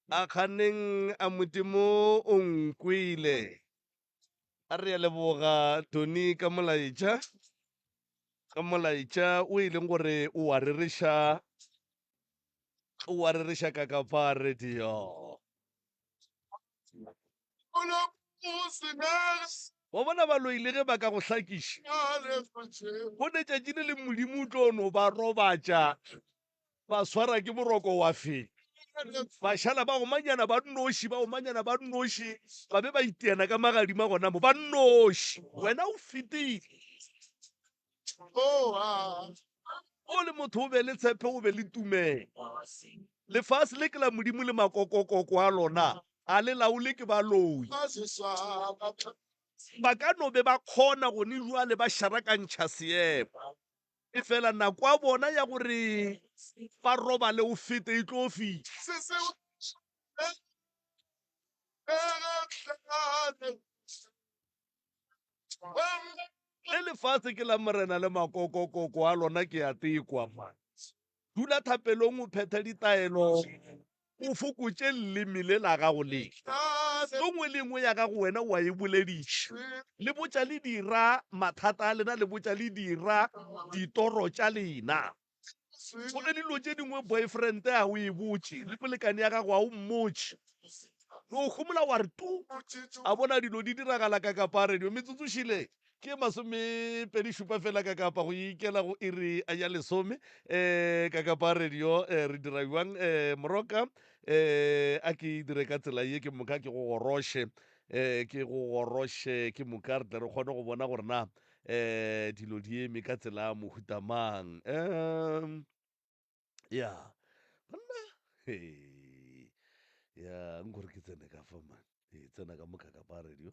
A kganeng a Modimo o nkwele. A re a leboga Tony ka molaetša, ka molaetša o e leng gore o a rereša, o a rereša ka kapa radio. Wa bona baloi le ge ba ka go hlakiša, go ne tšatši le leng Modimo o tlo no ba robatša ba swara ke boroko wa fe. Ba šala ba omanyana ba nnoši, ba omanyana ba nnoši, ba be ba iteana ka magadima gona mo ba nnoši. Wena o fetile. O le motho o be le tshepe, o be le tumelo. Lefase le ke la Modimo le makokokoko a lona a le laole ke baloi. Ba ka no be ba kgona gone jwale ba šarakantšha seemo. Efela nako ya bona ya gore ba robale o fete e tlo fihla. Le lefase ke la Morena le makokokoko a lona ke a tekwa. Dula thapelong o phethe ditaelo. O fokotše leleme le la gago le. Nto nngwe le nngwe ya gago wena o a e bolediša. Le botša le dira mathata a lena, le botša le dira ditoro tša lena. Go ne dilo tše dingwe boyfriend a o e botše, le molekane ya gago a o mmotše. No homola wa re tu, a bona dilo di diragala ka kapa radio. Metsotso šile Ke masomepedi šupa fela ka kapa go ikela go iri ya lesome um ka kapa radio eh, re dira bjang um moroka um a ke dire ka tsela ye ke moka ke go goroše um ke go goroše ke moka re tle re kgone go bona gore na um dilo di eme ka tsela ya mohuta mang um ya banna he ya nkore ke tsene ka fa man e tsena ka mo kakapa radio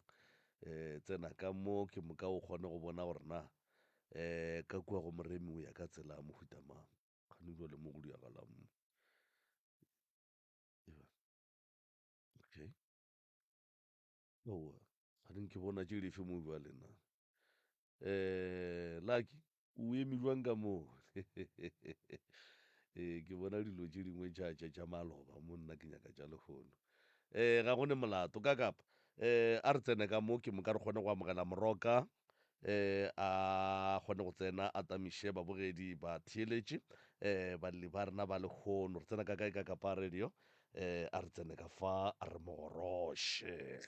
um tsena ka mo ke moka o kgone go bona gore na um ka kua go moremi o ya ka tsela ya mohuta mang kgane jale mo go diagalang mo okay oa kgane ke bona tše dife mo bjale na um lucky O eme bjang ka moo? Ee, ke bona dilo tše dingwe tša, tša, tša maloba mo nna ke nyaka tša lehono. Ee, ga go ne molato. Ka kapa, ee, a re tsene ka mo ke moka re kgone go amogela Moroka, ee, a kgone go tsena a tamiše babogedi ba theeletše, ee, balli ba rena ba lehono. Re tsena ka kae ka Kapa Radio? Ee, a re tsene ka fa re mo goroše.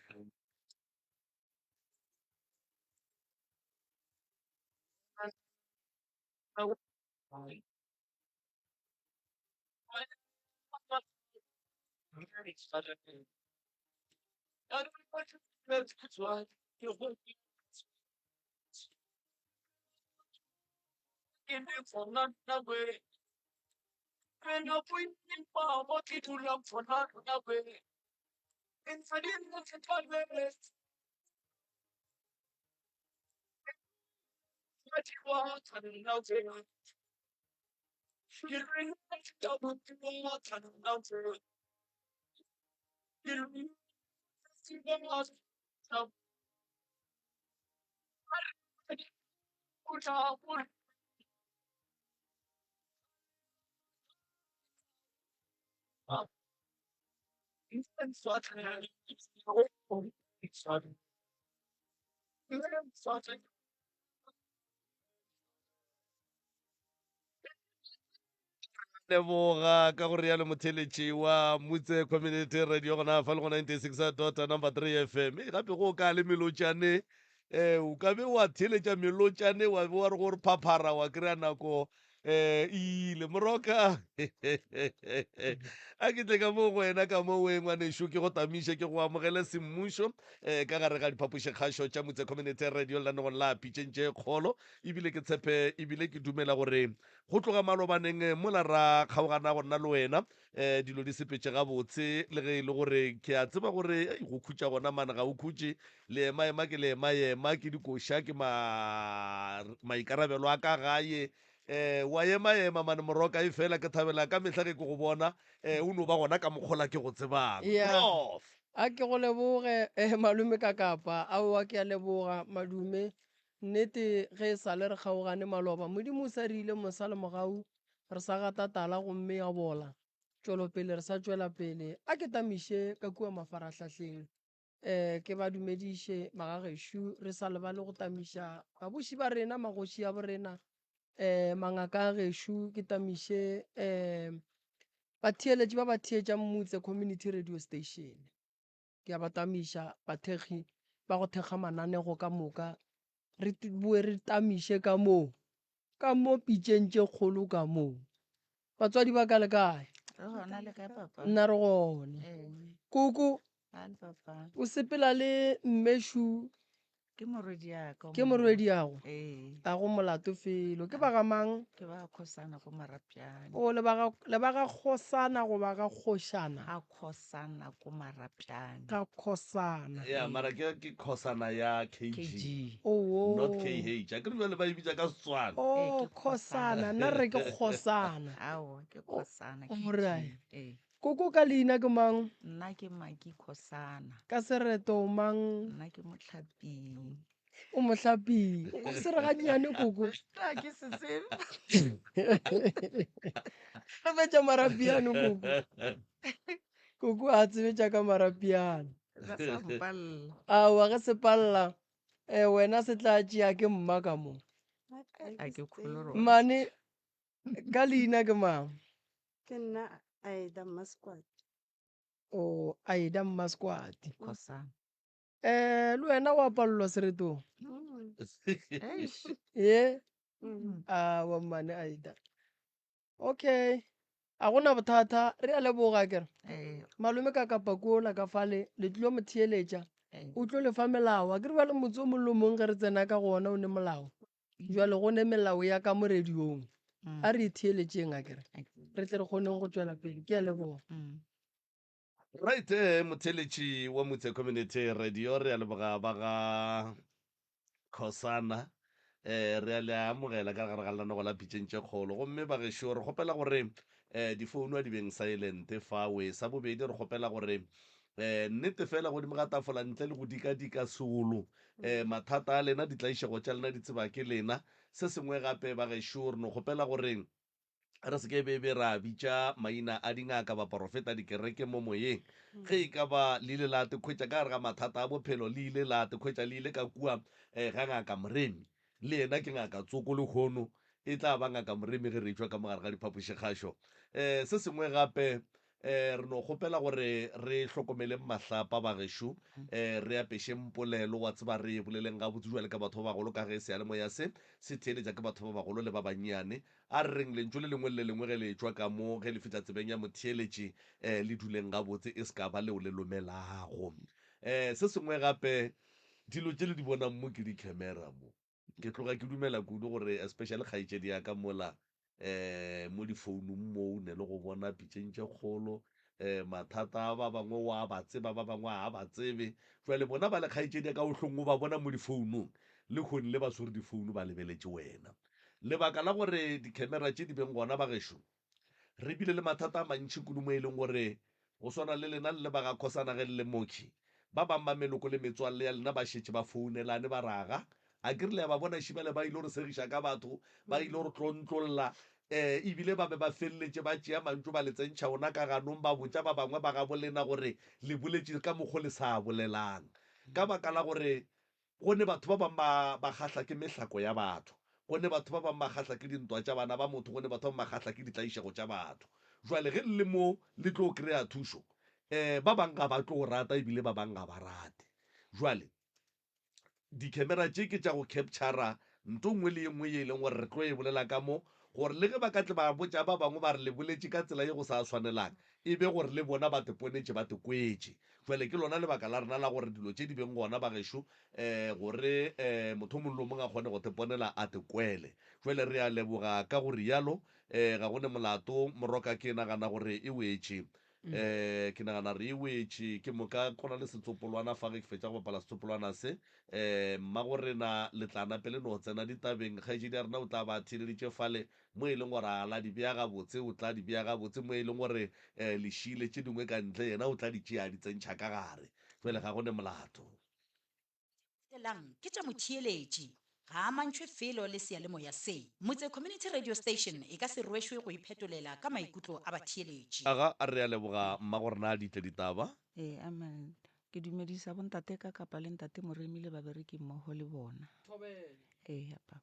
Leboga ka go realo motheletši wa Mutse Community Radio gona fa le go 96 dot number 3 FM. E gape go ka le melotšane eh o ka be wa theletša melotšane wa be wa re gore phaphara wa kry-a nako eh e ile moroka a ke tle ka mo go wena ka mo we ngwanešu ke go tamiše ke go amogele semmušo um ka gare ga diphapošikgašo tša motse community radio lenaneong la pitšeng tše kgolo ebile ke tshepe ebile ke dumela gore go tloga malobaneng mola ra kgaogana go nna le wena um dilo di sepetše gabotse le ge e le gore ke a tseba gore ei, go khutša gona mane ga o khutše leemaema ke leemaema ke dikoša ke ma maikarabelo a ka gae um wa emaema mane moroka e fela ke thabela ka mehla ge ke go bona um o no ba gona ka mokgola ke go tsebang Ya. prof A ke go leboge eh, malome ka kapa aowa ke a leboga madume nnete ge e sa le re kgaogane maloba modimo o sa re ile mosa le mogau Re sa gata tala gomme ya bola. Tšwelopele re sa tšwela pele. A ke tamiše ka kua mafarahlahleng um ke ba dumediše magagešo re sa lebale go tamiša babuši ba rena, magoši a borena, um mangaka a gešo, ke tamiše um batheeletši ba ba theetšang Motse Community Radio Station. Ke a ba tamiša bathekgi ba go thekga mananego ka moka, re boe re tamiše ka moo, ka mo pitšeng tše kgolo ka moo. Batswadi ba ka le kae? Re gona le kae papa? Nna re gona. Ee. Koko, Hane papa. o sepela le mmešu? Ke morwediaka. Ke morwediago? Ee. A go molato felo. Ke ba ga mang? Ke ba ga Kgosana ko Marapjane. O le ba ga, le ba ga Kgosana goba ga Kgošana? Ga Kgosana ko Marapjane. Ga Kgosana. Ya, mara ke ke Kgosana ya KG. KG. Oo. Not KH. A ke re bjale ba e bitša ka Setswana. Oh, Ee, ke Kgosana. Nna re re ke Kgosana. Aowa, ke Kgosana. Alright. Ee. Koko ka leina ke mang? Nna ke Maki Khosana. Ka sereto o mang? Nna ke Mohlaping. O Mohlaping. O se re gannyane koko. Nna ke se tsebe. Re betša marapiano koko. Koko a tsebetša ka marapiano. Ba sa mpalla. Aowa ge se palla eh, wena se tla tšea ke mma ka mo. A ke kgolo rona. Mmane ka leina ke mang? Ke nna Aida Mmaskwati. O Aida Mmaskwati. Khosana. Eh, le wena wa palelwa seretong? Mm. Eish. Ye? Mm. Awa mmane Aida. Okay. A gona bothata, re a leboga kere. Eh, Malome ka kapa kola ka fale, le tlilo mo theeletša. eh. O tlo le fa melao. Akere bjale motse o mong le o mong ge re tsena ka go ona o ne molao. Jwale go ne melao ya ka mo radiong. Mm. A re e theeletšeng akere. Okay. Re tle re kgoneng go tšwela pele. Ke a leboga. Mm. Right, eh, motheeletši wa Motse Community Radio, re a leboga ba ga Khosana. Eh, re a le amogela ka gare ga lenanego la Pitšeng tše Kgolo. Gomme bagešo, re kgopela gore eh, difounu a di beng silent fawe. Sa bobedi, re kgopela gore eh, nnete fela godimo ga tafola ntle le go dikadika seolo eh, mathata a lena, ditlaišego tša lena di tseba ke lena. Se sengwe gape bagešo, re no kgopela gore re se ke be be ra bitša maina a dingaka, baporofeta, dikereke mo moyeng. Ge e ka ba le ile la tekhwetša ka gare ga mathata a bophelo, le ile la tekhwetša le ile ka kua eh, ga ngaka Moremi, le yena ke ngaka tsoko lehono, e tla ba ngaka Moremi ge re etšwa ka mo gare ga diphapošikgašo. Eh, se sengwe gape Eh, re no kgopela gore re hlokomeleng mahlapa bagešo, eh, re apešeng polelo, wa tseba, re e boleleng gabotse jwale ka batho ba bagolo, ka ge seyalemoya se se theeletša ke batho ba bagolo le ba bannyane. A re reng lentšu le lengwe le le lengwe ge le etšwa ka mo, ge le fihla tsebeng ya motheeletši, eh, le duleng gabotse, e se ka ba leo le lomelago. Eh, se sengwe gape, dilo tše le di bonang mo ke di-camera mo. Ke tloga ke dumela kudu gore especially kgaetšedi ya ka mola um mo difounung moo ne le go bona pitšeng tše kgolo um mathata a ba bangwe wa ba tseba ba bangwe a ba tsebe. Jwale bona ba le kgaetšedi ya ka o hlong o ba bona mo difounung le kgone le ba swere difounu ba lebeletše wena. Lebaka la gore di-camera tše di beng gona bagešo Re bile le mathata a mantši kudu mo e leng gore go swana le lena le le ba ga Khosana ge le le mokhwi, ba bang ba meloko le metswalle ya lena ba šetše ba founelane ba re aga, akere le a ba bona šibale ba ile go re segiša ka batho, ba ile go re tlontlolla, e bile ba be ba feleletše ba tšea mantšu ba le tsentšha ona ka ganong ba botša ba bangwe ba gabo lena gore le boletše ka mokgo le sa bolelang ka baka la gore Go ne batho ba bang ba ba kgahla ke mehlako ya batho. Go ne batho ba bang ba kgahla ke dintwa tša bana ba motho. Go ne batho ba bang ba kgahla ke ditlaišego tša batho. Jwale ge le le mo le tlo kry-a thušo, um ba bang ga ba tlo rata ebile ba bang ga ba rate. Jwale di-camera tše ke tša go capture-ra nto nngwe le ye nngwe ye e leng gore re tlo e bolela ka mo, gore le ge ba ka tle ba botša ba bangwe ba re le boletše ka tsela ye go sa swanelang, e be gore le bona ba te ponetše ba te kwetše. Bjale ke lona lebaka la rena la gore dilo tše di beng gona, bagešo, um gore um motho o mongwe le o mongwe a kgone go te ponela a te kwele. Bjale re a leboga ka go rialo. Um ga go ne molato, Moroka, ke nagana gore e wetše. Um ke nagana re e wetše. Ke moka go na le setsopolwana fa ge ke fetša go bapala setsopolwana se. Um mmagorena le tla nape le no tsena ditabeng. Kgaetšedi ya rena o tla ba a theeleditše fale Mo e leng gore a la di bea gabotse, o tla di bea gabotse. Mo e leng gore um le šiile tše dingwe ka ntle, yena o tla di tšea a di tsentšha ka gare. Jwale ga go ne molato. Latelang ke tša motheeletši. Ga a amantšhwe felo le seyalemoya se. Motse Community Radio Station e ka se rwešwe go iphetolela ka maikutlo a batheeletši. Aga, re a leboga mmagorena Ditle Ditaba. Ee, amen. Ke dumedisa bontate ka kapa le ntate Moremi le babereki mmogo le bona. Thobela. Ee, papa.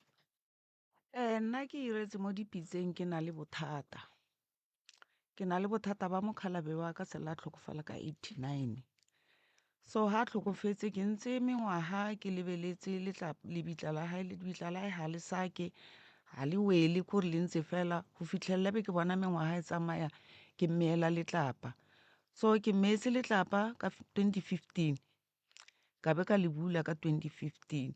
Eh, nna ke iretse mo dipitseng ke na le bothata. Ke na le bothata ba mokgalabe wa ka sela a tlhokofala ka 89. So ha a tlhokofetse ke ntse mengwaga ke lebeletse lebitla la hae, lebitla la hae ga le sake, ga le wele kore le ntse fela go fitlhelela be ke bona mengwaga e tsamaya ke mmeela letlapa. So ke mmeetse letlapa ka 2015. Ka be ka le bula ka 2015.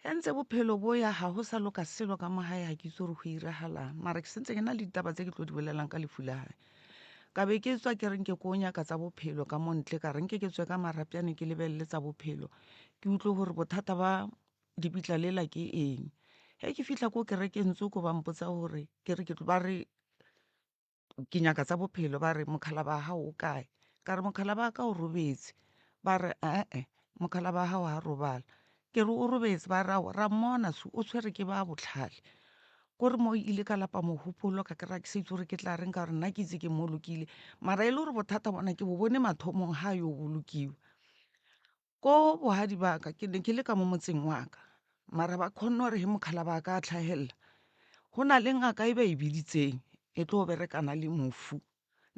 Ge ntse bophelo bo ya ga go sa loka selo ka mo gae ga ke itse gore go iragalang mara ke sentse ke na le ditaba tse ke tlo di bolelang ka lefu la gae. Ka be ke tswa ke re nke ko nyaka tsa bophelo ka mo ntle ka re nke ke tswe ka marapjane ke lebelele tsa bophelo ke utlwe gore bothata ba dipitla lela ke eng. Ge ke fitlha ko kerekeng tsoko ba mpotsa gore ke re ke ba re ke nyaka tsa bophelo ba re mokgalaba wa gago o kae ka re mokgalaba wa ka o robetse ba re ee mokgalaba wa gago ga robala ke re o robetse ba re ra mmona so o tshwere ke ba botlhale kore mo ile ka lapa mogopolo ka kry-a ke sa itse gore ke tla reng ka gore nna ke itse ke mmolokile mara e le gore bothata bona ke bo bone mathomong ga yo bolokiwa Ko bohadi ba ka ke ne ke le ka mo motseng wa ka mara ba kgonne gore he mokgala ba ka a tlhagelela go na le ngaka e ba e biditseng e tlo berekana le mofu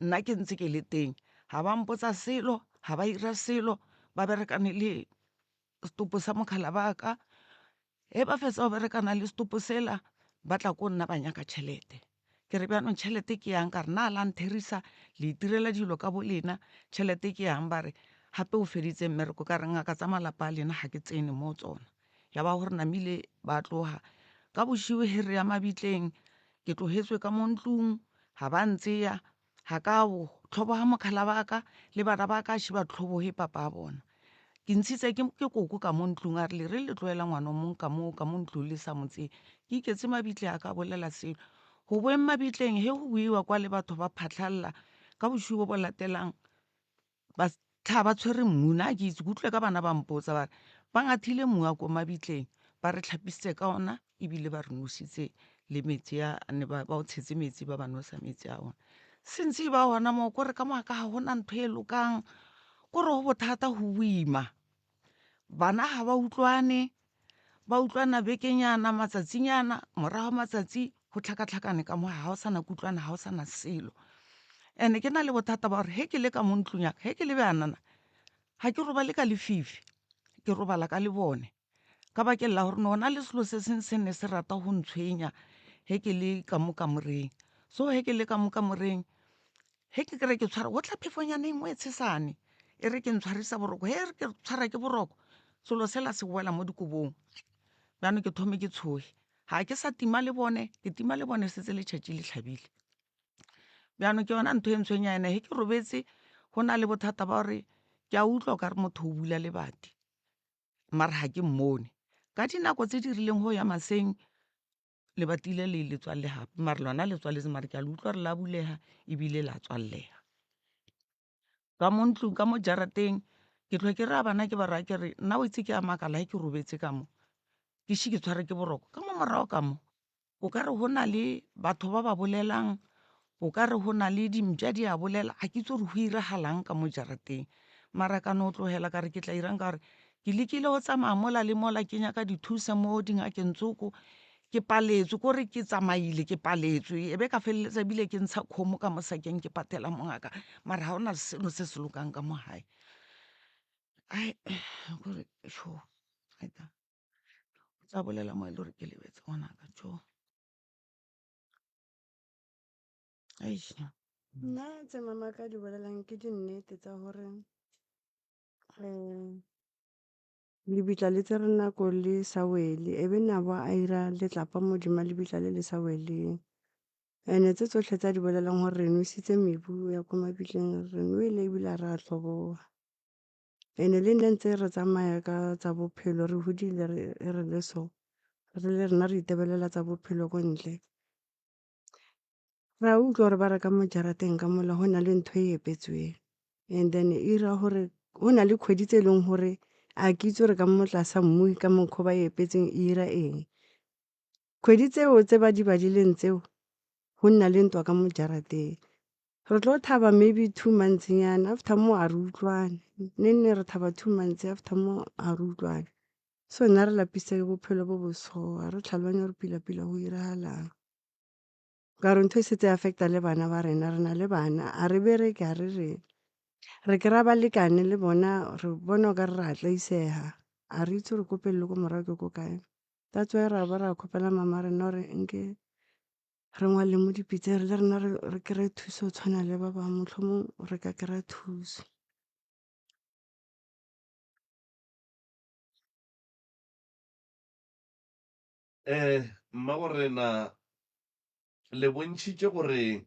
nna ke ntse ke le teng ga ba mpotsa selo ga ba ira selo ba berekane le setopo sa mokgala ba ka Ge ba fetsa go berekana le setopo sela, ba tla ko nna ba nyaka tšhelete. Ke re bjanong tšhelete ke yang ka re na la ntherisa le itirela dilo ka bo lena tšhelete ke yang ba re gape o feditse mmereko ka re ngaka tsa malapa a lena ga ke tsene mo tsona ya ba gore namile ba tloga ka bošiu he re ya mabitleng ke tlogetswe ka mo ntlong ga ba ntseya ga ka bo tlhoboga mokgala ba ka le bana ba ka še ba tlhoboge papa a bona ke ntshitse ke ke koko ka mo ntlong a re le re le tlohela ngwana o mong ka mo ka mo ntlong le sa mo tseye ke iketse mabitle a ka bolela selo go boeng mabitleng he go buiwa kwa le batho ba phatlhalla ka bošiu bo bo latelang ba tlhaga ba tshwere mmu nna ke itse ke utlwe ka bana ba mpotsa ba re ba ngathile mmu wa ko mabitleng ba re tlhapisitse ka ona ebile ba re nositse le metsi a ne ba o tshetse metsi ba ba nosa metsi a ona since e ba ona moo kore ka moaka ga gona ntho e lokang kore go bothata go boima bana ga ba utlwane ba utlwana bekenyana matsatsinyana morago matsatsi go tlhakatlhakane ka mo ga o sana kutlwana ga o sana selo and-e ke na le bothata ba gore he ke le ka mo ntlong yaka he ke le bjanana ga ke robale ka lefifi ke robala ka lebone ka bakeng la gore no na le selo se seng se ne se rata go ntshwenya he ke le ka mo kamoreng so he ke le ka mo kamoreng Ge ke kry ke tshwara go tla phefonyana e nngwe e tshesane e re ke ntshwarisa boroko he re ke tshwara ke boroko selo sela se wela mo dikobong jaanong ke thome ke tshoge ga ke sa tima le bone ke tima le bone setse letšatši le tlhabile jaanong ke yona ntho e ntshwenya ene he ke robetse go na le bothata ba gore ke a utlwa o ka re motho o bula lebati mara ga ke mmone ka dinako tse di rileng go ya maseng Lebati le le le tswalle gape mare lona le tswaletse mare ke a le utlwa gore la bulega ebile la tswallega. Ka mo ntlong ka mo jarateng ke tlhwa ke raya bana ke ba raya ke re nna o itse ke a makala ge ke robetse ka mo ke ise ke tshware ke boroko ka mo morago ka mo o ka re go na le batho ba ba bolelang o ka re go na le dimpša di a bolela ga ke itse gore go iragalang ka mo jarateng mara ka no tlogela ka re ke tla irang ka gore ke lekile go tsamaya mola le mola ke nyaka dithusa mo dingakeng tsoko ke paletswe kore ke tsamaile ke paletswe e be ka feleletsa ebile ke ntsha kgomo ka mosakeng ke patela mongaka mara ga ona selo se se lokang ka mo gae ai kore sho aita o tla bolela mo e le gore ke lebetse ngwanaka jo Eish. Nna tse mama ka di bolelang ke dinnete tsa gore um lebitla le tsere nako le sa wele e be nabo a ira letlapa modima lebitla le le sa weleng. And-e tse tsotlhe tsa di bolelang gore re nositse mebu ya ko mabitleng re nwele ebile ga re a tlhoboga. And-e le nna ntse re tsamaya ka tsa bophelo re hodile re le so re le rena re itebelela tsa bophelo ko ntle. Ra utlwa gore ba re ka mo jarateng ka mola go na le ntho e epetsweng and then e 'ira gore go na le kgwedi tse e leng gore A ke itse gore ka mo tlasa mmu ka mokgwa o ba e epetseng e 'ira eng. Kgwedi tseo tse ba di badileng tseo, go nna le ntwa ka mo jarateng. Re tlo thaba maybe 2 months nyana, after moo a re utlwane. Neng neng re thaba 2 months, after moo a re utlwane. So nna re lapisitse ke bophelo bo bo so, ga re tlhaloganye gore pila-pila go iragalang. Ka gore ntho e setse e affect-a le bana ba rena, re na le bana, a re bereke, a re reng. Re kry-a balekane le bona, re bona o ka re ra tlaisega, a re itse gore ko pele le ko morago ke ko kae. That's why ra ba ra kgopela mama rena gore nke re ngwale mo dipitseng le rena re kry-e thuso go tshwana le ba bangwe, mohlomong re ka kry-a thuso. Mmago rena le bontšhitše gore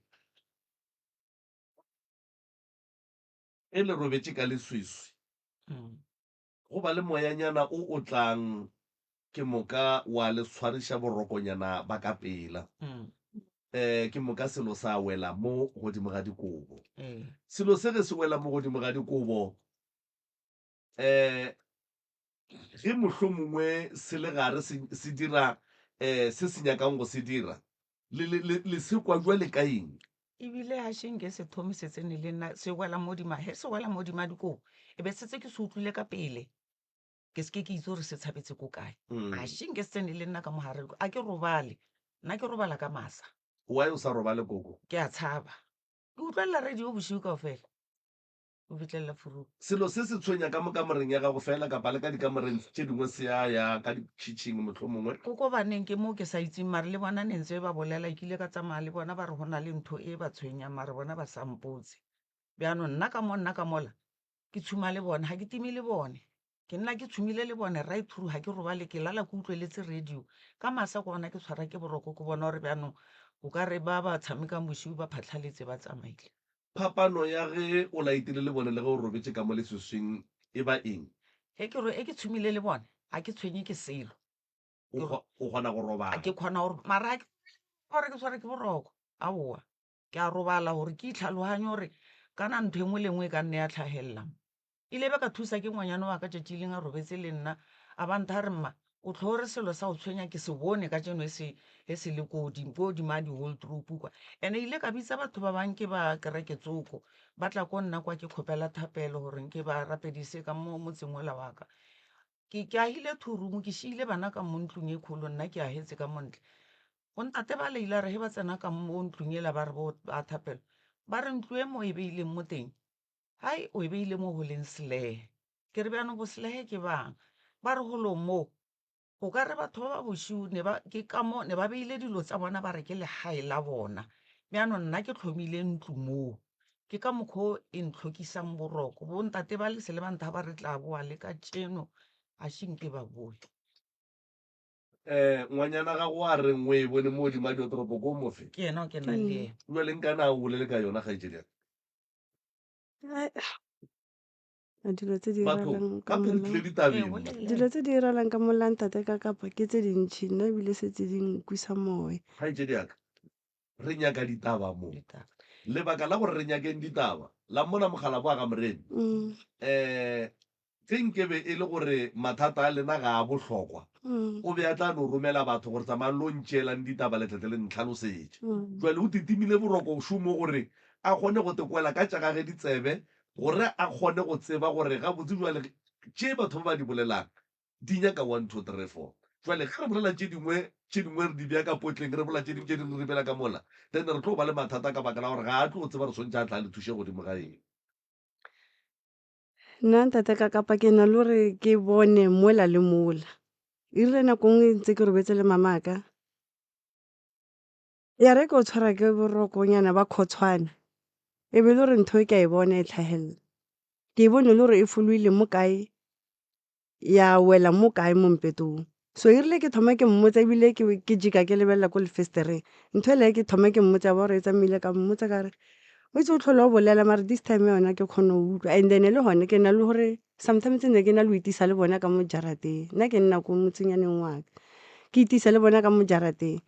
ge le robetše ka leswiswi, go ba le moyanyana o o tlang ke moka wa le tshwariša borokonyana ba ka pela. Ke moka selo sa wela mo godimo ga dikobo. Selo se ge se wela mo godimo ga dikobo, ge mohlomongwe se le gare se, se dira se se nyakang go se dira, le, le, le, le se kwa bjale ka eng? Ebile ga še nke se thome se tsene le nna, se wela modima, ge se wela modima dikobo, e be setse ke se utlwile ka pele, ke se ke ke itse gore se tshabetse ko kae. Ga še nke se tsene le nna ka mogare, a ke robale, nna ke robala ka masa. Why o sa robale koko? Ke a tshaba. Ke utlwelela radio bošego kaofela. O fihlelela furung. Selo se se tshwenya ka mo kamoreng ya gago feela kapa le ka dikamoreng tše dingwe se a ya ka dikhitšhing mohlomongwe? Ko ko baneng ke mo ke sa itseng mare le bona ne ntse ba bolela ke ile ka tsamaya le bona ba re go na le ntho e ba tshwenyang mare bona ba sa mpotse. Bjanong nna ka mo nna ka mola ke tshuma le bone ga ke time le bone. Ke nna ke tshumile le bone right through ga ke robale ke lala ke utlweletse radio. Ka masa ke gona ke tshwara ke boroko ke bona gore bjanong o ka re ba ba tshamekang bosigo ba phatlhaletse ba tsamaile. Phapano ya ge o laetile lebone le ge o robetše ka mo leswiswing e ba eng? Ge ke ge ke tshumile lebone, ga ke tshwenye ke selo. O kgo, o kgona go robala. Ke kgona go, mara ga ke gore ke tshware ke boroko, aowa. Ke a robala gore ke itlhaloganye gore kana ntho e nngwe le nngwe e ka nna ya tlhagelela mo. Ile be ka thusa ke ngwanyana wa ka tšatši leng a robetse le nna, a ba ntha re mma o tlhore selo sa go tshwenya ke se bone ka tšeno e se e se le ko godimo ko godimo a di-wardrobe kwa. Ene ile ka bitsa batho ba bang ke ba kereke tsoko ba tla ko nna kwa ke kgopela thapelo gore nke ba rapedise ka mo motseng ola wa ka. Ke ke agile two room ke šiile bana ka mo ntlong e kgolo nna ke agetse ka mo ntle. Bo ntate ba le ile re ge ba tsena ka mo ntlong ela ba re bo ba thapelo ba re ntlo e mo e beileng mo teng Hai, o e beile mo go leng selehe. Ke re bjanong boselehe ke bang? Ba re golo mo o ka re batho ba ba bošiu ne ba ke ka mo ne ba beile dilo tsa bona ba re ke legae la bona. Bjanong nna ke tlhomile ntlo moo. Ke ka mokgwa o e ntlhokisang boroko. Bo ntate ba lese le ba ntha ba re tla boa le ka tšeno a še nke ba boe. Um ngwanyana gago a reng o e bone mo godimo ga diotoropo ko mofe? Ke yena o ke nang le yena. Jwale nka na o bolele ka yona kgaetšedi ya ka. Ai, dilo tse di Batho iralang ka ka pele mola tlile ditabeng mo. Dilo tse di iralang ka mola ntate ka kapa ke tse dintšhi nna ebile setse di nkwisa moya. Kgaetšedi ya ka, re nyaka ditaba mo. Ditaba. Lebaka la gore re nyakeng ditaba la mona Mokgalabo wa ga Moremi, um Ge nkebe e le gore mathata a lena ga a bohlokwa, o be a tla no romela batho gore tsamayang lo ntšeelang ditaba le tle tle le ntlhalosetše. Jwale o titimile boroko šomo gore a kgone go tekwela ka tša gage ditsebe gore a kgone go tseba gore gabotse jwale tše batho ba ba di bolelang di nyaka one, two, three, four. Jwale ge re bolela tše dingwe, tše dingwe re di bea ka potleng, re bolela tše dingwe, tše dingwe re di beela ka mola, then re tlo ba le mathata ka baka la gore ga a tlo tseba re swantše a tla a le thuše godimo ga eng. Nna ntate ka kapa ke na le gore ke bone mola le mola. E rile nako nngwe ntse ke robetse le mamaka, ya re ke o tshwara ke borokonyana ba khotshwana, e be e le gore ntho e ke a e bona e tlhagelela. Ke e bone e le gore e foloile mo kae, ya wela mo kae mo mpetong. So e rile ke thoma ke mmotsa ebile ke ke jika ke lebelela ko lefestereng, ntho ele ke thoma ke mmotsa ya ba gore e tsamaile ka mmotsa ka re, o itse o tlhola o bolela mare this time yona ke kgona go utlwa. And then le gone ke na le gore sometimes ne ke na le go itisa le bona ka mo jarateng, nna ke nna ko motsenyaneng wa ka, ke itisa le bona ka mo jarateng.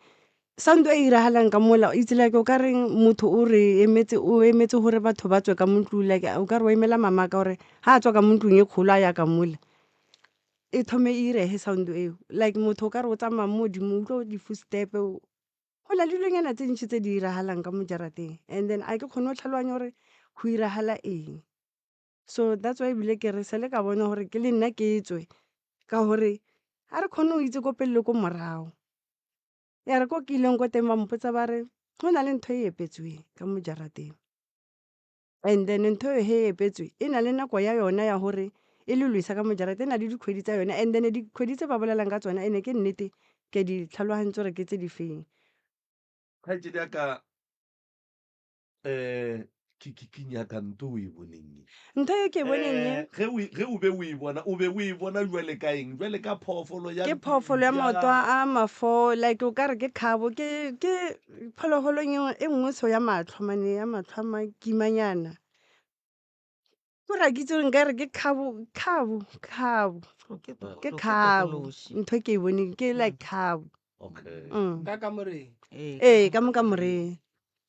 Sound e iragalang ka mola it's like o ka reng motho o re emetse o emetse gore batho ba tswe ka mo ntlong like o ka re o emela mama ka gore ha a tswa ka mo ntlong e kgolo a ya ka mola. E thome e irege sound eo, like motho o ka re o tsamaya mo godimo, o utlwa di-footstep. Go na le dilonyana tse dintši tse di iragalang ka mo jarateng and then a ke kgone go tlhaloganya gore go iragala eng. So that's why ebile ke re se le ka bona gore ke le nna ke tswe ka gore ga re kgone go itse ko pele le ko morago. Ya re ko ke ileng ko teng ba mpotsa ba re go na le ntho e epetsweng ka mo jarateng. And then ntho eo he e epetswe e na le nako ya yona ya gore e le lwesa ka mo jarateng, e na le dikgwedi tsa yone. And then dikgwedi tse ba bolelang ka tsona ene ke nnete ke a di tlhalogantse gore ke tse di feng. Kgaetšedi ya ka um ke ke ke nyaka nto o e boneng e. Ntho e ke e boneng e. Ge o ge o be o e bona o be o e bona jwale ka eng? Jwale ka phoofolo ya Ke phoofolo ya maoto a mafo like o ka re ke khabo ke ke phologolo e nngwe so ya matlho mane ya matlho a makimanyana. Ko re ga ke itse gore nka re ke khabo khabo khabo ke khabo ntho e ke e boneng ke like khabo. Okay. Ka kamoreng. Ee, ka mo kamoreng.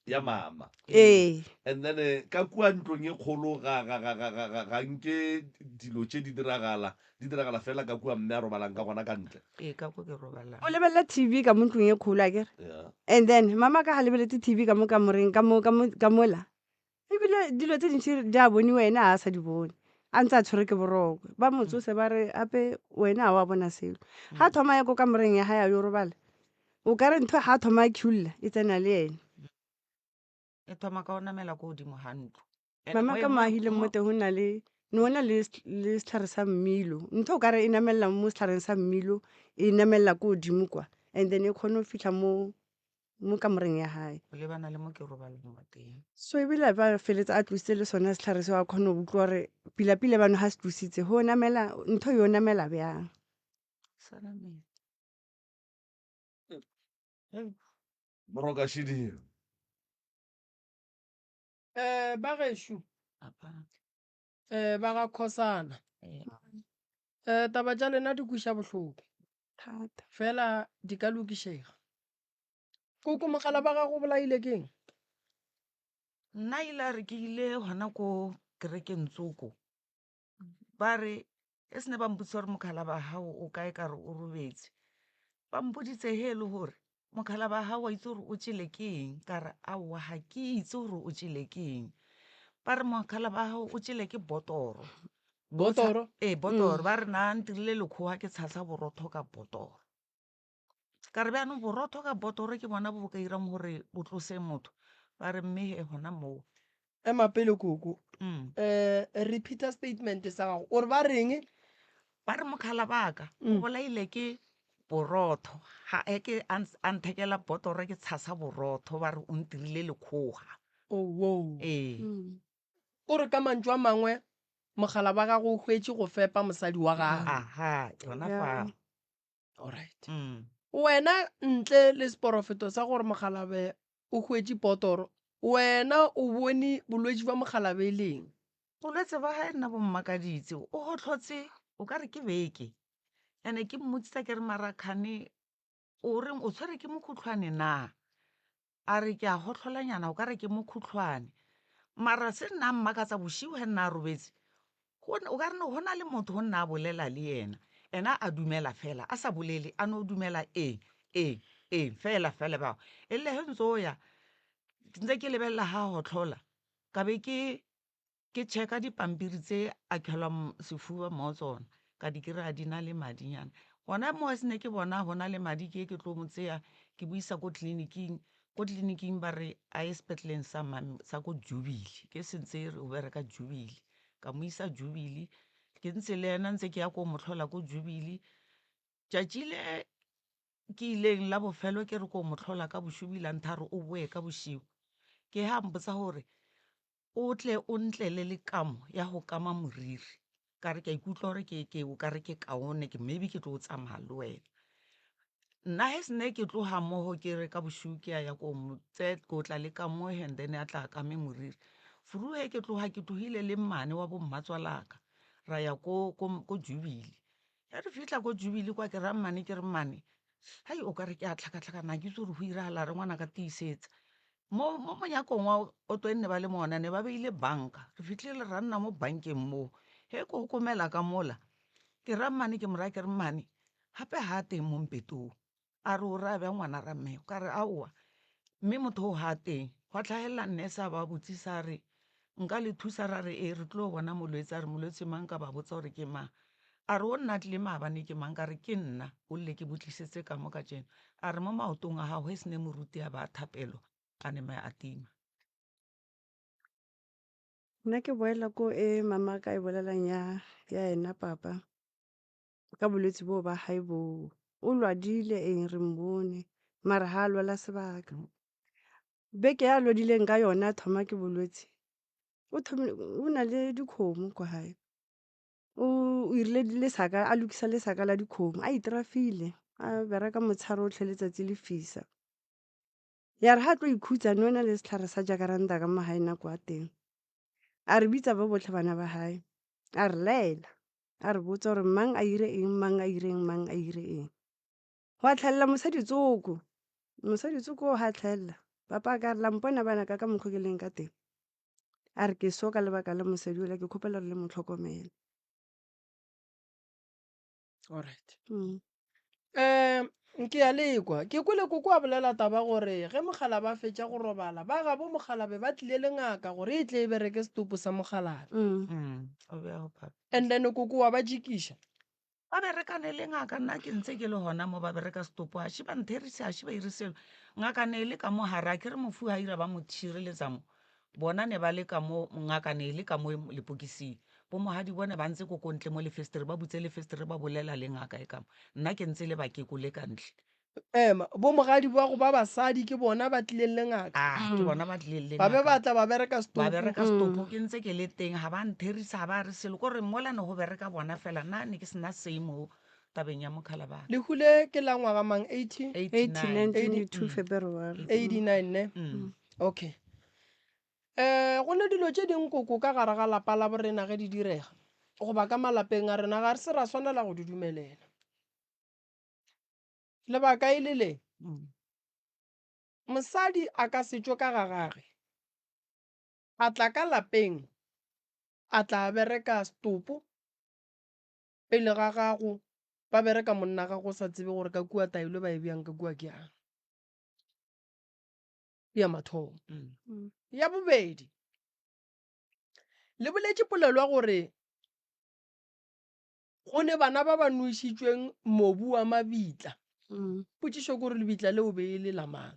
Ya mama. Ee. And then eh, ka kua ntlong e kgolo ga ga ga ga ga ga ga nke dilo tše di diragala, di diragala fela ka kua mme a robalang ka gona ka ntle. Ee, ka ko ke robalang. O lebelela TV ka mo ntlong e kgolo akere? Yeah. And then mama ka ga lebeletse TV ka mo kamoreng ka mo ka mo ka mola. Ebile dilo tse dintši di a boniwa ena ga a sa di bone. A ntse a tshwerwe ke boroko. Ba mo tsose ba re gape wena ga wa bona selo. Ga thoma ya ko kamoreng ya gae a yo robala, o ka re ntho ga a thoma a khiulla e tsena le ena. E thoma ka go namela ko godimo ga ntlo. And Mama mo ka e- mo ahileng mo mo- teng go na le ne go na le le setlhare sa mmilo. Ntho o ka re e namelela mo setlhareng sa mmilo, e namelela ko godimo kwa and then e kgone go fitlha mo mo kamoreng ya gae. Go lebana le mo ke robalang mo teng. So ebile a ba feletsa a tlositse le sona setlhare seo a kgone go utlwa gore pila-pila bano ga se tlositse go namela ntho yo namela bjang. Sa namela. Moroka Shidi. Um ba gešo Apa. um ba ga Khosana Eh, um taba tša lena di kweša bohloko Thata. fela di ka lokišega. Koko mogala ba gago o bolaile keng? Nna ile a re ke ile gona ko kerekeng tsoko ba re e se ne ba mpotsa gore mokgala ba gago o kae ka re o robetse ba mpoditse he e le gore mokgala ba gago wa itse gore o tšele ke eng ka re aowa ga ke itse gore o tšele ke eng ba re mokgala ba gago o tšele ke botoro Botoro? ee botoro ba re na ntirile lekgowa ke tshasa borotho ka botoro Ka re bjanong borotho ka botoro ke bona bo bo ka irang gore bo tlose motho. Ba re mme he gona moo. Ema pele koko. Mm. Eh, repeater statement sa gago. O re ba reng? Ba re mokgala ba ka o bolaile ke borotho. Ha e ke a a nthekela botoro ke tshasa borotho ba re o ntirile lekgoga. Oh, wow. Ee. O re ka mantšu a mangwe mogala ba gago o hwetše go fepa mosadi wa gago. Aha, yona Yeah. fa. Alright. Mm. Wena ntle le seporofeto sa gore mogalabe o hwetše potoro, wena o bone bolwetši bja mogalabe e leng? Bolwetse ba gae nna bo mmakaditse, o gotlhotse o ka re ke beke. Ene ke mmotsisa ke re mara kgane o reng o tshwere ke mokhutlhwane na? A re ke a gotlholanyana o ka re ke mokhutlhwane. Mara se nna mmakatsa bošiu ge nna a robetse, o ka re go na le motho go nna a bolela le yena. Ena a dumela fela, a sa bolele, a no dumela ee, ee, ee, fela fela bao. E le ge ntse o ya, ntse ke lebelela ga a gotlhola, ka be ke Ke checka dipampiri tse a khelwang sefuba mo tsona ka di kry-a di na le madinyana. Gona mo se ne ke bona go na le madi ke ke tlo mo tseya ke mo isa ko tleliniking, ko tleliniking ba re a ye sepetleleng sa sa ko Jubilee ke sentse o bereka Jubilee. Ka mo isa Jubilee ke ntse le ena ntse ke ya ko mo tlhola ko Jubilee. Tšatši le ke ileng la bofelo ke re ko mo tlhola ka bošego o ile a ntha re o boe ka bošego. Ke ha mpotsa gore O tle o ntlele le kamo ya go kama moriri. Ka re ke a ikutlwa gore ke, ke, o ka re ke kaone, ke maybe ke tlo tsamaya le wena. Nna he sene ke tloga mogo ke re ka bošego ke a ya ko mo tse, ko tla le kamo and then a tla kame moriri. Furu he ke tloga ke tlogile le mmane wa bo mmatswalaka, ra ya ko, ko, ko Jubilee. Ge re fihla ko Jubilee kwa ke ra mmane ke re mmane, hai o ka re ke a tlhakatlhakana ga ke itse gore go iragala re ngwana ka tiisetsa. Mo, mo monyakong wa oto e nne ba le mona ne ba beile banka. Re fihlile ra nna mo bankeng moo. Ge ke okomela ka mola, Ke ra mmane ke mo raya ke re mmane gape ga a teng mo mpetong. A re o raya bjang ngwana ra mme? Ka re aowa mme motho o ga a teng. Gwa tlhagelela nurse a ba botsisa a re nka le thusa ra re ee re tlo bona molwetse a re molwetse mang ka ba botsa gore ke mang. A re o nna tlile maabane ke mang ka re ke nna o lle ke botlisetse ka mo kajeno. A re mo maotong a gago e sene moruti a ba thapelo a ne a tima. Nna ke boela ko e mama ka e bolelang ya ya ena papa ka bolwetse boo ba hae boo. O lwadile eng re mmone mara ha a lwala sebaka. Beke ya lwadileng ka yona a thoma ke bolwetse o thomile o na le dikgomo kwa hae. O irile lesaka a lokisa lesaka la dikgomo a itrafile a bereka motshehare otlhe letsatsi le fisa. Ya re ha a tlo ikhutsa ne o na le setlhare sa jacaranda ka mo gae nako ya teng. A re bitsa ba botlhe bana ba hae, a re laela, a re botsa gore mang a ire eng, mang a ire eng, mang a ire eng. Gwa tlhagelela mosadi tsoko, mosadi tsoko o ha a tlhagelela, papa a ka re la mpona bana ka ka mokgwa ke leng ka teng. A re ke so ka lebaka la mosadi ola ke kgopela gore le mo tlhokomele. Alright. Um ke a lekwa ke kwele koko a bolela taba gore ge mokgalabje a fetša go robala ba gabo mokgalabje ba tlile le ngaka gore e tle e bereke setopo sa mokgalabje. Mm, o be a go papa. And then koko wa ba jikiša. Ba berekane le ngaka nna ke ntse ke le gona mo ba bereka setopo a še ba ntherise a še ba ire selo. Ngaka ne e le ka mo gare a ke re mofu ga ira ba mo thireletsa mo. Bona ne ba le ka mo, ngaka ne e le ka mo lepokising. Bo mogadi bone ba ntse ko ko ntle mo lefestere, ba butse lefestere ba bolela le ngaka e ka mo. Nna ke ntse le bakekole ka ntle. Ema, bo mogadi ba go ba basadi ke bona ba tlileng le ngaka. Ah, ke bona ba tlileng le Ba be ngaka. ba tla ba bereka Ba setopo. bereka setopo, ke ntse ke le teng, ga ba ntherisa, ga ba re selo. Kore mola ne go bereka bona fela, nna ne ke sena say mo tabeng ya mokgalabana. Lehu le ke la ngwaga mang? 80? 89, 89. 22 February. 89 ne? Mm. Okay. Um go ne dilo tše ding koko ka gare ga lapa la borena ge di direga goba ka malapeng a rena ga re se ra swanela go di dumelela. Lebaka e le le, Mm. mosadi a ka se tšwe ka ga gage a tla ka lapeng a tla bereka setopo pele ga gago ba bereka monna gago o sa tsebe gore ka kua taelo ba e bjang ka kua ke yang. Ya mathomo. Mm. Ya bobedi, le boletše polelo ya gore go ne bana ba ba nwešitšweng mobu wa mabitla. Mm. Potšišo ke gore lebitla leo be e le la mang?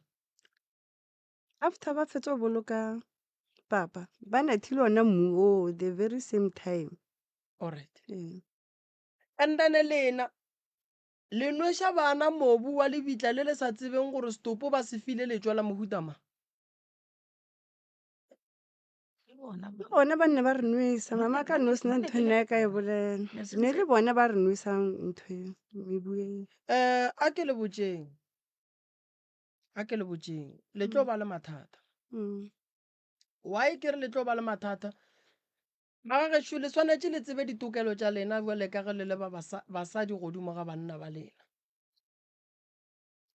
After ba fetsa go boloka papa, ba nathile ona mmu oo the very same time. Alright. Ee. And then lena le nweša bana mobu wa lebitla le le sa tsebeng gore setopo ba se file letšwa la mohuta mang. Ke bona Ke bona ba nne ba re nwesa, mama ka no sena ntho e nna e ka e bolela. Ne se Ne ntse- le bona ba re nwesang ntho e, mebu e. Um a ke le botšeng, a ke le botšeng, le tlo ba le mathata. Mm. Why ke re le tlo ba le mathata? Magagešo, le swanetše le tsebe ditokelo tša lena bjale ka ge le le ba basadi godimo ga banna ba lena.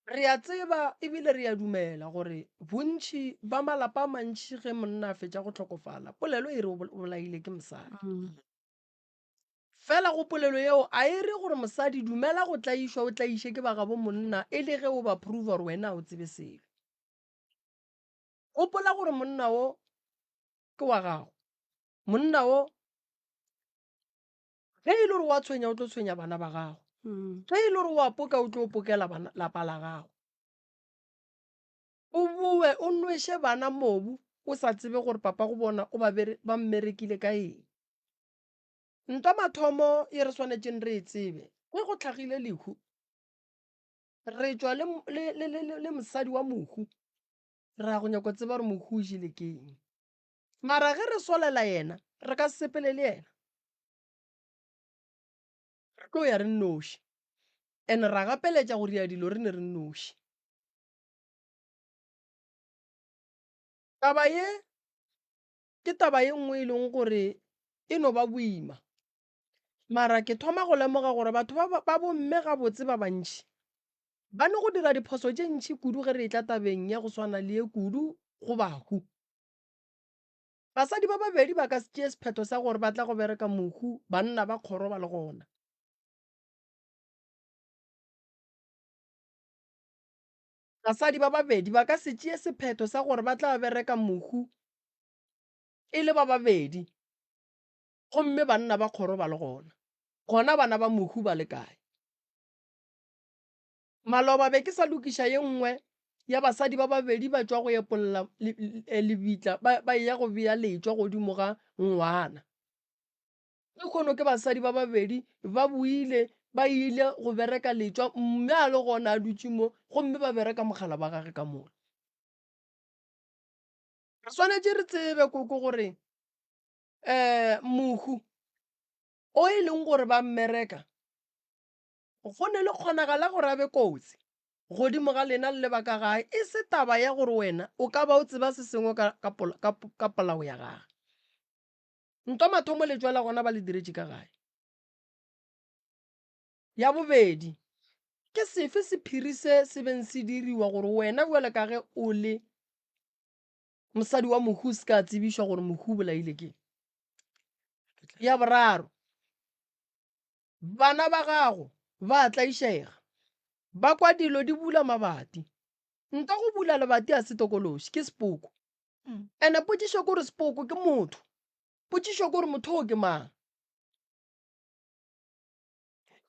Re a tseba ebile re a dumela gore bontši ba malapa a mantši ge monna a fetša go hlokofala, polelo e re o bolaile ke mosadi. Fela go polelo yeo a e re gore mosadi dumela go tlaišwa o tlaiše ke ba gabo monna e le ge o ba prova gore wena ga o tsebe selo. Gopola gore monna wo ke wa gago. Monna wo ge e le gore wa tshwenya o tlo tshwenya bana ba gago. Ge e le gore wa poka o tlo pokela bana lapa la gago. O boe o nweše bana mobu o sa tsebe gore papa go bona o ba bere ba mmerekile ka eng. Ntwa mathomo ye re swanetšeng re e tsebe ge go hlagile lehu re tšwa le, le, le, le, le mosadi wa mohu re ya go nyaka go tseba gore mohu o jele ke eng. Mara ge re solela yena, re ka se sepele le yena. Re tlo ya re nnoši. And ra gapeletša go ria dilo re ne re nnoši. Taba ye ke taba ye nngwe e leng gore e no ba boima. Mara ke thoma go lemoga gore batho ba ba bomme gabotse ba bantši ba no go dira diphoso tše ntši kudu ge re etla tabeng ya go swana le ye kudu go bahu. Basadi ba babedi ba ka se tšee sephetho sa gore ba tla go bereka mohu banna ba kgoro ba le gona. Basadi ba babedi ba ka se tšee sephetho sa gore ba tla bereka mohu e le ba babedi gomme banna ba kgoro ba le gona. Gona bana ba mohu ba le kae? Maloba be ke sa lokiša ye nngwe ya basadi ba babedi ba tšwa go epolla lebitla ba, ba eya go bea letšwa godimo ga ngwana. Lehono ke basadi ba babedi ba boile ba ile go bereka letšwa mme a le gona a dutše mo gomme ba bereka mogala ba gage ka mola. Re swanetše re tsebe koko gore um mohu o e leng gore ba mmereka go ne le kgonagala gore a be kotsi godimo ga lena le le ba ka gae, e se taba ya gore wena o ka ba o tseba se sengwe ka, ka, ka, ka polao ya gage. Ntwa mathomo le tšwela gona ba le diretše ka gae. Ya bobedi, ke sefe sephiri se se beng se diriwa gore wena bjale ka ge o le mosadi wa mohu o se ka tsebišwa gore mohu o bolaile ke? Ya boraro, bana ba gago ba a tlaišega, ba kwa dilo di bula mabati. Nka go bula lebati a se tokološi, ke sepoko. Ene potšišo ke gore sepoko ke motho. Potšišo ke gore motho o ke mang?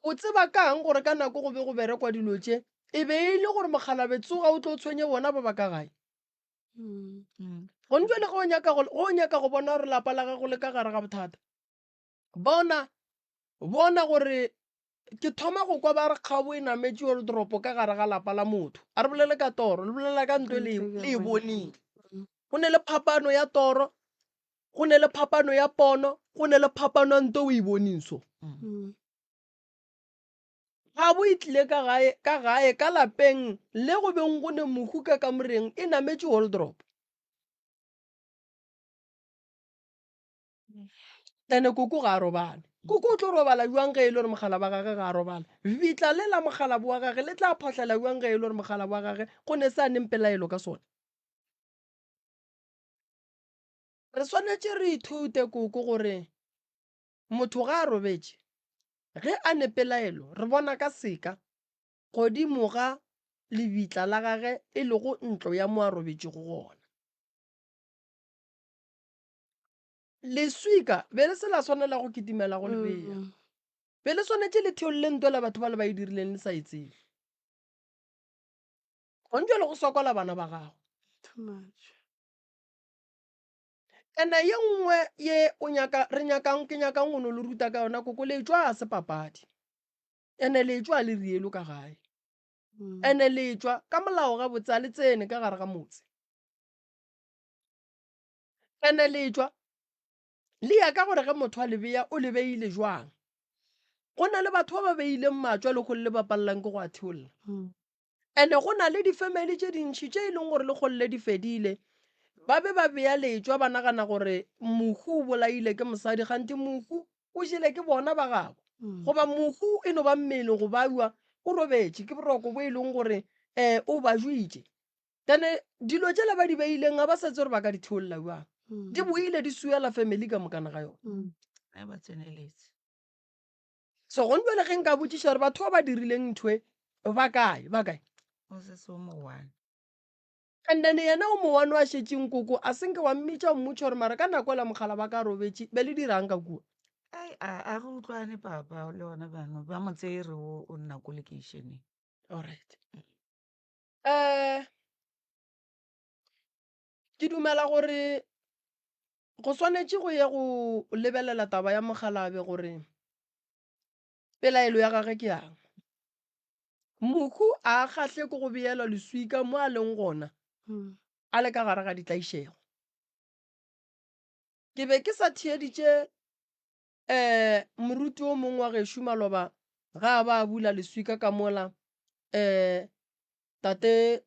O tseba kang gore ka nako go be go berekwa dilo tše e be e le gore mokgalabje tsoga o tlo tshwenye bona ba ba ka gae? Gone jwale ge o nyaka go, ge o nyaka go bona gore lapa la gago le ka gare ga bothata, bona, bona gore ke thoma go kwa ba re kgabo e nametše wardrobe ka gare ga lapa la motho. A re bolele ka toro, le bolela ka ntho e le le e boneng. Go ne le phapano ya toro, go ne le phapano ya pono, go ne le phapano ya nto o e boneng so. Kgabo e tlile ka gae, ka gae, ka lapeng le go beng go ne mohu ka kamoreng e nametše wardrobe. Ene koko ga a robale. Koko o tlo robala bjang ge e le gore mogala wa gage ga a robala? Bitla le la mogala wa gage le tla phohlela bjang ge e le gore mogala wa gage go ne se a neng pelaelo ka sona? Re swanetše re ithute koko gore motho ga a robetše, ge a ne pelaelo re bona ka seka godimo ga lebitla la gage e lego ntlo ya mo a robetšego gona. Leswika be le se la swanela go kitimela go le bea. Mm. Be le swanetše le theolle ntwa la batho ba le ba e dirileng le sa e tsebe. Gone jwale go sokola bana ba gago. Too much. Ene ye nngwe ye o nyaka re nyakang ke nyakang go no le ruta ka yona koko letšwa ga se papadi. Ene letšwa le rielo ka gae. Mm. Ene letšwa ka molao gabotse a le tsene ka gare ga motse. Ene letšwa le ya ka gore ge motho a le beya o le beile jwang. Go na le batho ba ba beileng matšwa le kgole le ba palelang ke go a theolla. Mm. Ene go na le difemeli tše dintši tše e leng gore le kgole di fedile. Ba be ba beya letšwa ba nagana gore mohu o bolaile ke mosadi kganthe mohu o jele ke bona ba gabo. Mm. Goba mohu e no ba mmele go baiwa o robetše ke boroko bo e leng gore um o ba jwitše. Then dilo tšela ba di beileng ga ba sa tsebe gore ba ka di theolla bjang. Mm. Di boile di suela family ka mokana ga yona. Mm. Ge ba tseneletse. So gone jwale ge nka botšiša gore batho ba ba dirileng ntho e ba kae, ba kae? O se se o mo one. And then yena o mo one wa šetšeng koko a se nke wa mmitša o mmotša gore mara ka nako ela mogala ba ka robetše be le dirang ka kua. Ai a a re utlwane papa le ona bano ba mo tsere o o nna ko lekeišeneng. All right. Um ke dumela gore go swanetše go ye go lebelela taba ya mokgalabje gore pelaelo ya gagwe ke yang. Mohu a kgahle ke go beelwa leswika mo a leng gona a le ka gare ga ditlaišego. Ke be ke sa theeditše um moruti o mongwe wa gešo maloba ga a ba a bula leswika ka mola um tate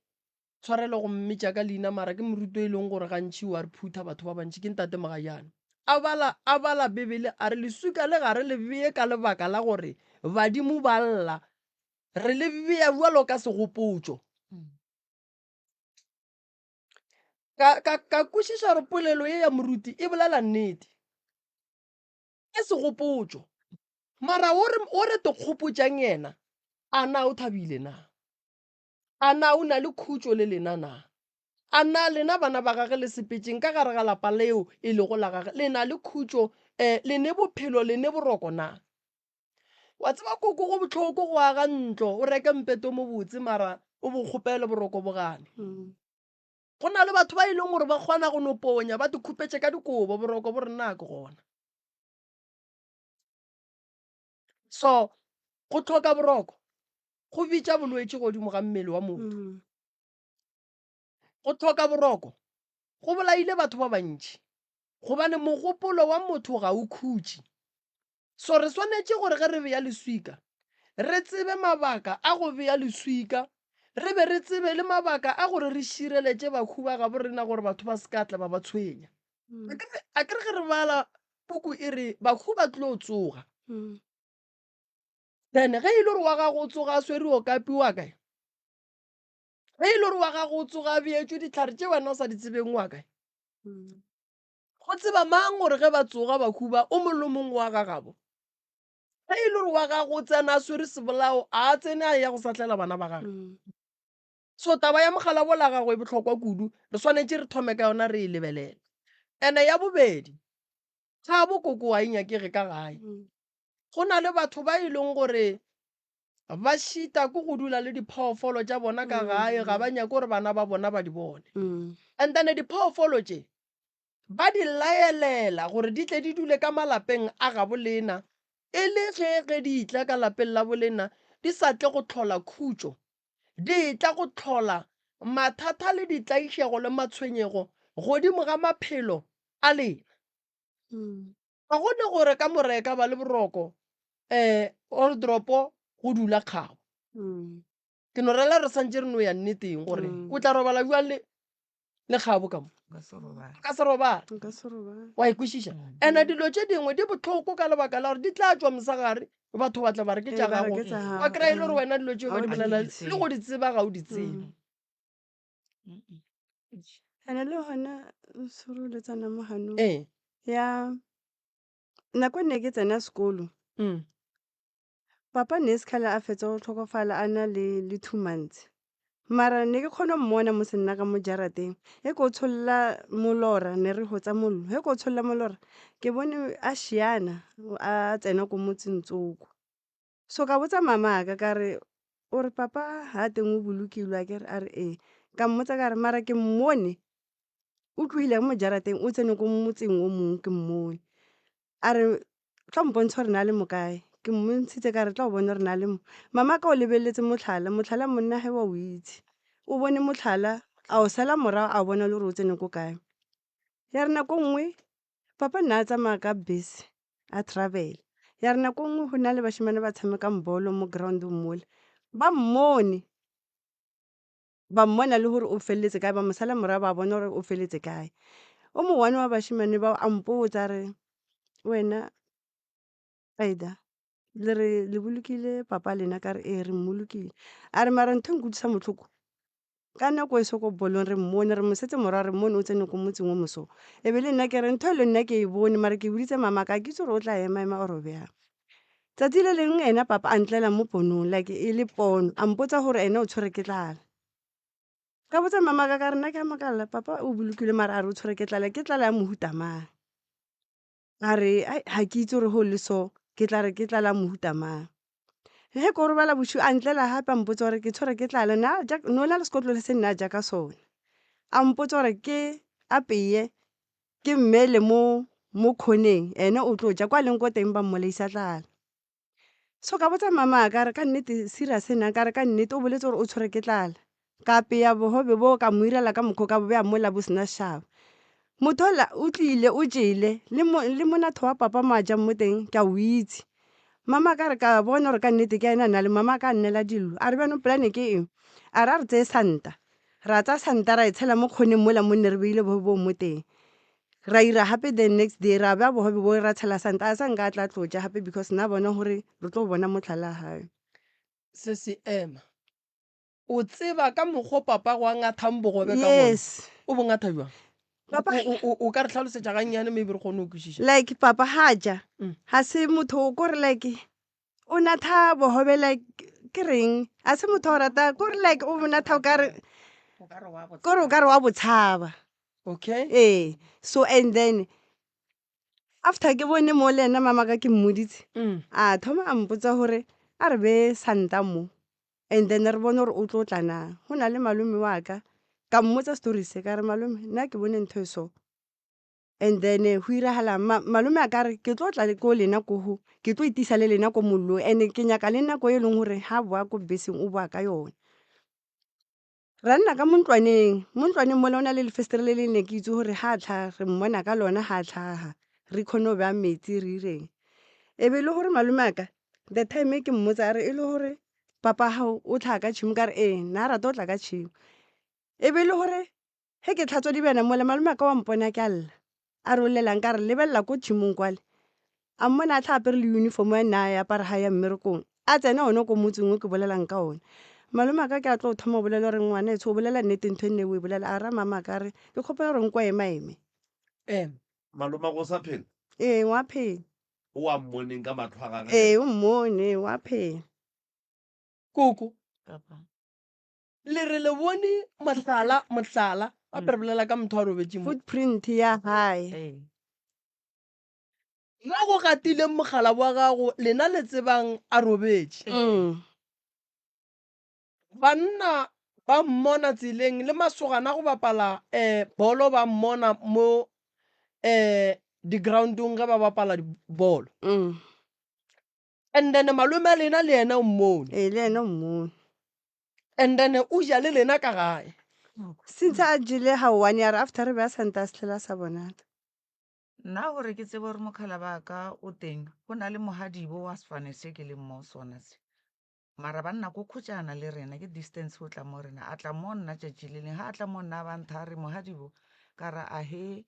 tshwarelo go mmitša ka leina mara ke moruti o e leng gore gantši wa re phutha batho ba bantši ke ntate Mogajane. A bala a bala Bibele a re leswika le ga re le bee ka lebaka la gore badimo ba lla, re le bea bjalo ka segopotšo. Ka, ka, ka kwešiša gore polelo ye ya moruti e bolela nnete. Ke segopotšo. Mara o re, o re te kgopotšang yena, a na o thabile na? A na o na le khutšo le lena na? A na lena bana ba gage le sepetšeng ka gare ga lapa leo e lego la gage le na le khutšo, e, le ne bophelo, le ne boroko na? Wa tseba koko go bohloko go aga ntlo, o reke mpete o mobotse mara o bo kgopele boroko bo gane. Go na le batho ba e leng gore ba kgona go no ponya ba tikhupetše ka dikobo, boroko bo re na ke gona. So go hloka boroko go bitša bolwetši godimo ga mmele wa motho. Go hloka boroko go bolaile batho ba bantši gobane mogopolo wa motho ga o khutše. So re swanetše gore ge re bea leswika, re tsebe mabaka a go bea leswika, re be re tsebe le mabaka a gore re šireletše bahu ba gabo rena gore batho ba se ka tla ba ba tshwenya. A ke re ge re bala puku e re bahu ba tlo tsoga. Then ge e le gore wa gago o tsoga a swere okapi wa kae? Ge e le gore wa gago o tsoga a beetšwe dihlare tše wena o sa di tsebeng wa kae? Go tseba mang gore ge ba tsoga bahu ba, o mongwe le o mongwe wa gagabo? Ge e le gore wa gago o tsena a swere sebolao, a a tsene a eya go sahlela bana ba gagwe. So taba ya mogala wola gagwe e bohlokwa kudu, re swanetše re thome ka yona re e lebelele. Ene ya bobedi, tshabo koko ga e nyakege ka gae. Go na le batho ba e leng gore ba šita ke go dula le diphoofolo tša bona ka gae, ga ba nyake gore bana ba bona ba di bone. And then diphoofolo tše ba di laelela gore di tle di dule ka malapeng a gabo lena, e le ge ge di etla ka lapeng la bolena di sa tle go hlola khutšo, di etla go hlola mathata le ditlaišego le matshwenyego godimo ga maphelo a lena. Ga go ne gore ka more e ka ba le boroko, um wardrobe go dula kgabo. Ke no rela re santše re no ya nneteng gore o tla robala bjang le le kgabo ka mo. Nka se robale. Nka se robale. Nka se robale. Wa e kwešiša? Ene dilo tše dingwe di bohloko ka lebaka la gore di tla tšwa mosegare batho ba tla ba re ke tša Ee, ba re gago. ke tša Wa gago. kry-a e le gore wena dilo tšeo Ga ba o di di bolela tsebe. le go di tseba ga o di tsebe. Ene le gona soroletsana mo ganong Ee. ya nako e ne ke tsena sekolo papa ne e se kgale a fetsa go tlhokofala a na le le 2 months. Mara ne ke kgona go mmona mos nna ka mo jarateng ge ko tsholla molora ne re hotsa mollo, ge ko tsholla molora ke bone a šiana a tsena ko motseng tsoko. So ka botsa mamaka ka re o re papa ha teng o bolokilwe akere a re ee. Ka mmotsa ka re mara ke mmone o tlohile mo jarateng o tsene ko motseng o mongwe ke mmone. A re tla mpontsha gore na le mo kae, ke mmontshitse ka re tla o bona gore na le mo. Mamaka o lebeletse motlhala, motlhala monna ge wa o itse. O bone motlhala a o sala morago a bona le gore o tsene ko kae. Ya re nako nngwe papa nna a tsamaya ka bese a travel. Ya re nako nngwe go na le bashimane ba tshamekang bolo mo ground-ong mola, ba mmone. Ba mmona le gore o feleletse kae, ba mo sala morago ba bona gore o feleletse kae. O mo one wa bashimane bao a mpotsa a re, wena Aida le re le bolokile papa lena ka re ee re mmolokile. A re mara ntho e nkutlwisang bohloko ka nako e so ko bolong re mmone re mo setse morago re mmone o tsene ko motseng o moso. E be le nna ke re ntho e le nna ke e bone mara ke boditse mamaka ga ke itse gore o tla ema ema or bjang. Tsatsi le lengwe ena papa a ntlela mo ponong like e le pono a mpotsa gore ena o tshwere ke tlala. Ka botsa mama ka ka re nna ke a makala papa o bolokilwe mara a re o tshwere ke tlala, ke tlala ya mohuta mang? A re ai ga ke itse gore go le so ke tla re ke tlala ya mohuta mang. Ge ko robala bošego a ntlela gape a mpotsa gore ke tshwere ke tlala ne a ja ne o na le sekotlolo se nne a ja ka sona. A mpotsa gore ke apeye ke mmeele mo mo khoneng ene o tlo ja kwa leng ko teng ba mmolaisa tlala. So ka botsa mama ka re ka nnete serious na ka re ka nnete o boletse gore o tshwere ke tlala. Ka apeya bogobe bo ka mo irela ka mokgwa ka bo beya mola bo sena sešaba. Motho ola o tlile o jele le mo le monatho wa papa mo a jang mo teng ke a o itse. Mama ka re ka bona gore ka nnete ke ena a na le mama ka a nnela dillo a re bjanong polane ke eng? A re a re tseye santa. Ra tsaya santa ra e tshela mo kgoneng mola mo nne re beile bogobe boo mo teng. Ra ira gape the next day ra bea bogobe boo ra tshela santa a sa nka a tla tlo ja gape because na bona gore re tlo bona mohlala gae. Se se ema. O tseba ka mokgo papago a ngathang bogobe ka gona? Yes. O bo ngatha bjang? Papa O, o, o ka re hlalosetša gannyane maybe re kgone go kwešiša. Like papa ga ja ga se motho o kore like o natha bogobe like. Ke reng? A se motho wa go rata kore like o bonatha o kare kore o kare wa botshaba. Okay. Ee, so and then after ke bone mo le ena mama ka ke mmoditse a thoma a mpotsa gore a re beye santa mo and then re bone gore o tlo tla na. Go na le malome wa ka ka mmotsa story se ka re malome nna ke bone ntho e so and then go iragalang malome a ka re ke tlo tla ko lena kogo ke tlo itisa le lena ko mollong and ke nyaka le nako e leng gore ga boa ko beseng o boa ka yone. Ra nna ka mo ntlwaneng, mo ntlwaneng mola o na le lefestere le leng ne ke itse gore ga a tlhaga re mmona ka lona ga a tlhaga re kgone go baya metsi re ireng. E be e le gore malome a ka the time e ke mmotsa a re e le gore papa gago o tlhaga ka tšhimo ka re ee nna a rata go tla ka tšhimo. E be e le gore ge ke tlhatswa dibjana mola malome a ka wa mpona ke a lla a re o llelang ka re lebelela ko tšhimong kwale a mmona a tlha apere le uniform ya nna a e apara ga ya mmerekong a tsena one ko motseng o ke bolelang ka one malome a ka ke a tlo thoma go bolela gore ngwana etsho o bolela nnete ntho e nne o e bolela a ra mama ka re ke kgopela gore nko ema eme Em. Malome a go sa phela? Ee, wa phela. O a mmoneng ka matlho a gagwe? Ee, o mmone, wa phela. Koko. Papa. Le re le bone mohlala, mohlala, gape re bolela ka motho a robetše mo. Footprint ya gae. Ee. Mo go gatileng mogala wa gago, lena le tsebang a robetše. Mm. Banna ba mmona tseleng le masogana a go bapala um bolo ba mmona mo um di-ground-ong ge ba bapala bolo. Mm. And then malome a lena le yena o mmone. Ee, le yena o mmone. And then o ja le lena ka gae. Since a jele ga one ya re after re be a santa a se tlhela a sa bonala. Nna gore ke tsebe gore mokgala ba ka o teng, go na le mogadibo wa sefane se ke leng mo sona se. Mara ba nna ko khotšana le rena, ke distance go tla mo rena. A tla mo nna tšatši le leng, ga a tla mo nna a ba ntha a re mogadibo, ka re ahe,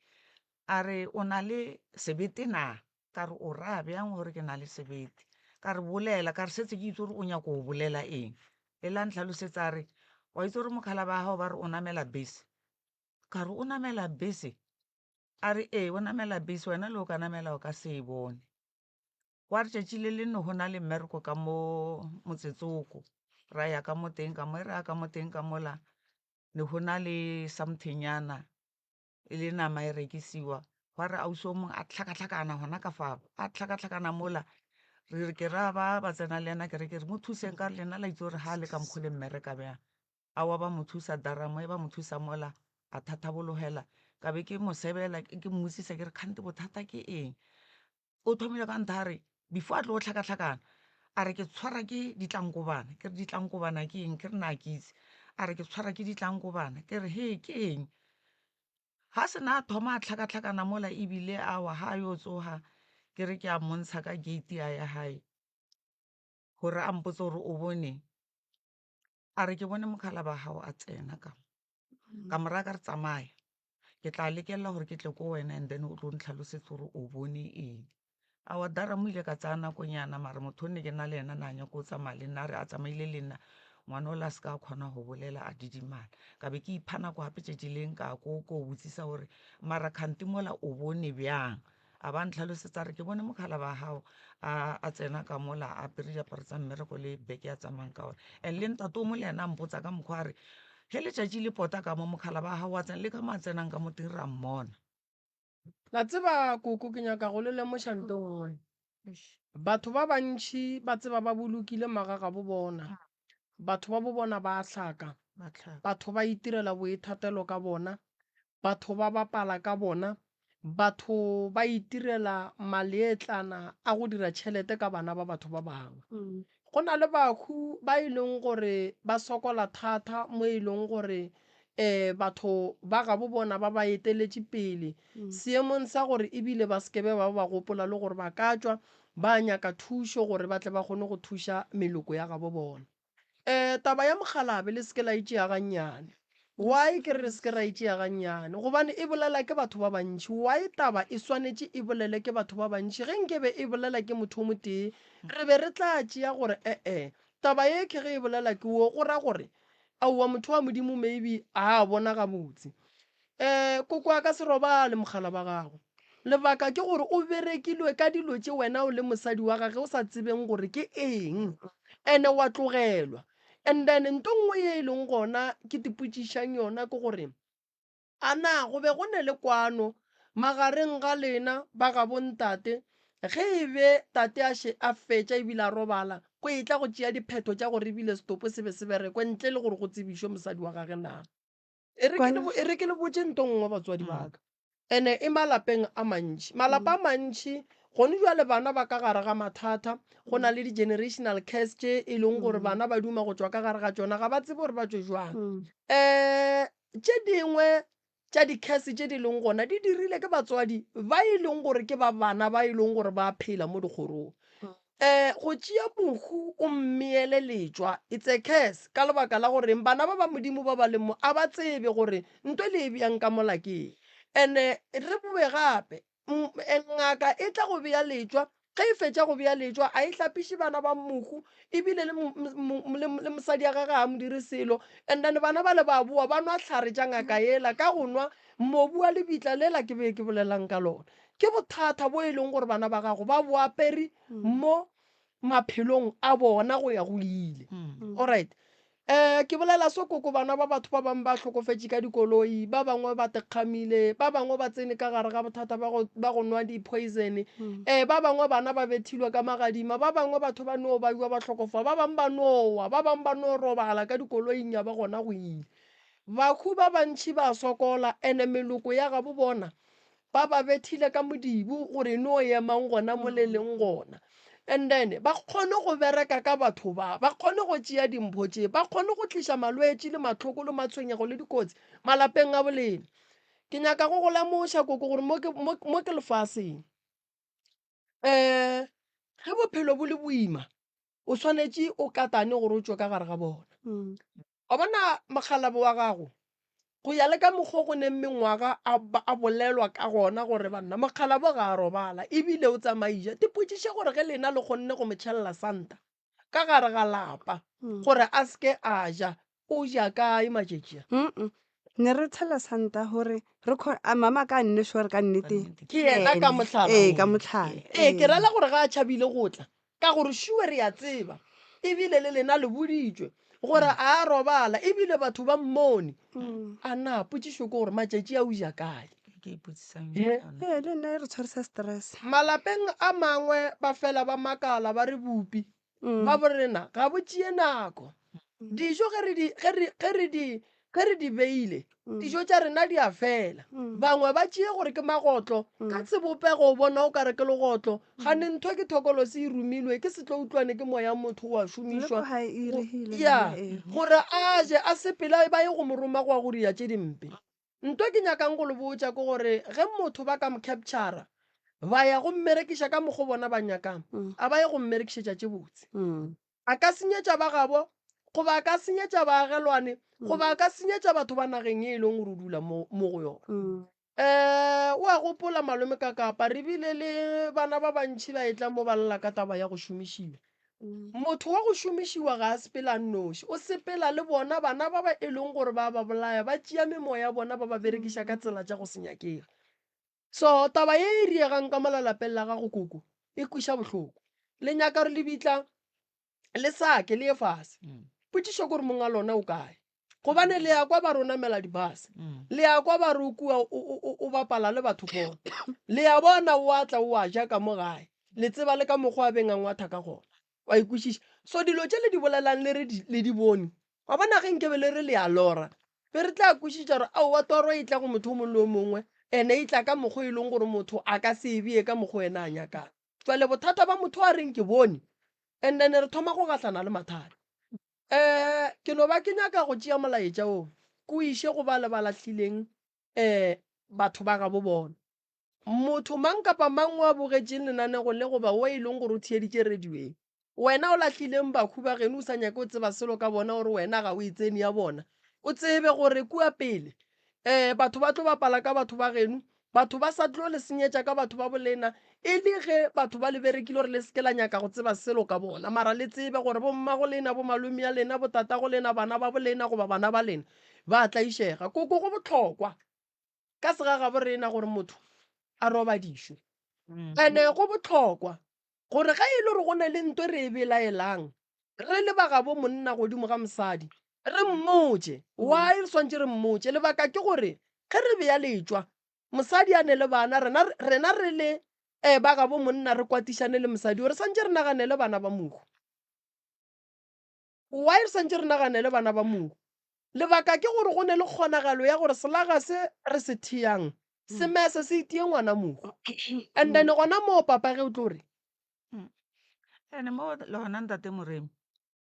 a re o na le sebete na? Ka re o raya bjang gore ke na le sebete? Ka re bolela, ka re setse ke itse gore o nyako go bolela eng. E la ntlhalosetsa a re, wa itse gore mokgala ba gago ba re o namela bese? Ka re o namela bese? A re ee, o namela bese, wena le o ka namela o ka se e bone. Gwa re tšatši le leng ne go na le mmereko ka mo motsetsoko, ra ya ka mo teng ka mo, e re ya ka mo teng ka mola ne go na le something nyana e le nama e rekisiwa. Gwa re ausi o mongwe a tlhakatlhakana gona ka fao, a tlhakatlhakana mola re re ke ra ba ba tsena le yena ke re ke re mo thuseng ka re lena la itse gore ga a le ka mokgwa le mmereka bjang. Aowa ba mo thusa daramo e ba mo thusa mola a thathabologela ka be ke mo sebela ke mmotsisa ke re kgante bothata ke eng. O thomile ka ntha a re before a tlo tlhakatlhakana a re ke tshwara ke ditlankobana ke re ditlankobana ke eng ke re na ke itse a re ke tshwara ke ditlankobana ke re he ke eng ga se na thoma a tlhakatlhakana mola ebile awa ga a yo tsoga ke re ke a montsha ka gate ya ya gae gore a mpotse gore o bone a re ke bone mokgala ba gago a tsena ka ka moraya ka re tsamaya ke tla lekelela gore ke tle ko wena and then o tlo ntlhalosetse gore o bone eng awa dara mo ile ka tsaya nakonyana mare motho o ne ke na le ena na nyako o tsamaya le nna a re a tsamaile le nna ngwana o la se ka kgona go bolela a didimala ka be ke ipha nako gape tšatši leng ka ko ko botsisa gore mara kgante mola o bone bjang a ba ntlhalosetsa re ke bone mokgala ba gago a tsena ka mola a apere diaparo tsa mmereko le beke ya tsamayng ka one and le ntate o mo le ena a mpotsa ka mokgwa a re ge letšatši le pota ka mo mokgala ba gago wa tsena le ka mo a tsenang ka mo teng ra mmona. La tseba koko ke nyaka go le lemoša nto nngwe. Batho ba bantši ba tseba ba bolokile magagabo bona. Batho ba bo bona ba a hlaka. Batho ba itirela boithatelo ka bona. Batho ba bapala ka bona. Batho ba itirela maleetlana a go dira tšhelete ka bana ba batho ba bangwe. Go na le bahu ba e leng gore ba sokola thata mo e leng gore um batho ba gabo bona ba ba eteletše pele seemong sa gore ebile ba se ke be ba ba gopola le gore ba ka tšwa ba nyaka thušo gore ba tle ba kgone go thuša meloko ya gabo bona. Um taba ya mokgalabe le se ke la e tšea gannyane. Why ke re re se ke ra e tšea gannyane? Gobane e bolela ke batho ba bantši. Why taba e swanetše e bolele ke batho ba bantši? Ge nke be e bolela ke motho o motee, re be re tla tšea gore e-e, taba ye ke ge e bolela ke wo, go ra gore aowa motho wa Modimo maybe ga a bona gabotse. Um koko a ka se robale mogala ba gago. Lebaka ke gore o berekilwe ka dilo tše wena o le mosadi wa gage o sa tsebeng gore ke eng. Ene wa tlogelwa. And then nto nngwe ye e leng gona ke tipotšišang yona ke gore a na go be go ne le kwano magareng ga lena ba gabo ntate ge e be tate a še a fetša ebile a robala go etla go tšea diphetho tša gore ebile setopo se be se berekwe ntle le gore go tsebišwe mosadi wa gage na? E re ke le e re ke le botše nto nngwe batswadi ba ka. Ene e malapeng a mantši. Malapa a mantši gone jwale bana ba ka gare ga mathata, go na le di-generational curse tše e leng gore bana ba duma go tšwa ka gare ga tšona, ga ba tsebe gore ba tšwe jwang. Um tše dingwe tša di-curse tše di leng gona di dirile ke batswadi ba e leng gore ke ba bana ba e leng gore ba phela mo dikgorong. Um go tšea mohu o mmeele letšwa, it's a curse, ka lebaka la goreng bana ba ba Modimo ba ba leng mo a ba tsebe gore nto le e bjang ka mola ke eng. And-e re boe gape, ngaka e tla go bea letšwa, ge e fetša go bea letšwa a e hlapiše bana ba mohu ebile le, le, le mosadi ya gage ga a mo dire selo. And then bana bale ba boa ba nwa hlare tša ngaka yela ka go nwa mobu wa lebitla lela ke be ke bolelang ka lona. Ke bothata bo e leng gore bana ba gago ba bo apere mo maphelong a bona go ya go ile. Alright. Um ke bolela so koko bana ba batho ba bangwe ba hlokofetše ka dikoloi, ba bangwe ba tekgamile, ba bangwe ba tsene ka gare ga bothata ba go, ba go nwa di-poison, um ba bangwe bana ba bethilwe ka magadima, ba bangwe batho ba no baiwa ba hlokofa, ba bangwe ba no wa, ba bangwe ba no robala ka dikoloing ya ba gona go ile. Bahu ba bantši ba sokola ene meloko ya gabo bona ba ba bethile ka modibo gore no emang gona mo le leng gona. And then ba kgone go bereka ka batho ba, ba kgone go tšea dimpho tše, ba kgone go tliša malwetši le mahloko le matshwenyego le dikotsi malapeng a bolena. Ke nyaka go go lemoša koko gore mo ke, mo, mo ke lefaseng. Um ge bophelo bo le boima, o swanetše o katane gore o tšwe ka gare ga bona. Wa bona mokgalabje wa gago, go ya le ka mokgwa o go neng mengwaga a, a bolelwa ka gona gore banna mokgalabje ga a robala ebile o tsamaiša. Tipotšiše gore ge lena le kgonne go mo tšhelela santa ka gare ga lapa gore a se ke a ja, o ja kae matšatši a? Ne re tshela santa gore re kgo a mama ka nne sure ka nnete Ke yena ka mohlala ee ka mohlala Ee, ke rela gore ga a tšhabile go tla, ka gore sure re a tseba ebile le lena le boditšwe gore a a robala ebile batho ba mmone. A na potšišo ke gore matšatši a o ja kae? Ke ipotsisang He? yona. Ee, le nna e re tshwarisa stress. Malapeng a mangwe ba fela ba makala ba re bupi ba borena ga bo tšee nako. Dijo ge re di, ge re, ge re di, ge re di beile, dijo tša rena di a fela. Bangwe ba tšee gore ke magotlo, ka sebopego o bona o ka re ke legotlo, gane ntho ke thokolosi e romilwe ke setlo utlwane ke moya motho wa Le šomišwa ko gae e go, iregile ya, yona e. gore a je a sepele ba ye go mo roma go ya go dira tše dimpe. Nto ke nyakang go le botša ke gore ge motho ba ka mo capture-ra ba ya go mmerekiša ka mokgo bona ba nyakang, a ba ye go mmerekišetša tše botse. A ka senyetša ba gabo, goba a ka senyetša baagelwane, goba a ka senyetša batho ba nageng ye e leng gore o dula mo, mo go yona. Um o a gopola malome ka Kapa, re bile le bana ba bantši ba etla mo ba lla ka taba ya go šomišiwa. Motho wa go šomišiwa ga a sepele a nnoši, o sepela le bona bana ba ba e leng gore ba ba bolaya, ba tšea memoya ya bona ba ba berekiša ka tsela tša go se nyakege. So taba ye e riegang ka mola lapeng la gago koko e kweša bohloko. Le nyaka gore lebitla le sake le ye fase. Potšišo ke gore monga lona o kae? Gobane le ya kwa ba re o namela di-bus, le ya kwa ba re o kua o bapala le batho gona, le ya bona o a tla o a ja ka mo gae, le tseba le ka mokgwa a beng a ngwatha ka gona. Wa e kwešiša? So dilo tše le di bolelang le re le di bone, wa bona ge nkebe le re le a lora, be re tla kwešiša gore aowa toro e tla go motho o mongwe le o mongwe, ene e tla ka mokgwa e leng gore motho a ka se e bee ka mokgwa wena a nyakang. Jwale bothata ba motho a reng ke bone, and then re thoma go gahlana le mathata. Um ke no ba ke nyaka go tšea molaetša wo ke o iše go bale ba lahlileng um batho ba gabo bona. Motho mang kapa mang o a bogetšeng lenanego le goba wo e leng gore o theeditše radioeng, wena o lahlileng bahu ba geno o sa nyake o tseba selo ka bona gore wena ga o e tsene ya bona, o tsebe gore kua pele um batho ba tlo bapala ka batho ba geno, batho ba sa tlo le senyetša ka batho ba bolena, e le ge batho ba le berekile gore le se ke la nyaka go tseba selo ka bona. Mara le tsebe gore bommago lena, bomalome ya lena, botatago lena, bana ba bolena goba bana ba lena ba a tlaišega. Koko go bohlokwa ka segagabo rena gore motho a robadišwe. Ene go bohlokwa gore ge e le gore go na le nto re e belaelang. Re le ba gabo monna godimo ga mosadi, re mmotše. Why re swantše re mmotše? Lebaka ke gore ge re bea letšwa, mosadi a ne le bana, rena, rena re le eh, ba gabo monna re kwatišane le mosadi yo, re swantše re naganele bana ba mohu. Why re swantše re naganele bana ba mohu? Lebaka ke gore go ne le kgonagalo ya gore selaga se re se theang se mese se itie ngwana mohu. And then gona moo papa ge o tlo re, Ene mo le gona ntate Moremi,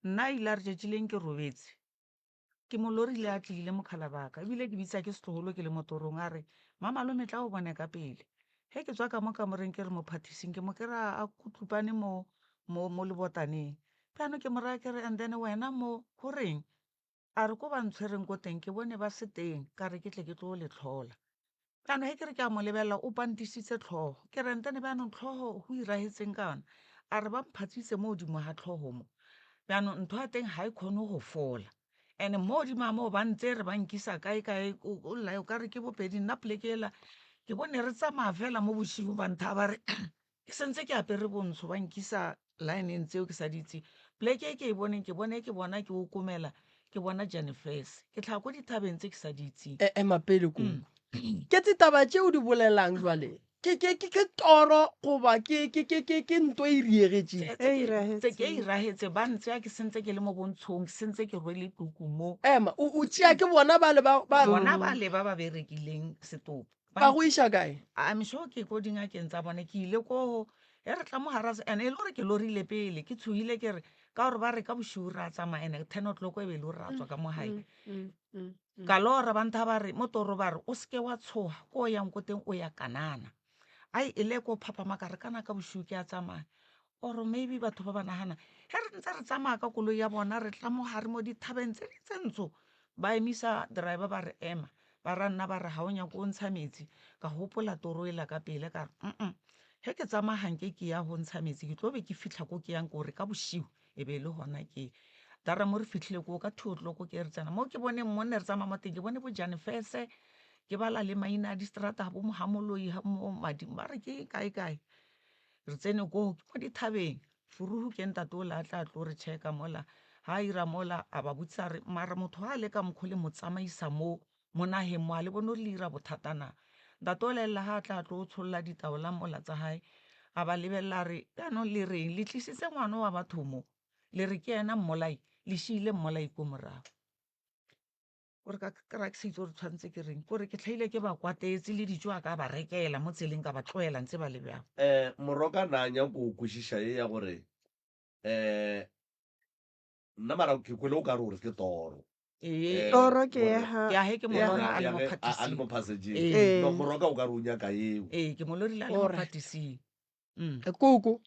nna ile a re tšatši leng ke robetse, ke mo lorile a tlile mokgala baka ebile ke bitsa ke setlogolo ke le mo torong a re mamalome tla o bone ka pele. Ge ke tswa ka mo kamoreng ke re mo phathising ke mo kry-a a kutlupane mo mo mo lebotaneng. Bjano ke mo raya ke re and then wena mo go reng? A re ko ba ntshwereng ko teng ke bone ba se teng, ka re ke tle ke tlo le tlhola. Bjano ge ke re ke a mo lebelela o pantisitse tlhogo. Ke re ntene bjanong tlhogo go iragetseng ka yona? A re ba mphatsitse mo godimo ga tlhogo mo. Bjanong ntho ya teng ga e kgone go fola. And-e mo godimo ga moo ba ntsere ba nkisa kae kae o lla o ka re ke bopedi nna poleke ela ke bone re tsamaya fela mo bošego ba nthaya ba re Ke sentse ke apere bontsho ba nkisa lineng tseo ke sa di itseng. Pleke e ke e boneng ke bone ke bona ke okomela ke bona Janifese. Ke tlhaga ko dithabeng tse ke sa di itseng. E, ema pele koko. Ke tse taba tše o di bolelang jwale ke ke ke ke toro goba ke ke ke ke ke nto e riegetšeng? Tse ke tse ke iragetse ba ntsea ke sentse ke le mo bontshong ke sentse ke rwele tuku mo. Ema o o tšea ke bona bale ba ba Bona bale ba ba berekileng setopo. Ba go iša kae? I'm sure ke ko dingakeng tsa bone ke ile ko e re tla mo gara and e le gore ke lorile pele ke tshohile ke re ka gore ba re ka bošiu ra tsamaya ene 10 o'clock e be e le gore ra tswa ka mo gae ka lora ba ntha ba re mo toro ba re o seke wa tshoga ko o yang ko teng o ya kanana ai e le ko phaphama ka re kana ka bošiu ke a tsamaya or maybe batho ba ba nagana ge re ntse re tsamaya ka koloi ya bona re tla mo gare mo dithabeng tse di tse ntsho ba emisa driver ba re ema ba ra nna ba re ga o nyako o ntsha metsi ka gopola toro ela ka pele ka re mm ge ke tsamaya ganke ke ya go ntsha metsi ke tlo be ke fitlha ko ke yang kore ka bošiu e be e le gona ke dara mo re fitlhile koo ka 2 o'clock ke re tsena mo ke boneng mo ne re tsamaya mo teng ke bone bojanefese ke bala le maina a distrata bo mohamoloi mo madimo ba re ke kae kae Re tsene koo, ke mo dithabeng. Furuhu ke ntate ola a tla tlo re checka mola. Ha a ira mola, a ba botsisa a re, mara motho ha a le ka mokgo le mo tsamaisa mo, mo naheng mo, a le bone gore le ira bothata na? Ntate ola ella ha a tla tlo tsholola ditaola mola tsa hae, a ba lebelela a re, jaanong le reng? Le tlisitse ngwana wa batho mo, le re ke yena mmolai, le šiile mmolai ko morago. Kore ka kry-a ke sa itse gore tshwanetse ke reng kore ke tlhaile ke ba kwatetse le dijo a ka ba rekela mo tseleng ka ba tloela ntse ba le bjang. Moroka na nyako o kwešiša ye ya gore um nna mara ke kwele o ka re o re ke toro. Ee. Toro ke ya Gore ha Ya he ke mo ya lora ha a le ya mo ge a a le phatising. mo passageng. Ee. No moroka o ka re o nyaka yeo. Ee, ke mo lorile a le mo Alright. phatising. Koko,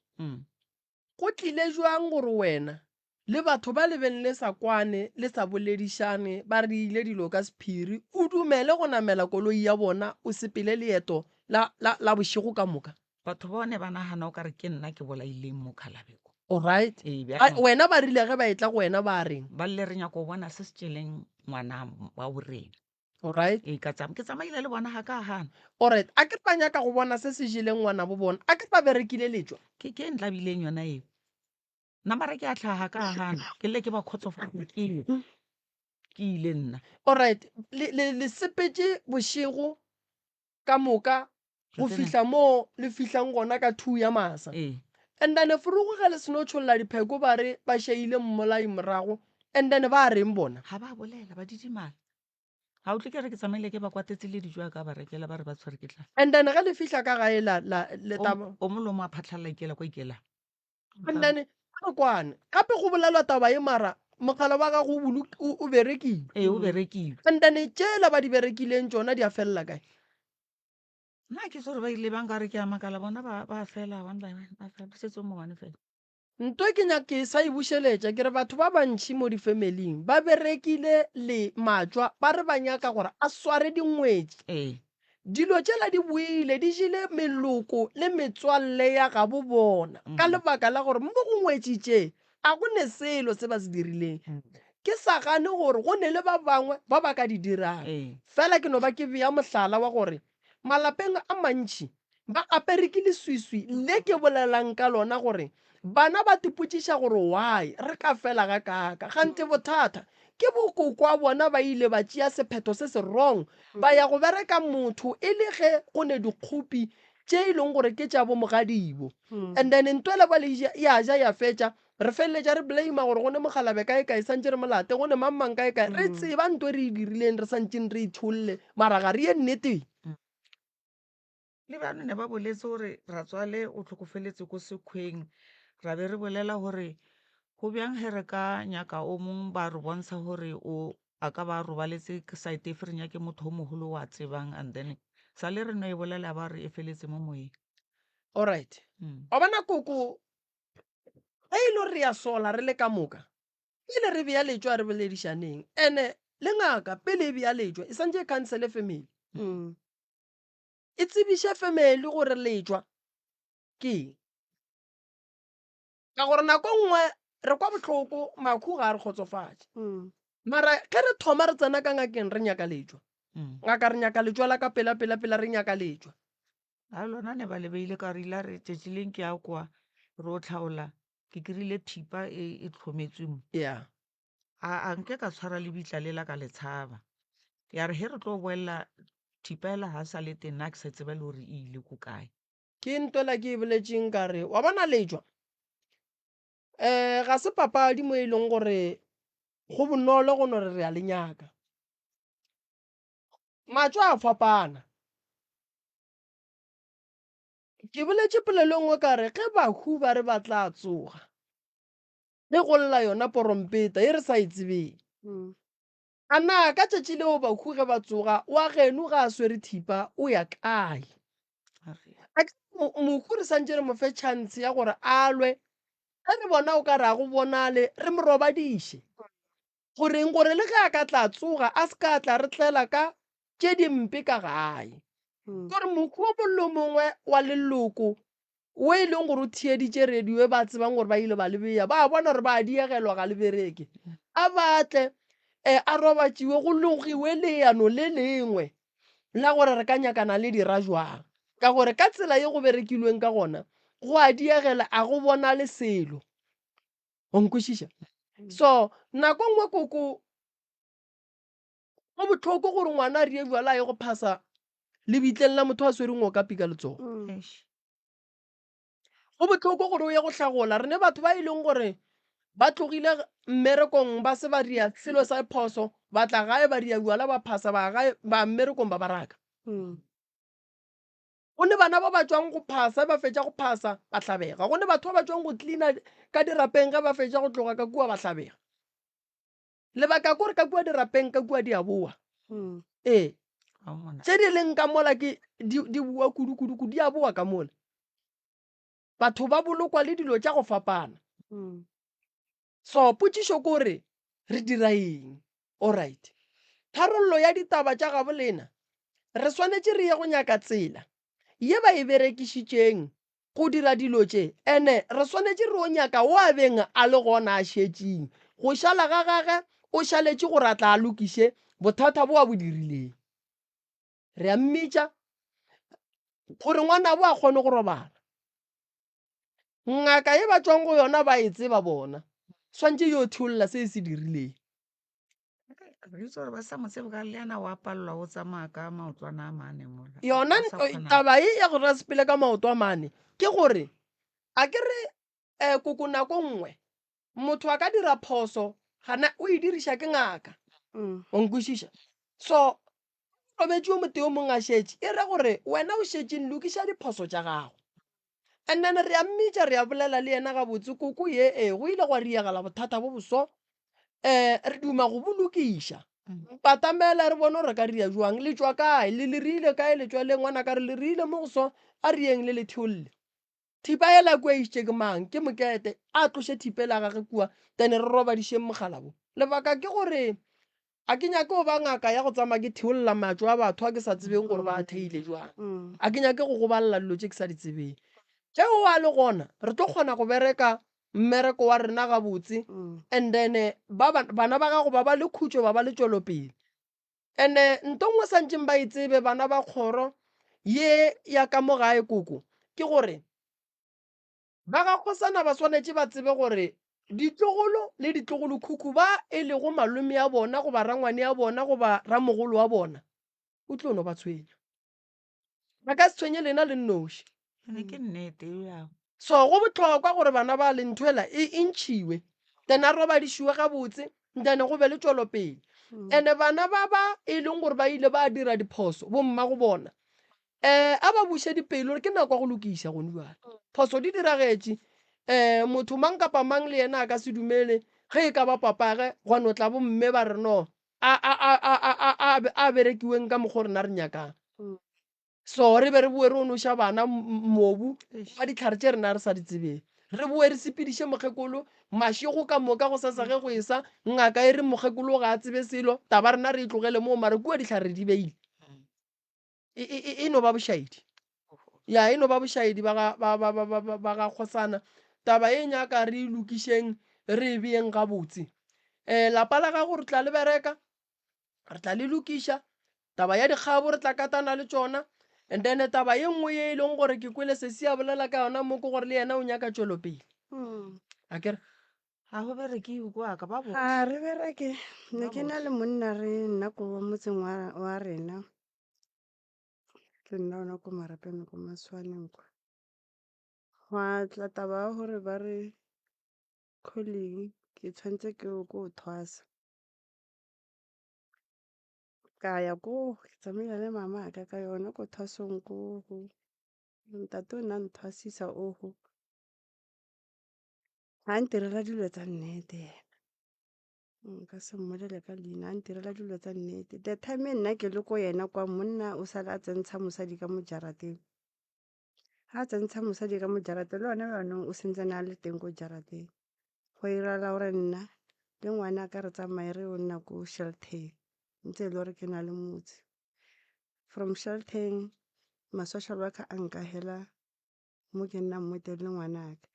Go tlile bjang gore wena le batho ba le beng le sa kwane, le sa boledišane, ba re ile dilo ka sephiri, o dumele go namela koloi ya bona o sepele leeto la, la, la bošego ka moka? Batho ba ne ba nagana o ka re ke nna ke bolaileng mokgalabje ko. Alright. Ee, A, bjalo. wena ba rile ge ba etla go wena ba reng? Ba rile re nyaka go bona se se tšeleng ngwana wa borena. Alright. Ee, ka tsam ke tsamaile le bona ga ka gana. Alright. A ke re ba nyaka go bona se se jeleng ngwanabo bona? A ke re ba berekile letšwa? Ke ke e ntlabileng yona eo. Nna mara ke a hlaga ka gana. Ke lle ke ba kgotsofatse ke ye. Ke ile nna. Alright. Le, le, le sepetše bošego ka moka Re go tsene. fihla moo le fihlang gona ka 2 ya masa. Ee. And then forogo ge le seno tšholla dipheko ba re ba šaile mmolai morago and then ba reng bona? Ga ba bolela, ba didimala. Ga o tle ke re ke tsamaile ke ba kwatetse le dijo a ka ba rekela ba re ba tshwere ke tlala. And then ge le fihla ka gae la, la, le O, taba. o molomo a phatlhalla ikela kwa ikelang. And then a re kwane. Gape go bolelwa taba ye mara mogala wa gago o boloki, o, o berekilwe. Ee, o berekilwe. And then tšela ba di berekileng tšona di a felela kae? Nna ke tsore ba ile ba nkare ke a makala bona ba, ba fela one by one, ba fela, setse o mo one fela. Nto e ke nyaka ke sa e bušeletša ke re batho ba bantši mo difemeling ba berekile le matšwa ba re ba nyaka gore a sware dingwetši. Ee. Dilo tšela di boile di jele meloko le metswalle ya gabo bona ka lebaka la gore mo go ngwetši tše a go ne selo se ba se dirileng. Ke sa gane gore go ne le ba bangwe ba ba ka di dirang, fela ke no ba ke bea mohlala wa gore malapeng a mantši ba apere ke leswiswi le ke bolelang ka lona gore Bana ba tipotšiša gore why re ka fela gakaaka. Kganthe bothata ke bokoko bona ba ile ba tšea sephetho se se wrong ba ya go bereka motho e le ge go ne dikgopi tše e leng gore ke tša bo mogadibo. And then ntwele ba le ya ja ya fetša re feleletša re blame gore go ne mokgalabe kae kae santše re molate go ne mang mang kae kae re tseba nto e re e dirileng re santšeng re itholle mara ga re ye nneteng. Le bjano ne ba boletse gore ratswale o hlokofeletse ko sekhweng, ra be re bolela gore go bjang ge re ka nyaka o mong ba re bontsha gore o a ka ba robaletse site efe re nyake motho o mogolo wa tsebang and then sa le re no e bolela ba re e feletse mo moyeng. Alright. Wa bona koko ge e le gore re ya sola re le ka moka pele re bea letšwa a re boledišaneng ene le ngaka pele e bea letšwa e santše e cancele family. E tsebiše family gore letšwa ke eng. Ka gore nako nngwe re kwa bohloko makhu ga a re kgotsofatše. Mara ge re thoma re tsena ka ngakeng re nyaka letšwa. Ngaka re nyaka letšwa la ka pela pela pela re nyaka letšwa. A lona ne ba le beile ka re ile re tšatši leng ke ya kwa re o tlhaola ke kry-ile thipa e e tlhometswe mo. Yeah. A a nke ka tshwara lebitla lela ka le tshaba. Ya re ge re tlo boela thipa ela ga sa le teng nna ke sa tseba le gore e ile ko kae. Ke ntwela ke e boletšeng ka re wa bona letšwa um ga se papadi mo e leng gore go bonolo go no re re a le nyaka. Matšwa a fapana. Ke boletše polelo e nngwe ka re ge bahu ba re ba tla tsoga ge go lla yona porompeta ye re sa e tsebeng. A na ka tšatši leo bahu ge ba tsoga wa geno ga a swere thipa o ya kae? A ke mohu re santše re mo fe chance ya gore a lwe, ge re bona o ka re a go bonale re mo robadiše. Goreng? Gore le ge a ka tla tsoga a se ka tla re tlela ka tše dimpe ka gae. Gore mohu o mongwe le o mongwe wa leloko wo e leng gore o theeditše radio e ba tsebang gore ba ile ba le bea, ba bona gore ba a diegelwa ga le bereke, a ba tle um a robatšiwe go logiwe leano le lengwe la gore re ka nyakana le dira jwang. Ka gore ka tsela ye go berekilweng ka gona go a diegela, a go bonale selo. O nkwešiša? So nako nngwe koko go bohloko gore ngwana a rie bjala a ye go phasa lebitleng la motho a swereng okapi ka letsogo. Go bohloko gore o ye go hlagola. Re ne batho ba e leng gore ba tlogile mmerekong ba se ba ria selo sa phoso, ba tla gae ba ria bjala ba phasa ba gae ba mmerekong ba ba raka. Go ne bana ba ba tšwang go phasa ba fetša go phasa ba hlabega. Go ne batho ba ba tšwang go cleaner ka dirapeng ge ba fetša go tloga ka kua ba hlabega. Lebaka ke gore ka kua dirapeng ka kua di a boa. Ee. Tše di leng ka mola ke di di boa kudu kudu kudu di a boa ka mola. Batho ba bolokwa le dilo tša go fapana. So potšišo ke gore re dira eng? Alright. Tharollo ya ditaba tša gabo lena re swanetše re ye go nyaka tsela ye ba e berekišitšeng go dira dilo tše, ene re swanetše re o nyaka wo a beng a le gona a šetšing. Go šala ga gage o šaletše gore a tla a lokiše bothata bo a bo dirileng. Re a mmitša gore ngwanabo a kgone go robala. Ngaka ye ba tšwang go yona ba e tseba bona, swantše yo theolla se e se dirileng. Re itse gore ba sa mo tsebe ka le yena wa palelwa o tsamaya ka maotwana a mane mola. Yona Ba sa kgona. taba e ya gore a sepele ka maoto a mane ke gore a ke re um koko nako nngwe motho a ka dira phoso gana o e diriša ke ngaka. O nkwešiša? So robetše yo motee yo mongwe a šetše e ra gore wena o šetšeng lokiša diphoso tša gago. And then re a mmitša re a bolela le yena gabotse koko ye e go ile gwa riegela bothata bo boso um re duma go bo lokiša. Batamela re bone gore re ka ria jwang le tšwa kae le le riile kae le tšwa le ngwana ka re le riile mo go so a rieng le le theolle. Thipa yela kua e išitše ke mang ke mokete a tloše thipa ela gage kua then re robadišeng mogala bo. Lebaka ke gore A ke nyake go ba ngaka ya go tsamaya ke theolla matšo a batho a ke sa tsebeng gore ba a theile jwang. A ke nyake go gobalela dilo tše ke sa di tsebeng. Ge o a le gona, re tlo kgona go bereka mmereko wa rena gabotse and then ba bana ba gago ba ba le khutšo ba ba le tšwelopele. And-e nto nngwe santšeng ba e tsebe bana ba kgoro ye ya ka mo gae koko ke gore. Ba ga kgosana ba swanetše ba tsebe gore ditlogolo le ditlogolokhukhu ba e lego malome a bona goba rangwane a bona goba ramogolo wa bona o tlo no ba tshwenya. Ba ka se tshwenye lena le nnoši. Ene ke nnete eo ya. So go bohlokwa gore bana ba le ntho ela e e ntšhiwe then a robadišiwe gabotse then go be le tšwelopele. Ene bana ba ba e leng gore ba ile ba dira diphoso bommago bona um a ba buše dipelo gore ke nako ya go lokiša gone bjale. Phoso di diragetše um motho mang kapa mang le yena a ka se dumele ge e ka ba papage gwa no tla bomme ba re no a a a a a a a berekiweng ka mokgwa o rena re nyakang. So re be re boe re o noša bana mobu wa ditlhare tše rena re sa di tsebeng. Re boe re sepediše mokgekolo mašego ka moka go sasa ge go esa, ngaka e re mokgekolo ga a tsebe selo, taba rena re e tlogele moo mara kua dihlare re di beile. E, e, e, e no ba bošaedi. Ya, e no ba bošaedi ba ga, ba, ba, ba, ba, ba, ba ga kgosana. Taba e nyaka re e lokišeng, re e beeng gabotse. Um lapa la gago re tla le bereka, re tla le lokiša. Taba ya dikgabo re tla katana le tšona. And then taba ye nngwe ye e leng gore ke kwele sesi a bolela ka yona mo ke gore le yena o nyaka tšwelopele. A kere? Ga go berekiwe kwa ka ba bohle. Ga re bereke. Ne ke na le monna re nna ko motseng wa, wa rena. Ke nna ona ko Marapeng ko Maswaneng kwa. Gwa tla taba ya gore ba re calling ke tshwanetse ke yo ko thwasa. Ka ya koo, ke tsamaile le mama ka ka yona ko thwasong koo. Ntate o ne a nthwasisa oho. A ntirela dilo tsa nnete yena. Nka se mmolele ka leina, a ntirela dilo tsa nnete. The time e nna ke le ko yena kwa monna o sale a tsentsha mosadi ka mo jarateng. Ga a tsentsha mosadi ka mo jarateng le gona jaanong o santsane a le teng ko jarateng. Go iragala gore nna le ngwanaka re tsamaye re yo nna ko shelter-eng ntse e le gore ke na le motse. From shelter-eng ma-social worker a nkagela mo ke nnang mo teng le ngwanaka.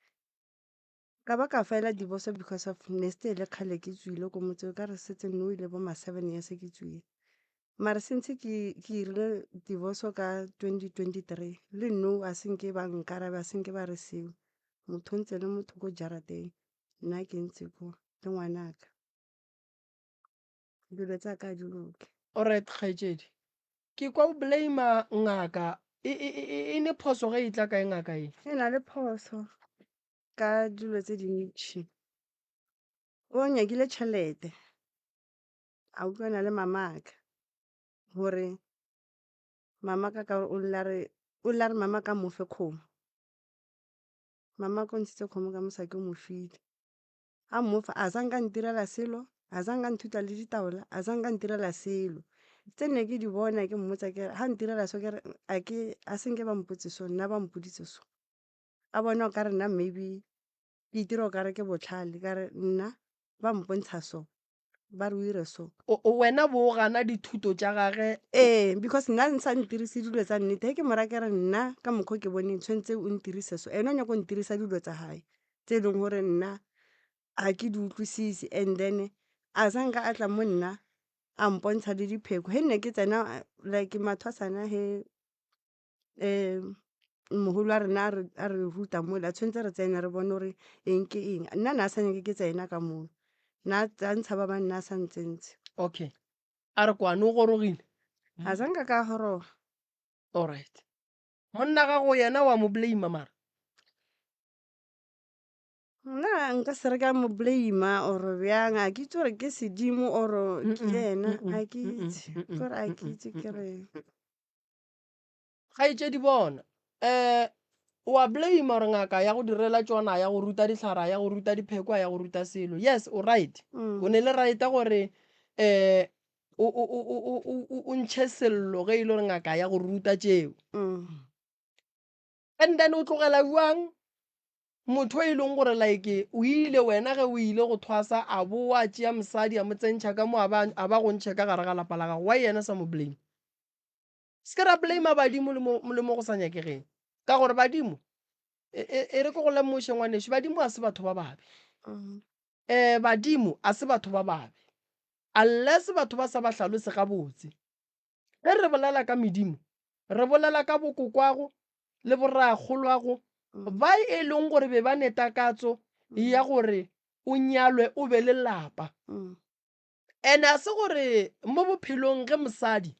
Ka ba ka file divorce because of ne setse e le kgale ke tswile ko motseng o kare setse nou ile bo ma 7 years ke tswile. Mara since ke ke irile divorce ka 2023 le nou a se nke ba nkarabe a se nke ba re seo. Motho o ntse le motho ko jarateng nna ke ntse ko le ngwanaka. Dilo tsa ka di loke. Alright kgaetšedi, ke kwa o blame ngaka e, e, e, e ne phoso ge e tla kae ngaka e? E na le phoso ka dilo tse dintši. O nyakile tšhelete a utlwana le mamaka gore mamaka ka o lla re o lla re mamaka mo fe kgomo. Mamaka o ntshitse kgomo ka mosaki o mo file. A mmofa a zanka ntirela selo, a zanka nthuta le ditaola, a zanka ntirela selo. Tse ne ke di bona ke mmotsa ke re ha ntirela so ke re a ke a senke ba mpotse so nna ba mpoditse so. A bona o ka re nna maybe ke itira o kare ke botlhale ka re nna ba mpontsha so ba re o ire so. O wena bo o gana dithuto tša gage? Ee, because nna nsa ntirise dilo tsa nnete. Ge ke mo raya ke re nna ka mokgwa o ke boneng tshwanetse o ntirise so, ene o nyaka go ntirisa dilo tsa gae tse e leng gore nna ga ke di utlwisise. And then a sanka a tla mo nna a mpontsha le dipheko. Ge nne ke tsena like mathwasana he Mogolo wa rena a re ruta mola tshwanetse re tsene re bone gore eng ke eng. Nna ne a sa nyake ke tsena ka moo, ne a ntsha ba bangwe nna a sa ntsentshe. Okay, a re kwane o gorogile? A sa nka ka goroga. Alright, monna gago yena wa mo blame mara? Nna nka se re ka mo blame-a or bjang, a ke itse gore ke sedimo or ke yena, a ke itse, kore a ke itse ke reng. Kgaetšedi bona, um o a blame gore ngaka ya go direla tšona ya go ruta dihlare ya go ruta dipheko ya go ruta selo. Yes, o right. O ne le right gore um o ntšhe sello ge e le gore ngaka ya go ruta tšeo. And then o tlogela bjang motho e leng gore like o ile wena ge o ile go thwasa a boa a tšea mosadi a mo tsentšha ka mo a ba go ntšhe ka gare ga lapa la gago. Why yena sa mo blame? Se ke ra blame badimo le mo, le mo go sa nyakegeng. Ka gore badimo, e, e, e re ke go lemoše ngwanešu, badimo a se batho ba babe. Um badimo a se batho ba babe. Unless batho ba sa ba hlalose gabotse. Ge re bolela ka medimo, re bolela ka bokokwago le borrakgolwago. Ba e leng gore be ba ne takatso ya gore o nyalwe o be le lapa. And a se gore mo bophelong ge mosadi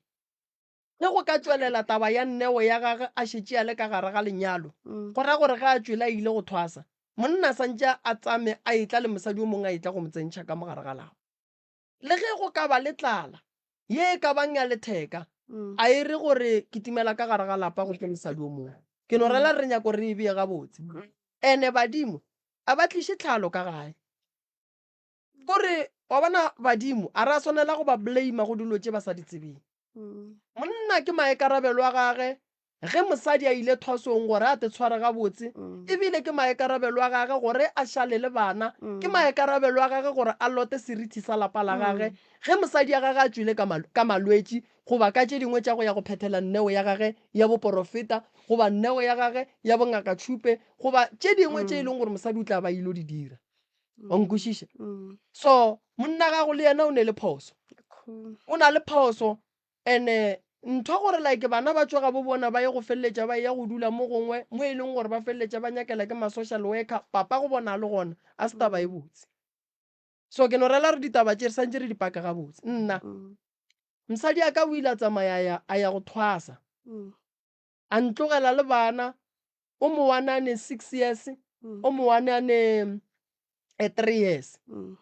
ge go ka tšwelela taba ya nneo ya gage a šetše a le ka gare ga lenyalo, go ra gore ge a tšwele a ile go thwasa, monna a santše a tsame a etla le mosadi o mongwe a etla go mo tsentšha ka mo gare ga lapa. Le ge go ka ba le tlala ye e ka bang ya letheka, a e re gore kitimela ka gare ga lapa go tle mosadi o mongwe. Ke no rela re nyako re e bee gabotse. Ene badimo a ba tliše tlhalo ka gae. Kore wa bona badimo a ra swanela go ba blame go dilo tše ba sa di tsebeng. Monna ke maikarabelo a gage ge mosadi a ile thwasong gore a te tshware gabotse, ebile ke maikarabelo a gage gore a šale le bana, ke maikarabelo a gage gore a lote seriti sa lapa la gage ge mosadi ya gage a tšwile ka, ka malwetši goba ka tše dingwe tša go ya go phethela nneo ya gage ya boporofeta goba nneo ya gage ya bongakatšhupe goba tše dingwe tše e leng gore mosadi o tla ba ilo di dira. Wa nkwešiša? So monna gago le yena o ne le phoso. O na le phoso and-e ntho gore like bana ba tšwe gabo bona ba ye go feleletša ba eya go dula mo gongwe mo e leng gore ba feleletša ba nyakela ke ma-social worker, papa go bona a le gona, a se taba e botse. So ke no rela re ditaba tše re santše re di paka gabotse. Nna mosadi a ka o ile a tsamaya a ya a ya go thwasa, a ntlogela le bana, o mo one a ne 6 years, o mo one a ne 3 years.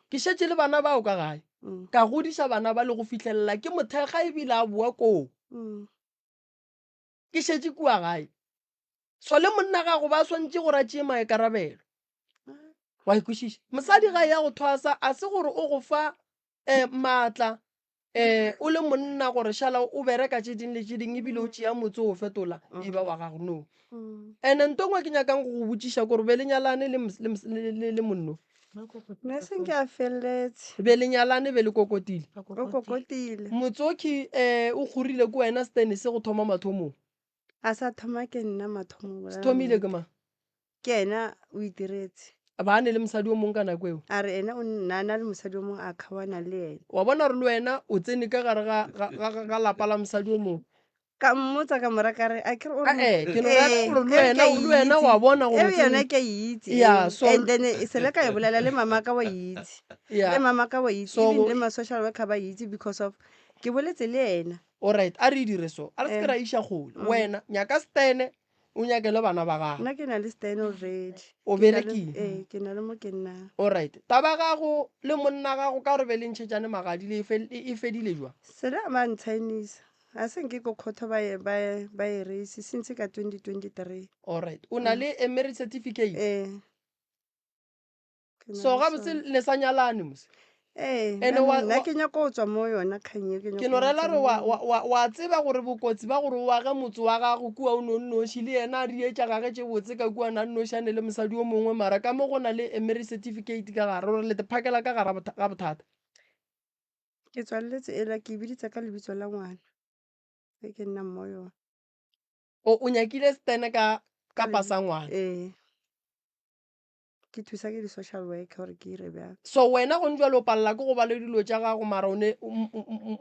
Ke šetše le bana bao ka gae, ka godiša bana ba le go fihlelela ke mo thekga ebile a boa koo. Ke šetše kua gae. So le monna gago ba swantše gore a tšee maikarabelo. Wa e kwešiša? Mosadi ga ya go thwasa a se gore o go fa maatla o le monna gore šala o bereka tše ding le tše ding ebile o tšea motse o fetola e ba wa gago no. And-e nto nngwe ke nyakang go go botšiša kore be le nyalane le monno? Ne se nke a felletse. Be le nyalane be le kokotile? O kokotile. Motsoki o kgorile ke wena Stene se go thoma mathomong? A sa thoma ke nna mathomo. Se thomile ke mang? Ke ena o itiretse. Ba ne le mosadi o mong ka nako eo? A re ena o nna na le mosadi o mong a kgaoana le ena. Wa bona gore le wena o tsene ka gare ga, ga, ga, ga lapa la mosadi o mong. Ka mmotsa ka mora ka re, a ke re o re Eh, ke no rata gore le wena, le wena wa bona gore eo o tsene- yona ke a itse Yeah, eo. so- And then e sele ka e bolela le mama ka wa itse. Yeah. Le mama ka wa itse, So even go- le ma social worker ba itse because of ke boletse le ena. Alright, a re e dire so. A re se ke Eh. ra iša kgole. Wena nyaka stene o nyake le bana ba gago. Nna ke na le stand already. O Ke na le- berekile? Ee, ke na le mo ke nnang. Alright. Taba gago le monna gago ka gore be le ntšhetšane magadi le e fe- e e fedile jwang? Sele a ba ntshaenisa. A se nke ko khotho ba e ba e ba e raise since ka 2023. Alright. O na le a marriage certificate? Ee. Ke na So le gabotse sona. le sa nyalane mos. Ee, Ene nna wa- nna wa- ke nyaka go tswa mo yona kgang e, ke Ke nyaka no go rela tswa re mo wa, yona. wa, wa, wa tseba gore bokotsi ba gore o age motse wa gago kua o no nnoši le yena a di etša gage tše botse ka kua na nnošane le mosadi o mongwe mara ka mo go na le a marriage certificate ka gare gore le te phakela ka gara ga bothata. Ke tswaletse ela ke e biditse ka lebitso la ngwana e ke nnang mo yona. O, o nyakile stene ka, ka Ka pasa ngwana. Ee. Ke thusa ke di-social worker gore ke ire bjang. So wena gone jwale o palela ke go ba le dilo tša gago mara o ne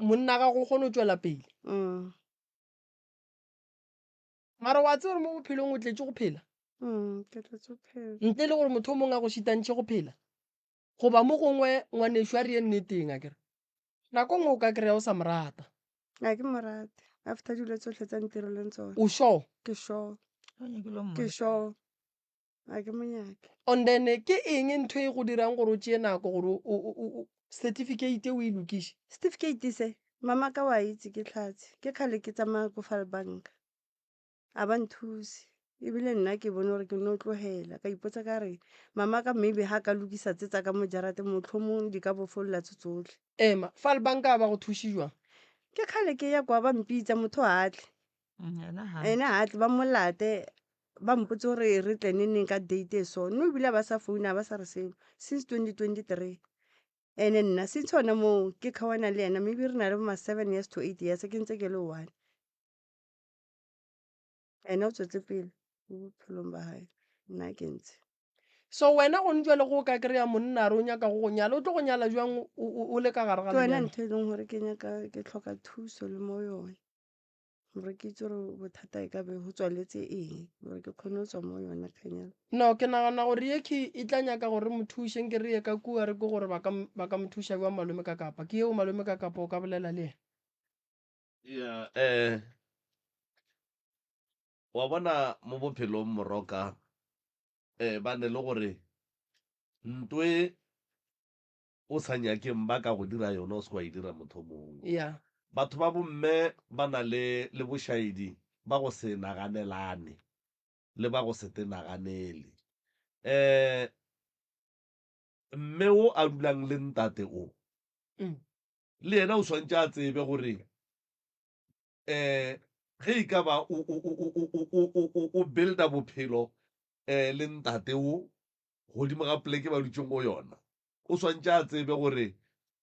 monna gago o kgone go tšwela pele. Mara wa tseba gore mo bophelong o tletše go phela? Ke tletse go phela. Ntle le gore motho o mongwe a go šitantšhe go phela. Goba mo gongwe ngwanešu a re ye nneteng akere. Nako nngwe o ka kry-a o sa mo rata. Ga ke mo rate. After dilo tsohle tsa ntireleng tsona. O sure? Ke sure. O nyakile o Ke mmolaya. sure. Ga ke mo nyake. And then ke eng ntho e go dirang gore o tšee nako gore o certificate o e lokiše? Certificate se, mama ka wa itse ke tlhatse. Ke kgale ke tsamaya ko Fal Bank. A ba nthuse. Ebile nna ke bone gore ke no tlogela. Ka ipotsa ka re, mama ka maybe ha ka lokisa tse tsa ka mo jarateng mohlomong di ka bofolola tse tsohle. Ema, Fal Bank a ba go thuše jwang? Ke kgale ke ya kwa ba mpitsa motho ha tle. Ena ha. Ena ha tle ba mo late. Ba mpotse gore re tle neng neng ka date e so. No ebile ba sa founa, ba sa re selo since 2023. Ene nna since hona moo ke kgaoana le yena maybe re na le bo ma 7 years to 8 years ke ntse ke le one. Ena o tswetse pele mo bophelong ba hae, nna ke ntse. So wena gone jwale go ka kry-a monna a re o nyaka go go nyala, o tlo go nyala jwang o le ka gare ga Ke yona lenyalo? ntho e leng gore ke nyaka, ke tlhoka thuso le mo yone. Gore ke itse gore bothata e ka be go tswaletse eng gore ke kgone go tswa mo yona kganyana. No, ke nagana gore ye key e tla nyaka gore re mo thuše, nke re ye ka kua re kwe gore ba ka, ba ka mo thuša bjang malome ka kapa. Ke yeo malome ka kapa o ka bolela le yena. Ya, eh, wa bona mo bophelong moroka, eh, ba ne le gore ntwe o sa nyakeng ba ka go dira yona o se wa e dira motho o mongwe. Yeah. Batho ba bomme ba na le le bošaedi ba go se naganelane le ba go se te naganele. Eh, mme o a dulang le ntate o, Mm. le yena o swantše a tsebe gore eh ge e ka ba o o o o o o o o o builda bophelo eh le ntate o godimo ga poleke ba dutšeng go yona, o swantše a tsebe gore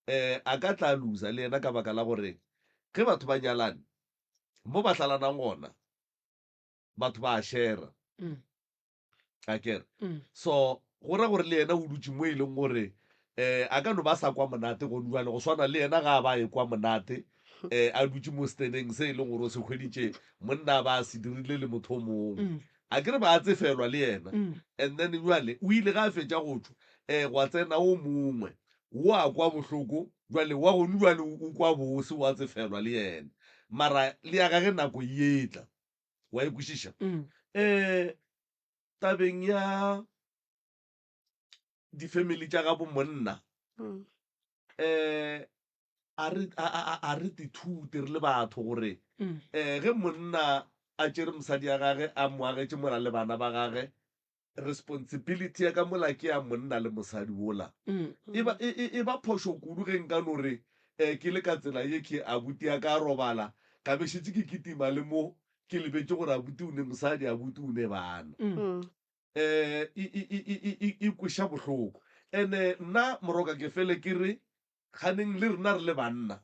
um a ka tla loser le yena ka baka la gore ge batho ba nyalane mo ba hlalanang gona batho ba a shera Mm. a kere Mm. so go ra gore le yena o dutše mo e leng gore um a ka no ba sa kwa monate gone bjale go swana le yena ga a ba e kwa monate um a dutše mo steneng se e leng gore o se hweditše monna a ba a se dirile le motho o mongwe Mm. A ke re ba tsefelwa le yena. And then bjale o ile ga a fetša go tšwa, eh, gwa tsena o mongwe. Wo a kwa bohloko, bjale wa gonu bjale o kwa bose, wa tsefelwa le yena. Mara le ya gage nako e etla. Wa e kwešiša? Eh, tabeng ya di-family tša gabo monna, eh, a re, a, a, a, a re tithute re le batho gore Mm. eh, ge monna a tšere mosadi ya gage a mo agetše mola le bana ba gage, responsibility ya ka mola ke ya monna le mosadi wola. Mm. E ba, e, e, e ba phošo kudu ge nka no re eh, ke le ka tsela ye ke abuti ya ka a robala, ka be šetše ke kitima le mo ke lebetše gore abuti o ne mosadi, abuti o ne bana. Mm. Mm. Eh, e, e, e, e, e, e, e kweša bohloko. Ene nna moroka ke fele ke re Kganeng le rena re le banna,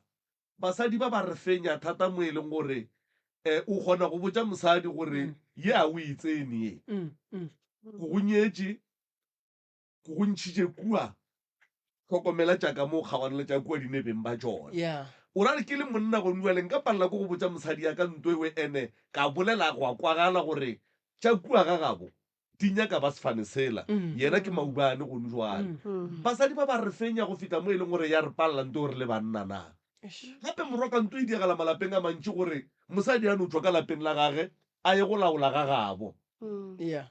basadi ba ba re fenya thata mo e leng gore um o kgona go botša mosadi gore ye a o e tsene ye. Ke go nyetše, ke go ntšhitše kua, hlokomela tša ka mo o kgaogane le tša kua di ne beng ba tšona. Yeah. O ra re ke le monna gone bjale nka palela ke go botša mosadi ya ka nto ewe ene ka bolela gwa kwagala gore tša kua ga gabo di nyaka ba sefane sela, yena ke maubane gonu jwale. Basadi ba ba re fenya go fihla mo e leng gore ya re palela nto re le banna na. Gape morwa ka nto e diegela malapeng a mantši gore mosadi a no tšwa ka lapeng la gage a ye go laola ga gabo.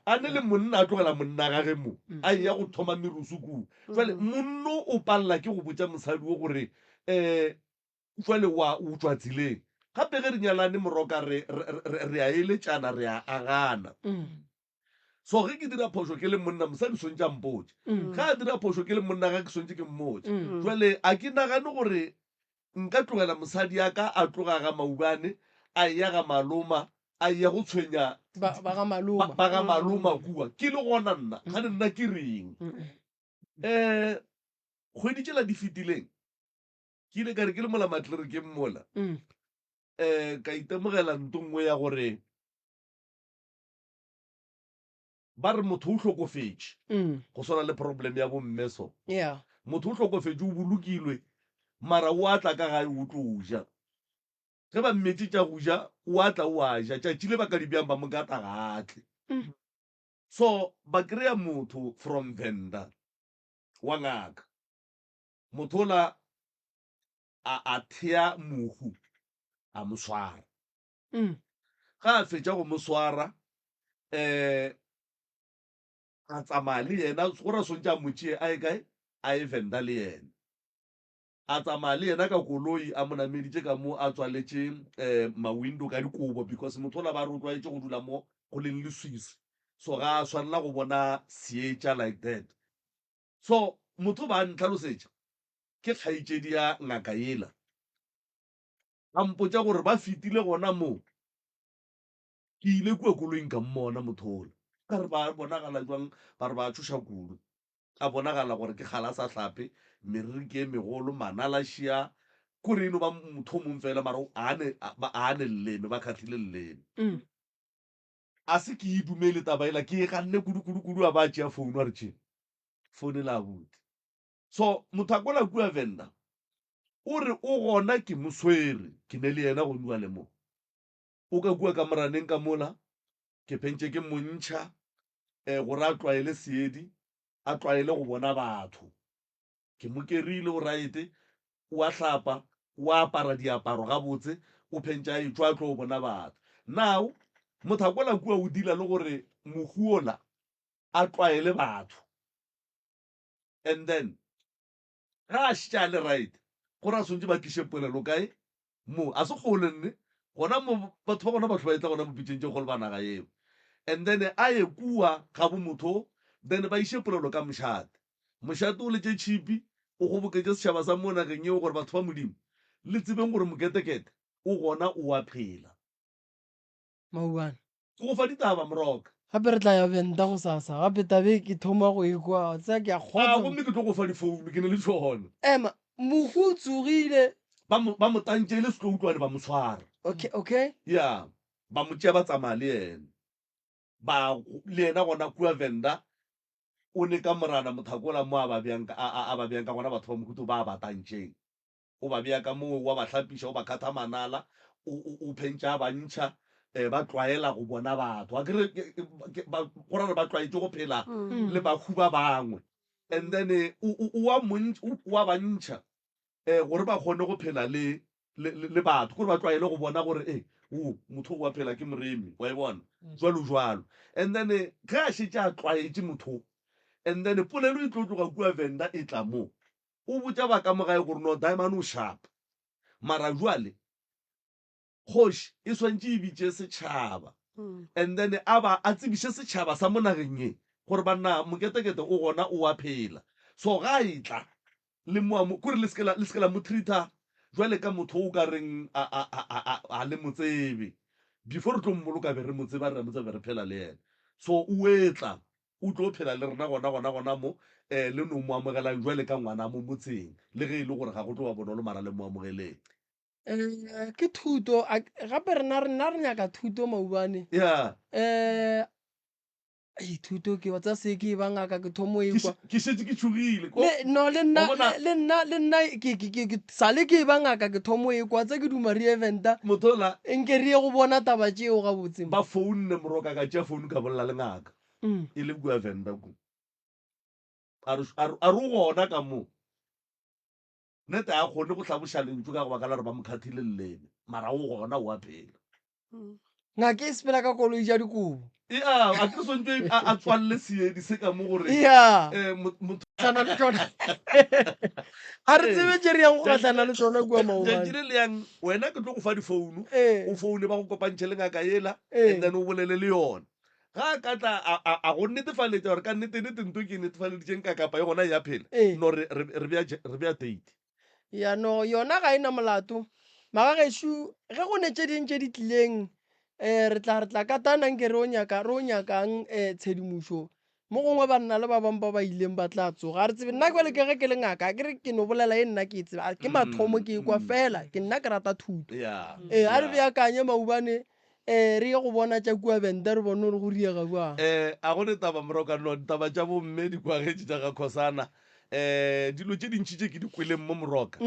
A ne le monna a tlogela monna gage mo a eya go thoma merusu kua. Jwale monno o palela ke go botša mosadi wo gore um jwale wa o tšwa tseleng. Gape ge re nyalane moroka re, re, re, re a eletšana, re a agana. So ge ke dira phošo ke le monna, mosadi swantše a mpotše. Ge a dira phošo ke le monna ga ke swantše ke mmotše. Jwale a ke nagane gore nka tlogela mosadi ya ka a tloga ga maubane a eya ga maloma a eya go tshwenya Ba, ba ga maloma. ba, ba ga maloma kua. Ke le gona nna, gane nna ke reng? Um kgwedi tšela di fetileng Ke ile ka re ke le mola matlerekeng mola, Mm. um ka itemogela nto nngwe ya gore ba re motho o hlokofetše, Mm. go swana le problem ya bomme so. Yeah. Motho o hlokofetše, o bolokilwe, mara o a tla ka gae o tlo ja. Ge ba mmetše tša go ja, o a tla o a ja. Tšatši le ba ka di bjang ba mo kata ga a tle. Mm. So ba kry-a motho from Venda wa ngaka. Motho ola a a thea mohu a mo swara. Mm. Ga a fetša go mo swara um a tsamaya le yena go ra swantše a mo tšee a ye kae a ye Venda le yena. A tsamaya le yena ka koloi a mo nameditše ka mo a tswaletše um ma-window ka dikobo because motho ola ba re o tlwaetše go dula mo go leng leswiswi so ga a swanela go bona seetša like that. So motho ba ntlhalosetša, ke kgaetšedi ya ngaka yela, a mpotša gore ba fetile gona moo. Ke ile kua koloing ka mmona motho ola. Ka re ba bonagala jwang? Ba re ba tšhoša kudu. A bonagala gore ke kgale a sa hlape, meriri ke e megolo, manala šia, kore e no ba motho o mong fela mara a ne, a ne leleme, ba khahlile leleme. A se ke e dumele taba yela, ke e ganne kudu kudu kudu, a ba a tšea founu a re tše, founela abuti. So motho a kwela kua Venda, o re o gona ke mo swere, ke ne le yena gone bjale mo. O ka kua kamoraneng ka mola, ke phentše ke mo ntšha um gore a tlwaele seedi, a tlwaele go bona batho. Ke mo kerile, o raete, o a hlapa, o a apara diaparo gabotse, o phentše a etšwa a tlo bona batho. Now, mothakola kua o dila le gore mohu ola a tlwaele batho. And then, ge a šetše a le right, go ra swantše ba tliše polelo kae? Mo, a se kgole nne, gona mo, batho ba gona ba hlwa etla gona mo pitšeng tše kgolo ba naga yeo. And then a ye kua gabo motho, then ba iše polelo ka mošate. Mošate o letše tšhipi, o kgoboketše setšhaba sa mo nageng yeo gore batho ba Modimo, le tsebeng gore moketekete o gona o a phela. Maubane. Ke go fa ditaba, Moroka. Gape re tla ya Venda gosasa. Gape taba e ke thoma go e kwa, wa tseba ke a A kgotsa. gomme ke tlo go fa difounu, ke ne le tšona. Ema, mohu o tsogile. Ba mo, ba mo tantše e le setloutlwane, ba mo tshwara. Okay, okay. Ya, ba mo tšea ba tsamaya le yena. Ba, le yena gona kua Venda, o ne ka morana mothakola mo a ba beang ka, a, a, a ba beang ka gona batho ba mohuta o ba a ba tantšeng. O ba bea ka moo, o a ba hlapiša, o ba khatha manala, o, o, o phentša a ba ntšha, eh, ba tlwaela go bona batho. Akere, ke, ke, ba, go ra gore ba tlwaetše go phela le bahu ba bangwe. And then eh, o, o, o a mo ntš-, o, o a ba ntšha, eh, gore ba kgone go phela le, le, le, le batho, gore ba tlwaele go bona gore, eh, o, motho o a phela ke moremi, wa e bona, jwalo jwalo. And then eh, ge a šetše a tlwaetše motho o, and then polelo e tlo tloga kua Venda e tla mo. O botša ba ka mo gae gore no Diamond o sharp. Mara jwale kgoši e swantše e bitše setšhaba and then a ba a tsebiše setšhaba sa mo nageng ye gore banna Moketekete o gona o a phela. So ga a etla le mo a mo kore le seke la le seke la mo treat-a jwale ka motho o ka reng a a a a a le mo tsebe. Before re tlo mmoloka be re mo tseba re a mo tseba be re phela le yena. So o etla O tlo phela le rena gona, gona, gona mo, eh, le no mo amogelang bjale ka ngwana mo motseng, le ge e le gore ga go tlo ba bonolo, mara le mo amogeleng. Eh, ke thuto, a, gape rena, rena re nyaka thuto maubane. Ya. Eh, ei, thuto ke, wa tseba se ke e ba ngaka, ke thomo e Ke kwa. še, ke šetše ke tšhogile. Ko, Le, no, le nna, wa bona. le, le nna, le nna, ke, ke, ke, ke, sale ke e ba ngaka, ke thomo e kwa, tse ke duma re ye Venda. Mothola. Nke re ye go bona taba tšeo gabotse. Ba founne moroka, ka tšea founu ka bolela le ngaka. E le kua Venda ku. A re, a re, a re o gona ka mo. Nete a kgone go hlaboša lentšu ka baka la gore ba mo khathile leleme, mara o gona o a phela. Ngaka e sepela ka koloi ja dikobo. Ea, a ke swantšwe a, a tswalele seedi se ka mo gore, Ea. eh, motho. Gahlana le tšona. A re tsebe tše re yang go gahlana le tšona kua maobane. Tšatši le le yang, wena ke tlo go fa difounu, Ee. o foune ba go kopantšhe le ngaka yela, Ee. and then o bolele le yona. Ga a ka tla a, a, a go netefaletša gore ka nnete-nnete nto ke e netefaleditšeng ka kapa e gona e a phela, Ee. no re, re, re bea, re bea date. Ya no, yona ga e na molato. Magagešo, ge go ne tše ding tše di tlileng, um re tla, re tla katana nke re o nyaka, re o nyakang um tshedimošo. Mo gongwe banna le ba bangwe ba ba ileng ba tla tsoga. A re tsebe, nna bjale ke ge ke le ngaka, a ke re ke no bolela e nna ke e tseba. Ke mathomo ke ekwa fela, ke nna ke rata thuto. Yeah. Ee, a re Yeah. beakanye maubane, um re ye go bona tša kua Venda re bone gore go riega bjang. Eh, a go ne taba moroka no ditaba tša bomme di kwagetše tša ga Khosana. Eh, dilo tše dintši tše ke di kweleng mo moroka.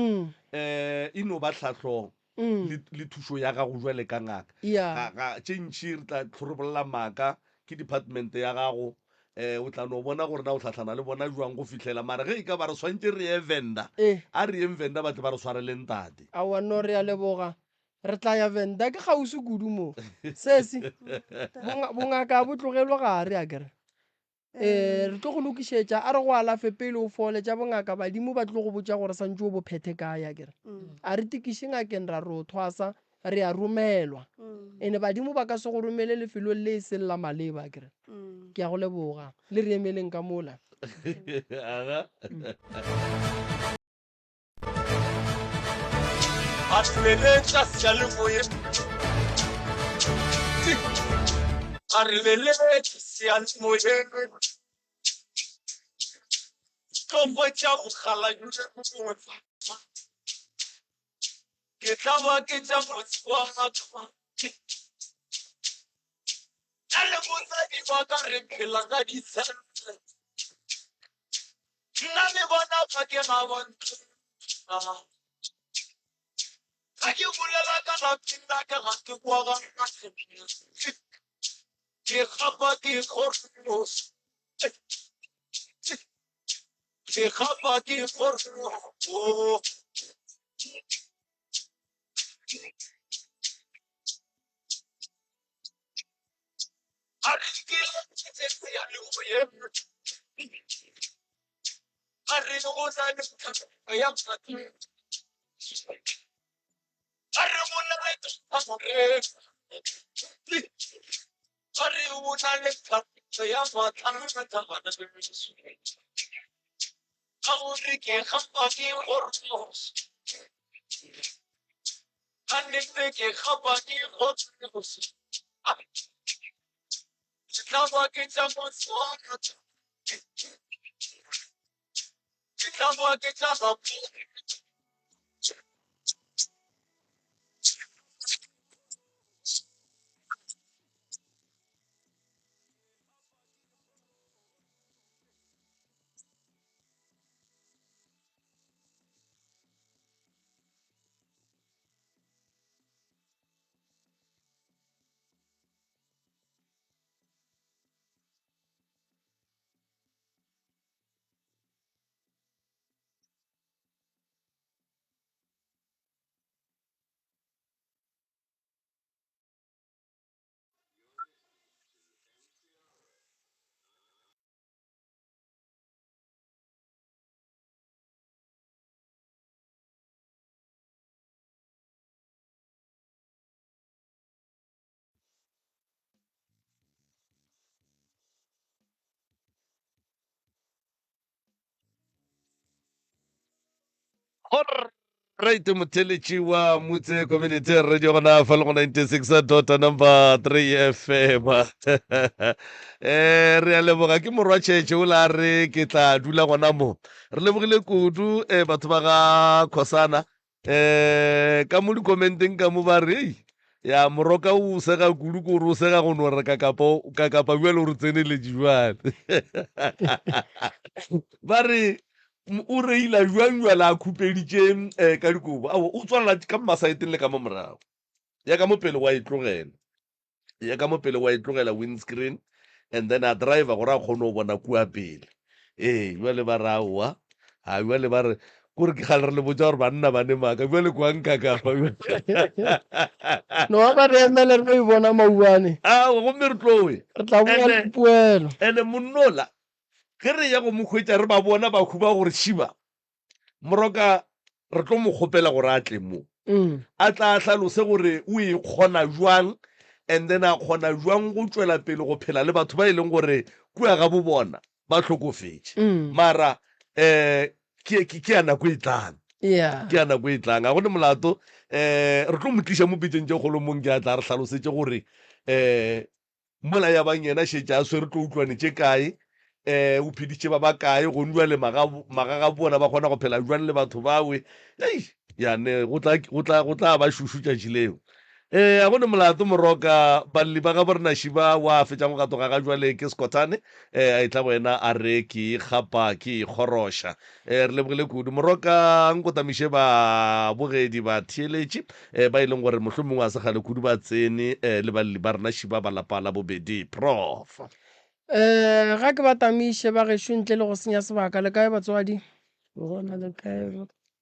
Eh, e no ba tlhahlo le, le thušo ya gago jwale ka ngaka. Yeah. Ga, ga, tše ntši re tla hlo re bolela maaka, ke department ya gago. Eh, o tla no bona gore na o hlahlana le bona jwang go fihlela. Mara ge e ka ba re swantše re ye Venda, Eh. a re yeng Venda ba tle ba re swarele ntate. Aowa no re a leboga. Re tla ya Venda, ke kgauswi kudu mo. Sesi, bonga, bongaka bo tlogelwe gare akere. Ee, re tlo go lokišetša, a re go alafe pele o fole. Tša bongaka badimo ba tlo go botša gore santše o bo phethe kae, akere. A re tikiše ngakeng ra re o thwasa, re a romelwa. Ene badimo ba ka se go romele lefelong le e seng la maleba, akere. Ke a go leboga. Le re emeleng ka mola. Aga. A re leletša seyalemoyeng. A re leletša seyalemoyeng. Tlo hwetša mokgalabje mongwe. Ke tla ba ke tša motse wa ka. Nna le mosadi wa ka re phela ka ditshele. Nna le bona ba ke ga ba ntlhoka. Ga ke bolela ka lapeng la ka ga ke kwagala. Ke gapa ke kgoroša. Ke gapa ke kgoroša. A re ke seyalemoyeng. A re go na le thata ya A re go na le thata. A re go na le thata ya mathata. Ka gore ke gapa ke kgoroša. Ka nnete ke gapa ke kgoroša. Ke tla ba ke tša Botswana. Ke tla ba ke tša Right motheletši wa Motse Community Radio gona fa le go 96 dot number 3 FM. Eh re a leboga ke morwa tšhetše o la re ke tla dula gona mo. Re lebogile kudu eh batho ba ga Khosana um ka mo di-commenteng ka mo ba re ei ya moroka o sega kudu ko gore o sega go no re kakapa kakapa bjale o re tseneletše jwale ba re o reila jwang jwale a khupeditše um ka dikobo ao o tswalela ka masaeteng le ka mo morago ya ka mo pele wa e tlogela ya ka mo pele wa e tlogela windscreen and then a driver gore a kgone go bona kua pele ee jale ba re aowa a jale ba re kore ke kgale re le botsa gore banna ba ne maaka jale kwa nka kapa no ba re emele re tlo e bona mauane ao gomme re tlowe re tla boa le poelo ene monnola ge re ya go mo hwetša re ba bona ba huba gore šiba Moroka re tlo mo kgopela gore a tle mo a tla a hlalose gore o e kgona jwang and then a kgona jwang go tšwela pele go phela le batho ba e leng gore kua ga bo bona ba hlokofetše. Mara um ke ke ya nako e tlang. Yeah. Ke ya nako e tlang. Ga go ne molato um re tlo mo tliša mo pitšeng tše kgolo mong ke a tla re hlalosetše gore um Mola ya bang yena šetše a swere tloutlwane tše kae, um o pheditše ba bakae, gonu bjale magagabona ba kgona go phela bjang le batho bawe. Ei, ya ne, go tla, go tla, go tla ba šušu tšatši leo. Ee, a go ne molato Moroka, balli ba gabo rena šiba wa fetšang go gatoga ga jwale ke Skothane, um a etla go yena a re ke ikgapa ke ikgoroša. Ee, re lebogile kudu Moroka, nkotamiše babogedi batheeletši eh, ba e leng gore mohlomongwe a se kgale kudu ba tsene eh, le balli ba rena šiba ba lapa la bobedi. Prof. Eh, ga ke ba tamiše ba gešo ntle le go senya sebaka. Le kae batswadi? Re gona le kae?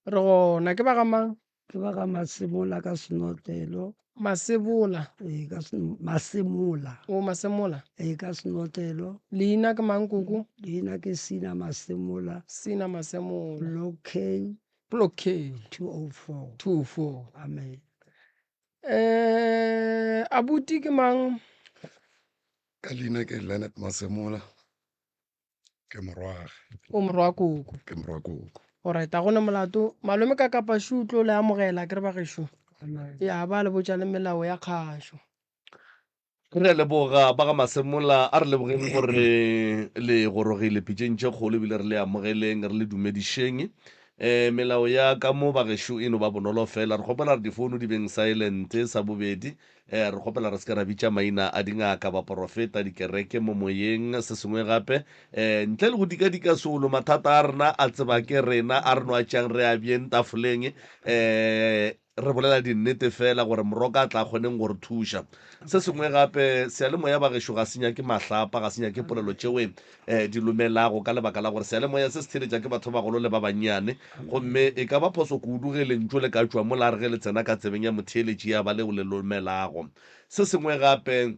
Re gona. Ke ba ga mang? Ke ba ga Masemola ka Senotlelo. Masebola. Ee, ka Masemola. O Masemola. Ee, ka Senotlelo. Leina ke mang koko? Leina ke Sina Masemola. Sina Masemola. Block K. Block K. 204. 204. Amen. Eh, abuti ke mang? Ka leina ke Leonard Masemola. Ke morwage. O morwa koko. Ke morwa koko. Alright, a gona molato. Malome ka kapa shu tlo le amogela ke re ba gešo. Ya ba le botša le melao ya kgašo. Re a leboga ba ga Masemola, a re lebogeng gore le gorogile pitšeng tše kgolo ebile re le amogeleng, re le dumedišeng. Um melao ya ka mo bagešo e no ba bonolo fela, re kgopela gore difounu di beng silent. Sa bobedi, um re kgopela re se ke ra bitša maina a dingaka, baporofeta, dikereke mo moyeng. Se sengwe gape, um ntle le go dikadika seolo, mathata a rena a tseba ke rena, a re no a tšeang re a beeng tafoleng. Um. Re bolela dinnete feela gore Moroka a tla a kgoneng go re thuša. Se sengwe gape, seyalemoya bagešo ga se nyake mahlapa, ga se nyake polelo tšeoe di lomelago ka lebaka la gore seyalemoya se se theeletša ke batho ba bagolo le ba bannyane. Gomme e ka ba phoso kudu ge lentšu le ka tšwa mola re ge le tsena ka tsebeng ya motheeletši ya ba leo le lomelago. Se sengwe gape,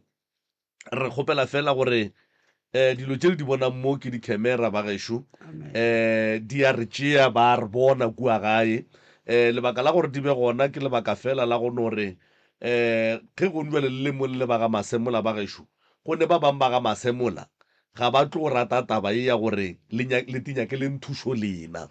re kgopela feela gore um dilo tše le di bonang mo ke di-camera ba gešo um di a re tšea ba re bona kua gae um lebaka la gore di be gona ke lebaka feela la go no re um ge go jale le le mo le le ba ga masemola ba gešo go ne ba bang ba ga masemola ga ba tlo rata taba ye ya gore le tinyakeleng thušo lena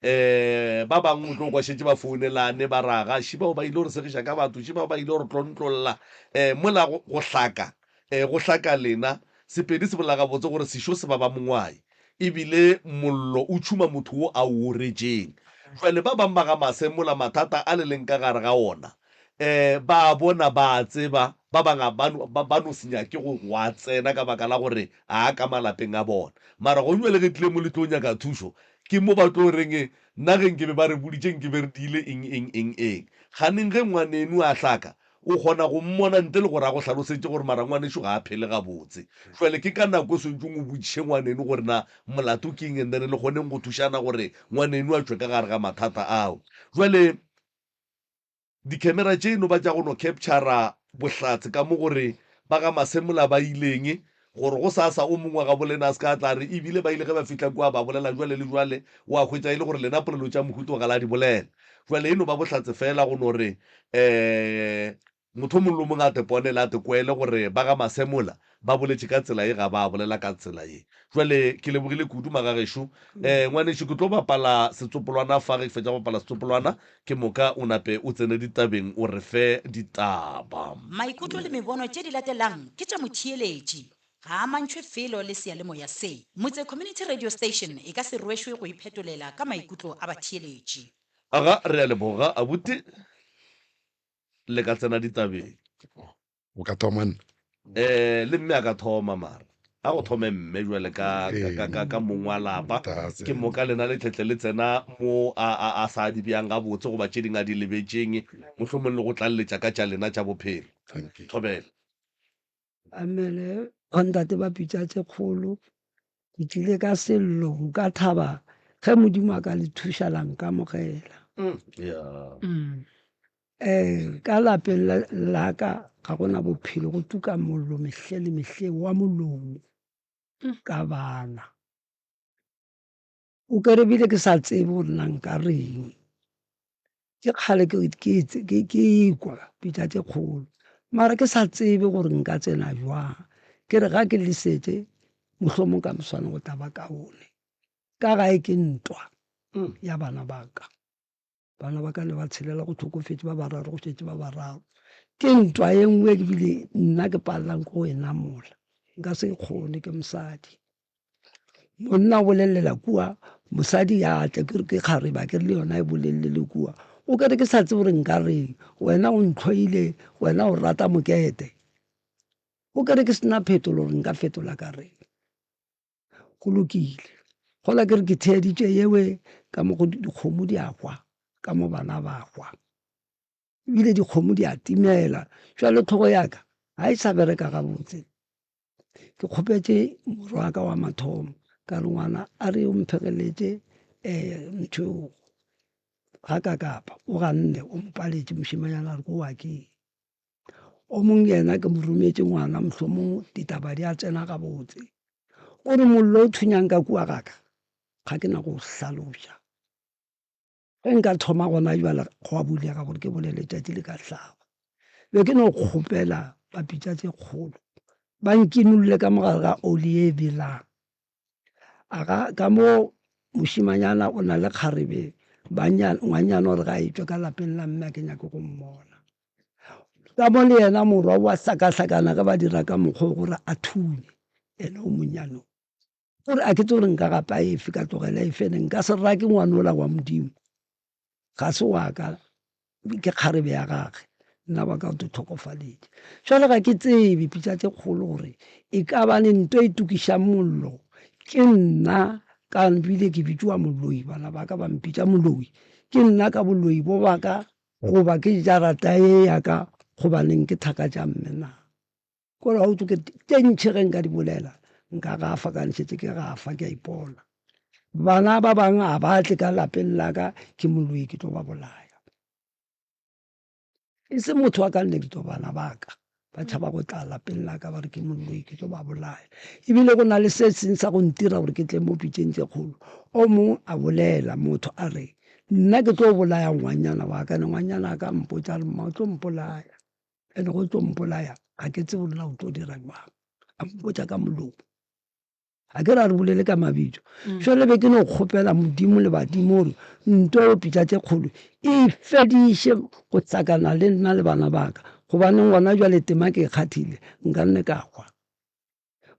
Um ba bangwe o tlo kwa šetše ba founelane ba ra ga ši bao ba ile go re segiša ka batho, ši bao ba ile go re tlontlolla. Um mola go, go hlaka, um go hlaka lena. Sepedi se bolela gabotse gore sešo se baba mongwai, ebile mollo o tšhuma motho wo a o oretšeng. Jwale ba bang ba ga Mase mola mathata a le leng ka gare ga ona, um ba a bona, ba a tseba, ba bang a ba no, ba, ba no se nyake go, go a tsena ka baka la gore a a ka malapeng a bona. Mara gong jwale ge tlile mo le tlo nyaka thušo, Ke mo ba tlo reng, Nna ge nke be ba re boditše nke be re diile eng, eng, eng, eng. Kganeng ge ngwaneno a hlaka, o kgona go mmona ntle le gore a go hlalosetše gore mara ngwanešo ga a phele gabotse. Jwale ke ka nako e swanetšeng o botšiše ngwaneno gore na molato ke eng and then le kgoneng go thušana gore ngwaneno a tšwe ka gare ga mathata ao. Jwale. Dikhemera tše e no ba tša go no capture-ra bohlatse ka mo gore ba ga Masemola ba ileng, gore gosasa o mongwe wa gabo lena a se ka a tla re ebile ba ile ge ba fihla kua ba bolela jwale le jwale, wa hwetša e le gore lena polelo tša mohuta wo ga la di bolela. Jwale e no ba bohlatse feela go no re um motho o mongwe le o mongwe a te ponele a te kwele gore ba ga Masemola ba boletše ka tsela ye ga ba bolela ka tsela ye. Jwale ke lebogile kudu magagešo. Um ngwanešu ke tlo bapala setsopolwana fa, ge ke fetša go bapala setsopolwana ke moka o nape o tsene ditabeng o re fe ditaba. Maikutlo le mebono tše di latelang ke tša motheeletši, ga a amantšhwe felo le seyalemoya se. Motse Community Radio Station e ka se rwešwe go iphetolela ka maikutlo a batheeletši. Aga, re a leboga abuti, le ka tsena ditabeng. O ka thoma nna. Eh, le mme a ka thoma mara a go thome mme jwale ka, ka, ka, ka, ka mong wa lapa. That's Ke it. moka lena le tletle le tsena mo a, a, a sa di bjang gabotse goba tše dingwe a di lebetšeng, mohlomong le go tlaleletša ka tša lena tša bophelo. Thank you. Thobela. Amene. Bontate ba pitša tše kgolo. Ke tlile ka sello, nka thaba ge Modimo a ka le thuša la nkamogela. Yeah. Um ka lapeng la la ka ga gona bophelo go tuka mollo mehle le mehle wa molomo ka bana. O kere bile ke sa tsebe gore na nka reng. Ke kgale ke ke ke ke ikwa pitša tše kgolo mara ke sa tsebe gore nka tsena jwang. Ke re ga ke lesetše mohlomong ka moswane go tla ba kaone. Ka gae ke ntwa ya bana ba ka. Bana ba ka ne ba tshelela go hlokofetše ba bararo go šetše ba bararo. Ke ntwa ye nngwe ebile nna ke palelang ke go e namola. Nka se e kgone ke mosadi. Monna o bolelela kua, mosadi ya tla ke re ke kgarebe akere le yona e bolelele kua. O kere ke sa tsebe gore nka reng, wena o ntlhoile, wena o rata mokete. O kere ke sena phetolo gore nka fetola ka reng. Go lokile. Gola ke re ke theeditše yewe ka mo go dikgomo di a hwa, ka mo bana ba hwa. Ebile dikgomo di a timela. Jwale tlhogo ya ka ga e sa bereka gabotse. Ke kgopetše morwa wa ka wa mathomo ka re ngwana a re o mphegeletše um ntho ga ka kapa o ganne o mo paletše mošemanyana a re ko wa keng. O mongwe yena ke mo rometše ngwana mohlomong ditaba di a tsena gabotse. O re mollo o thunyang ka kua ga ka ga ke na go o hlaloša. Ge nka thoma gona bjale go a bulega gore ke bolele tšatši le ka hlaba. Be ke no kgopela ba pitša tše kgolo ba nkinolle ka mogare ga oli ye e belang. A ga ka mo mošimanyana o na le kgarebe ngwanyana o re ga e tšwe ka lapeng la mme a ke nyake go mmona. Ka mo le yena morwa wa hlakahlakana ge ba dira ka mokgwa o gore a thunye ene o monnyane o. O re a ke tsebe gore nka gapa efe ka tlogela efe ene nka se rake ngwanola wa Modimo. Ga se wa ka ke kgarebe ya gage nna wa ka o tlhokofaletše. Jwale ga ke tsebe pitša tše kgolo gore e ka ba ne nto e tukišang mollo ke nna ka bile ke bitšwa moloi bana ba ka ba mpitša moloi ke nna ka boloi bo ba ka. Goba ke jarata ye ya ka gobaneng ke thaka tša mme na? Kore ga o tsoke tše ntši ge nka di bolela nka gafa ka šetše ke gafa ke a ipona. Bana ba bangwe ga ba tle ka lapeng la ka ke moloi ke tlo ba bolaya. E se motho wa ka next door bana ba ka ba tšhaba go tla lapeng la ka ba re ke moloi ke tlo ba bolaya. Ebile go na le se seng sa go ntira gore ke tle mo pitšeng tše kgolo. O mongwe a bolela motho a re nna ke tlo bolaya ngwanyana wa ka, ne ngwanyana wa ka a mpotša a re mma o tlo mpolaya. And go tlo mpolaya ga ke tsebe gore na o tlo dira jwang. A mpotša ka molomo. Ga ke re a re bolele ka mabitso. Jwale be ke no kgopela Modimo le badimo gore nto eo pitša tše kgolo e fediše go hlakana le nna le bana ba ka. Gobaneng gona jwale tema ke e kgathile nka nne ka hwa.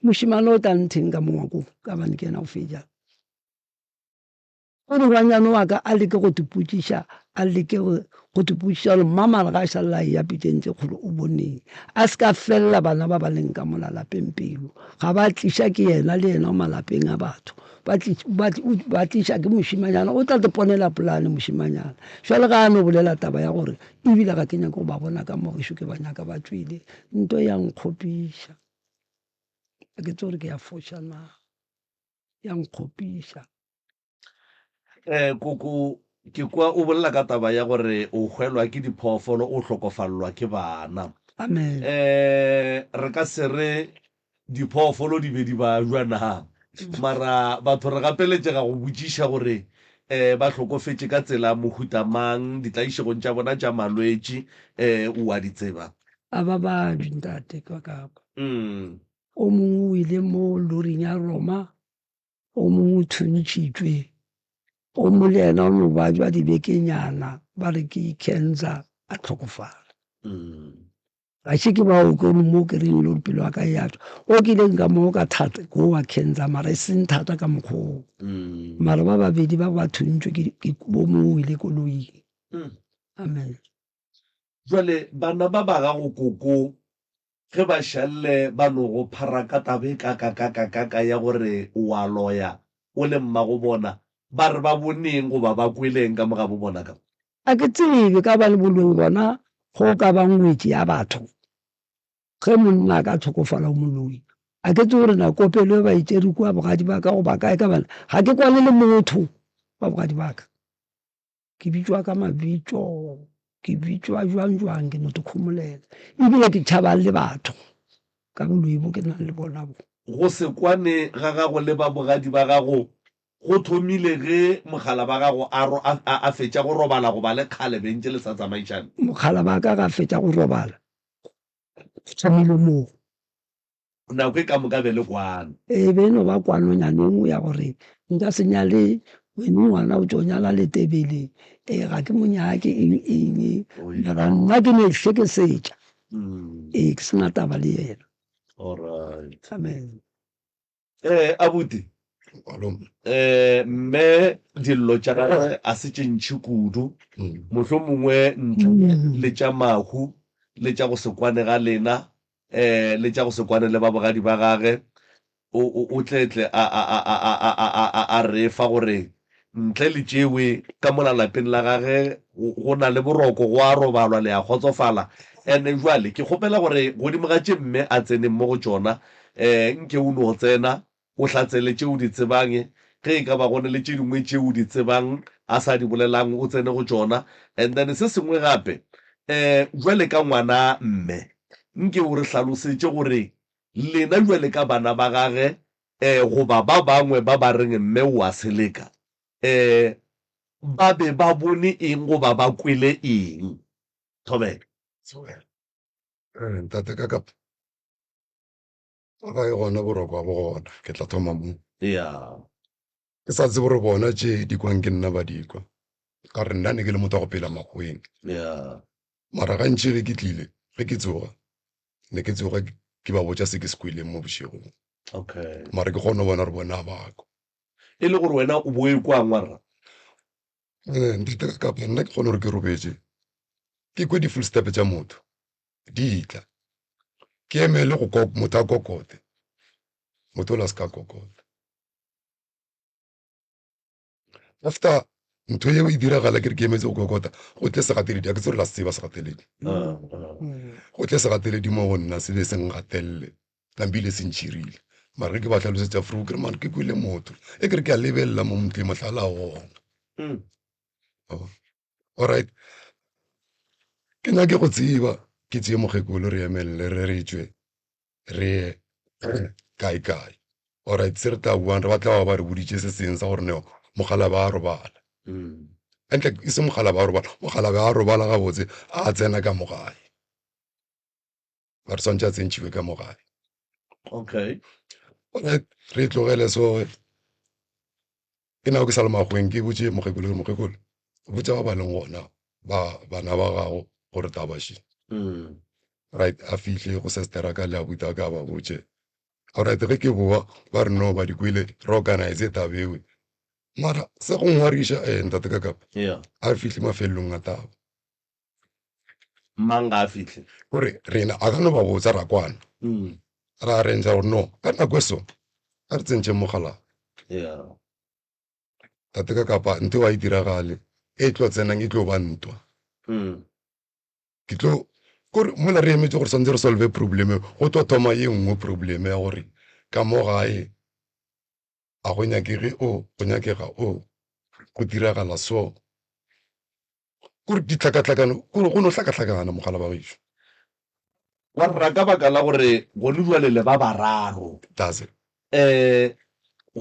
Mošemane o tla ntheng ka mo ngwakong ka gobane ke yena o fetša. O re ngwanyana wa ka a leke go tipotšiša, a leke go tipotšiša gore mma mara ga a šalela a eya pitšeng tše kgolo o boneng. A se ka felela bana ba ba leng ka mola lapeng pelo. Ga ba tliša ke yena le yena o malapeng a batho. Ba ba tliša ke mošimanyana, o tla te ponela polane mošimanyana. Jwale ga a no bolela taba ya gore ebile ga ke nyake go ba bona ka mo gešo ke ba nyaka ba tšwele, nto ya nkgopiša. Ga ke tsebe gore ke ya foša na. Ya nkgopiša. Eh, koko, ke kwa o bolela ka taba ya gore o hwelwa ke diphoofolo, o hlokofalelwa ke bana. Amen. Eh, re ka se re diphoofolo di be di bajwa na? Mara batho re gapeletšega go botšiša gore eh, ba hlokofetše ka tsela mohuta mang, ditlaišegong tša bona tša malwetši, eh, o a di tseba? A ba bajwe, ntate, ka kapa. Mm. O mongwe o ile mo loring ya Roma, o mongwe o thuntšitšwe, o mongwe le yena o no bajwa dibekenyana ba re ke cancer a hlokofala. Ga še ke bao ke mo ke reng le gore pelo ya ka e a tšwa. O ke ileng ka mo ka thata ke wa cancer mara e seng thata ka mokgwa oo. Mara ba babedi ba ba thuntšwe ke o mongwe o ile koloing. Amen. Jwale bana ba ba gago koko Ge ba šalle ba no go phara ka taba e kakakakakaka ya gore o a loya o le mmago bona, ba re ba boneng goba ba kweleng ka mo gabo bona ka mo? A ke tsebe ka gobane boloi gona go ka ba ngwetši ya batho. Ge monna a ka hlokofala o moloi. A ke tsebe gore na kopelo e ba e tšere kua bogadi ba ka goba kae ka gobane ga ke kwane le motho wa bogadi ba ka. Ke bitšwa ka mabitso, ke bitšwa jwang jwang, ke no te khomolela. Ebile ke tšhaba le batho ka boloi bo ke nang le bona bo. Go se kwane ga gago le ba bogadi ba gago go thomile ge mogala ba gago a a a fetša go robala goba le kgale be ntše le sa tsamaišane? Mogala ba ka ga fetša go robala go thomile moo. Nako e ka moka be le kwano. E be e no ba kwanonyana e nngwe ya gore nka se nyale wene ngwana o tšo nyala Letebele, ee ga ke mo nyake eng eng, mara nna ke no ihlekesetša, ee ke se na taba le yena. Alright. Amen. Eh, abuti. Eh, mme dillo tša gagwe a se tše ntši kudu. Mohlomongwe ntle le tša mahu le tša go se kwane ga lena, eh, le tša go se kwane le ba bogadi ba gage, o, o, o tle tle a, a, a, a, a, a, a, a, a re fa gore ntle le tšewe ka mola lapeng la gage go, go na le boroko, go a robalwa, le a kgotsofala. And-e bjale ke kgopela gore godimo ga tše mme a tseneng mo go tšona, eh, nke o no tsena o hlatsele tše o di tsebang, ge e ka ba go na le tše dingwe tše o di tsebang a sa di bolelang o tsene go tšona. And then se sengwe gape, eh, bjale ka ngwana mme, nke o re hlalosetše gore lena bjale ka bana ba gage, eh, goba ba bangwe ba ba reng mme o a seleka, eh, ba be ba bone eng goba ba kwele eng? Thobela. Thobela. Eh, ntate ka kapa. Ga e gona boroko ga bo gona, ke tla thoma mo. Ya. Ke sa tsebe gore bona tše di kwang ke nna ba di kwa. Ka gore nna ne ke le motho wa go phela makgoweng. Ya. Mara gantši ge ke tlile, ge ke tsoga, ne ke tsoga ke ba botša se ke se kweleng mo bošegong. Okay. Mara ke kgone go bona gore bona ga ba kwa. E le gore wena o bo e kwang warra? Eh, ntate kapa nna ke kgone gore ke robetše, ke kwe di-full step tša motho di tla. Ke emele go motho a kokote, motho ola a se ka kokota. After Ntho yeo e diragala ke re ke emetse go kokota, go tle segateledi, a ke tsebe gore la se tseba segateledi. Go tle segateledi mo go nna se be se ngatelele, nampile se ntšhirile. Mara ge ke ba hlalosetša vroeg ke re man ke kwele motho, e ke re ke a lebelela mo motleng mohlala gona. Alright, ke nyake go tseba ke tšee mokgekolo re emelele re re tšwe re ye kae kae. Alright, se re tla buang re ba tla ba ba re boditše se seng sa gore no mogala ba a robala. Hantle e se mogala ba a robala, mogala ba a robala gabotse a tsena ka mo gae. Ba re swantše a tsentšhiwe ka mo gae. Okay. Alright, re tlogele so ke nako ke sa le makgoweng ke botše mokgekolo ke re mokgekolo botša ba ba leng gona ba bana ba gago gore taba še. Right, a fihle go sestera ka le abuti a ka ba botše. Alright, ge ke boa ba re no ba di kwele re organize taba ewe. Mara se go ngwariša eh ntate ka kapa. Yeah. A re fihle mafelelong a taba. Mang ga a fihle? Gore rena a ka no ba botsa ra kwana. Ra arrange gore no ka nako e so a re tsentšeng mogala. Yeah. Tate ka kapa ntho e diragale e tlo tsenang e tlo ba ntwa. Ke tlo kore mola re emetse gore swantse re solve problem go tlo thoma ye nngwe problem ya gore ka mo gae a go nyakege o go nyakega o go diragala so. Kore ditlhakatlhakano kore go no hlakahlakana mogala ba gešo. Wa rra ka baka la gore gone jwale le ba bararo. Does it? Um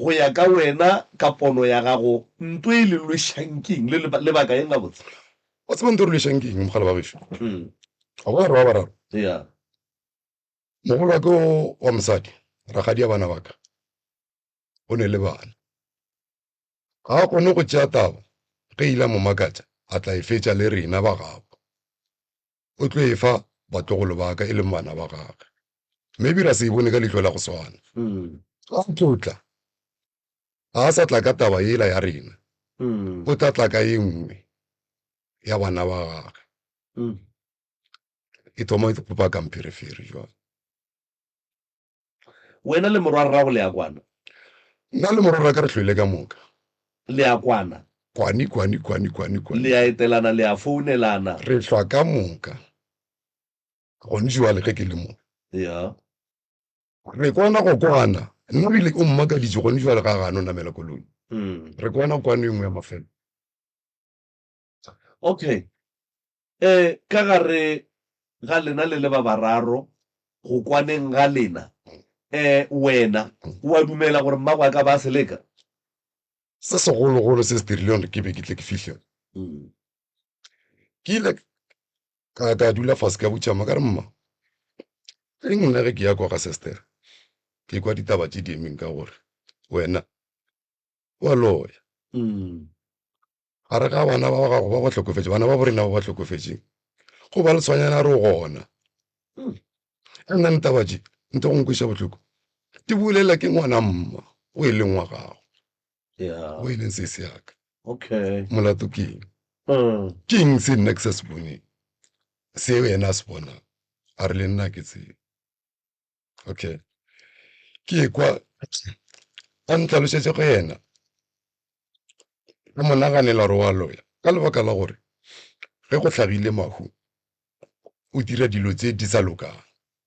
go ya ka wena ka pono ya gago nto e le lwešang ke eng le lebaka eng gabotse? Wa tseba nto e re lwešang ke eng mogala ba gešo? Wa bona re ba bararo? Yeah. Mogolo wa ka wa mosadi, rakgadi ya bana ba ka, o ne le bana. Ga a kgone go tšea taba ge ile a mo makatša, a tla e fetša le rena ba gabo. O tlo e fa batlogolo ba ka e leng bana ba gagwe. Maybe ra se e bone ka leihlo la go swana. Ga a tlo tla, ga a sa tla ka taba yela ya rena, o tla tla ka ye nngwe ya bana ba gagwe. E thoma go baka mpherefere jwale. Wena le morwarrago le a kwana? Nna le morwarraka re hlwele ka moka. Le a kwana? Kwani, kwani, kwani, kwani, kwani. Le a etelana, le a founelana? Re hlwa ka moka. Gone jwale ge ke le mo. Ya. Re kwana go kwana. Nna ebile o mmakaditše gone jwale ga a gane o namela koloi. Re kwana kwano e nngwe ya mafelo. Okay. E, ka gare ga lena le le ba bararo, go kwaneng ga lena, e, wena o a dumela gore mmago a ka ba a se leka? Se segologolo se se dirileng gore ke be ke tle ke fihle ke ile ka ka dula fase ka botša mma ka re mma ge nna ge ke ya kwa ga sestere ke kwa ditaba tše di emeng ka gore wena wa loya. Gare ga bana ba gago ba ba hlokofetše, bana ba borena ba ba hlokofetšeng, go ba le tshwanyana re gona. And then taba tše, nto go nkweša bohloko, di bolela ke ngwana mma o e leng wa gago, o e leng sesi ya ka. Okay. Molato ke eng? Ke eng se nna ke sa se boneng, se yena a se bonang? A re le nna ke tsebe. Okay. Ke kwa a ntlhalošetše go yena ka mo naganela gore wa loya ka lebaka la gore ge go hlagile mahu o dira dilo tse di sa lokang.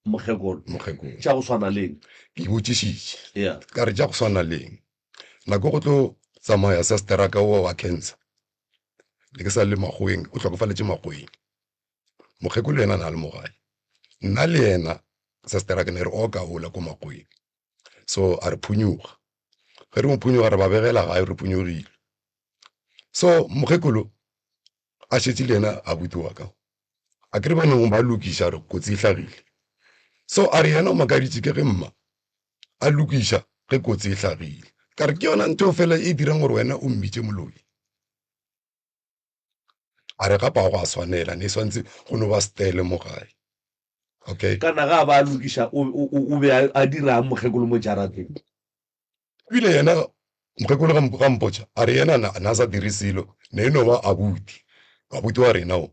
Mokgekolo. Mokgekolo. Tša go swana leng? Ke botšišitše. Yeah. Ka re tša go swana leng? Nako go tlo tsamaya sesteraka wa wa cancer. Ne ke sa le makgoweng, o hlokofaletše makgoweng. Mokgekolo yena na le mo gae. Nna le yena sesteraka ne re oka ola ko makgoweng. So a re phunyoga. Ge re mo phunyoga re ba begela gae re phunyogile. So mokgekolo a šetše le yena abuti wa ka. A ke re ba nong ba lokiša re kotsi e hlagile. So a re yena o makaditše ke ge mma a lokiša ge kotsi e hlagile. Ka re ke yona ntho fela e dirang gore wena o mmitše moloi. A re gape ga go a swanela ne swantse go no ba stele mo gae. Okay. Kana ga a ba a lokiša o, o, o be a, a dirang mokgekolo mo jarateng? Ebile yena mokgekolo ga ga mpotša a re yena na, na sa dire selo ne e no ba abuti, abuti wa rena o.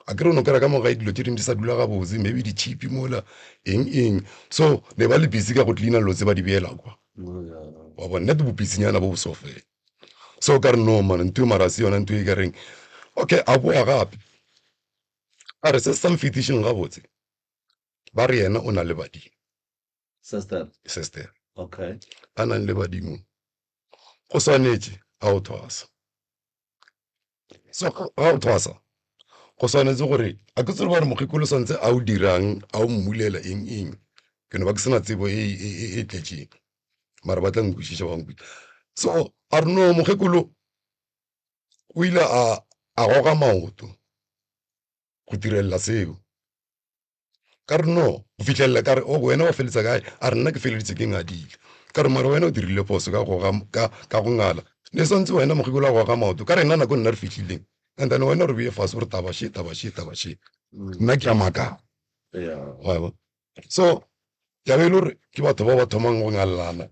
A ke re o no kry-a ka mo gae dilo tše dingwe di sa dula gabotse maybe ditšhipi mola eng eng so ne ba le busy ka go cleaner dilo tse ba di beela kwa. Wa bona nna ke bo busynyana bo bo so fela. So ka re no man, ntho e mara se yona ntho e ka reng. Okay, a boa gape. A re se se sa mfetišeng gabotse. Ba re yena o na le badimo. Sister. Sister. Okay. A nang le badimo. Go swanetše a o thwasa. So ga o thwasa go swanetse gore a ke tsere ba re mokgekolo swantse a o dirang a o mmulela eng eng ke no ba ke sena tsebo e e, e, e tletšeng mara ba tla nkwešiša ba nkwešiša so a re no mokgekolo o ile a a goga maoto go direlela seo Ka re, No, go fihlelela ka re, O, wena wa feletsa kae? A re, Nna ke feleditse ke ngadile. Ka re, Mara wena o dirile phoso ka go ka, ka go ngala. Ne swantse wena mokgekolo a goga maoto. Ka re, Nna nako nna re fihlileng. And then wena o re beye fase o re taba še, taba še, taba še. Nna ke a makala. Wa bona? So, ya be e le gore ke batho ba ba thomang go ngallana.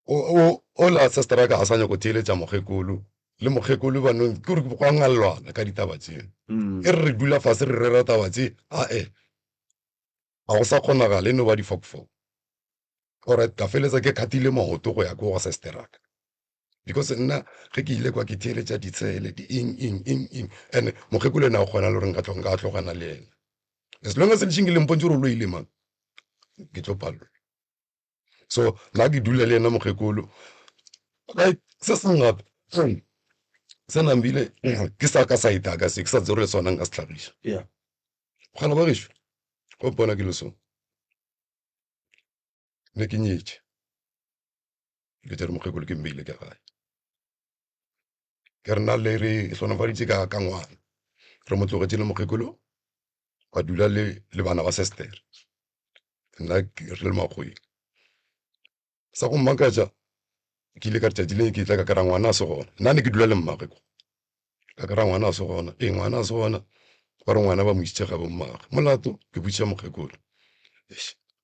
O, o, ola sister ka a sa nyako theeletša mokgekolo le mokgekolo ba nong ke gore go a ngallwana ka ditaba tseo mm. e re re dula fase re rera taba tse ae ga go sa kgonagala e no ba difokfok alright ka feletsa ke khathile maoto go ya ko go sisteraka because nna ge ke ile kwa ke theeletša ditshele di eng eng eng eng and mokgekolo ena o kgona le gore nka nka tlogana le ena as long as lešing ke lempontse gore o loile mang ke tlo palelwa So nna ke dula le yena mokgekolo. Right se sengwe gape se nambile ke sa ka sa itaka se ke sa tsebe gore le sona nka se hlagiša. Yeah. Mogala wa gešo go mpona ke le so ne ke nyetše ke tšere mokgekolo ke mmeile ka gae ke re nna le re hlonofaditše ka ka ngwana re mo tlogetše le mokgekolo ba dula le le bana ba sestere nna re le makgweng sa go mmakatša ke ile ka letšatši le ke tla ka kry-a ngwana a se gona nna ne ke dula le mmagwe kwa ka kry-a ngwana a se gona ee ngwana a se gona ba re ngwana ba mo isitše ga bommagwe molato ke botšiša mokgekolo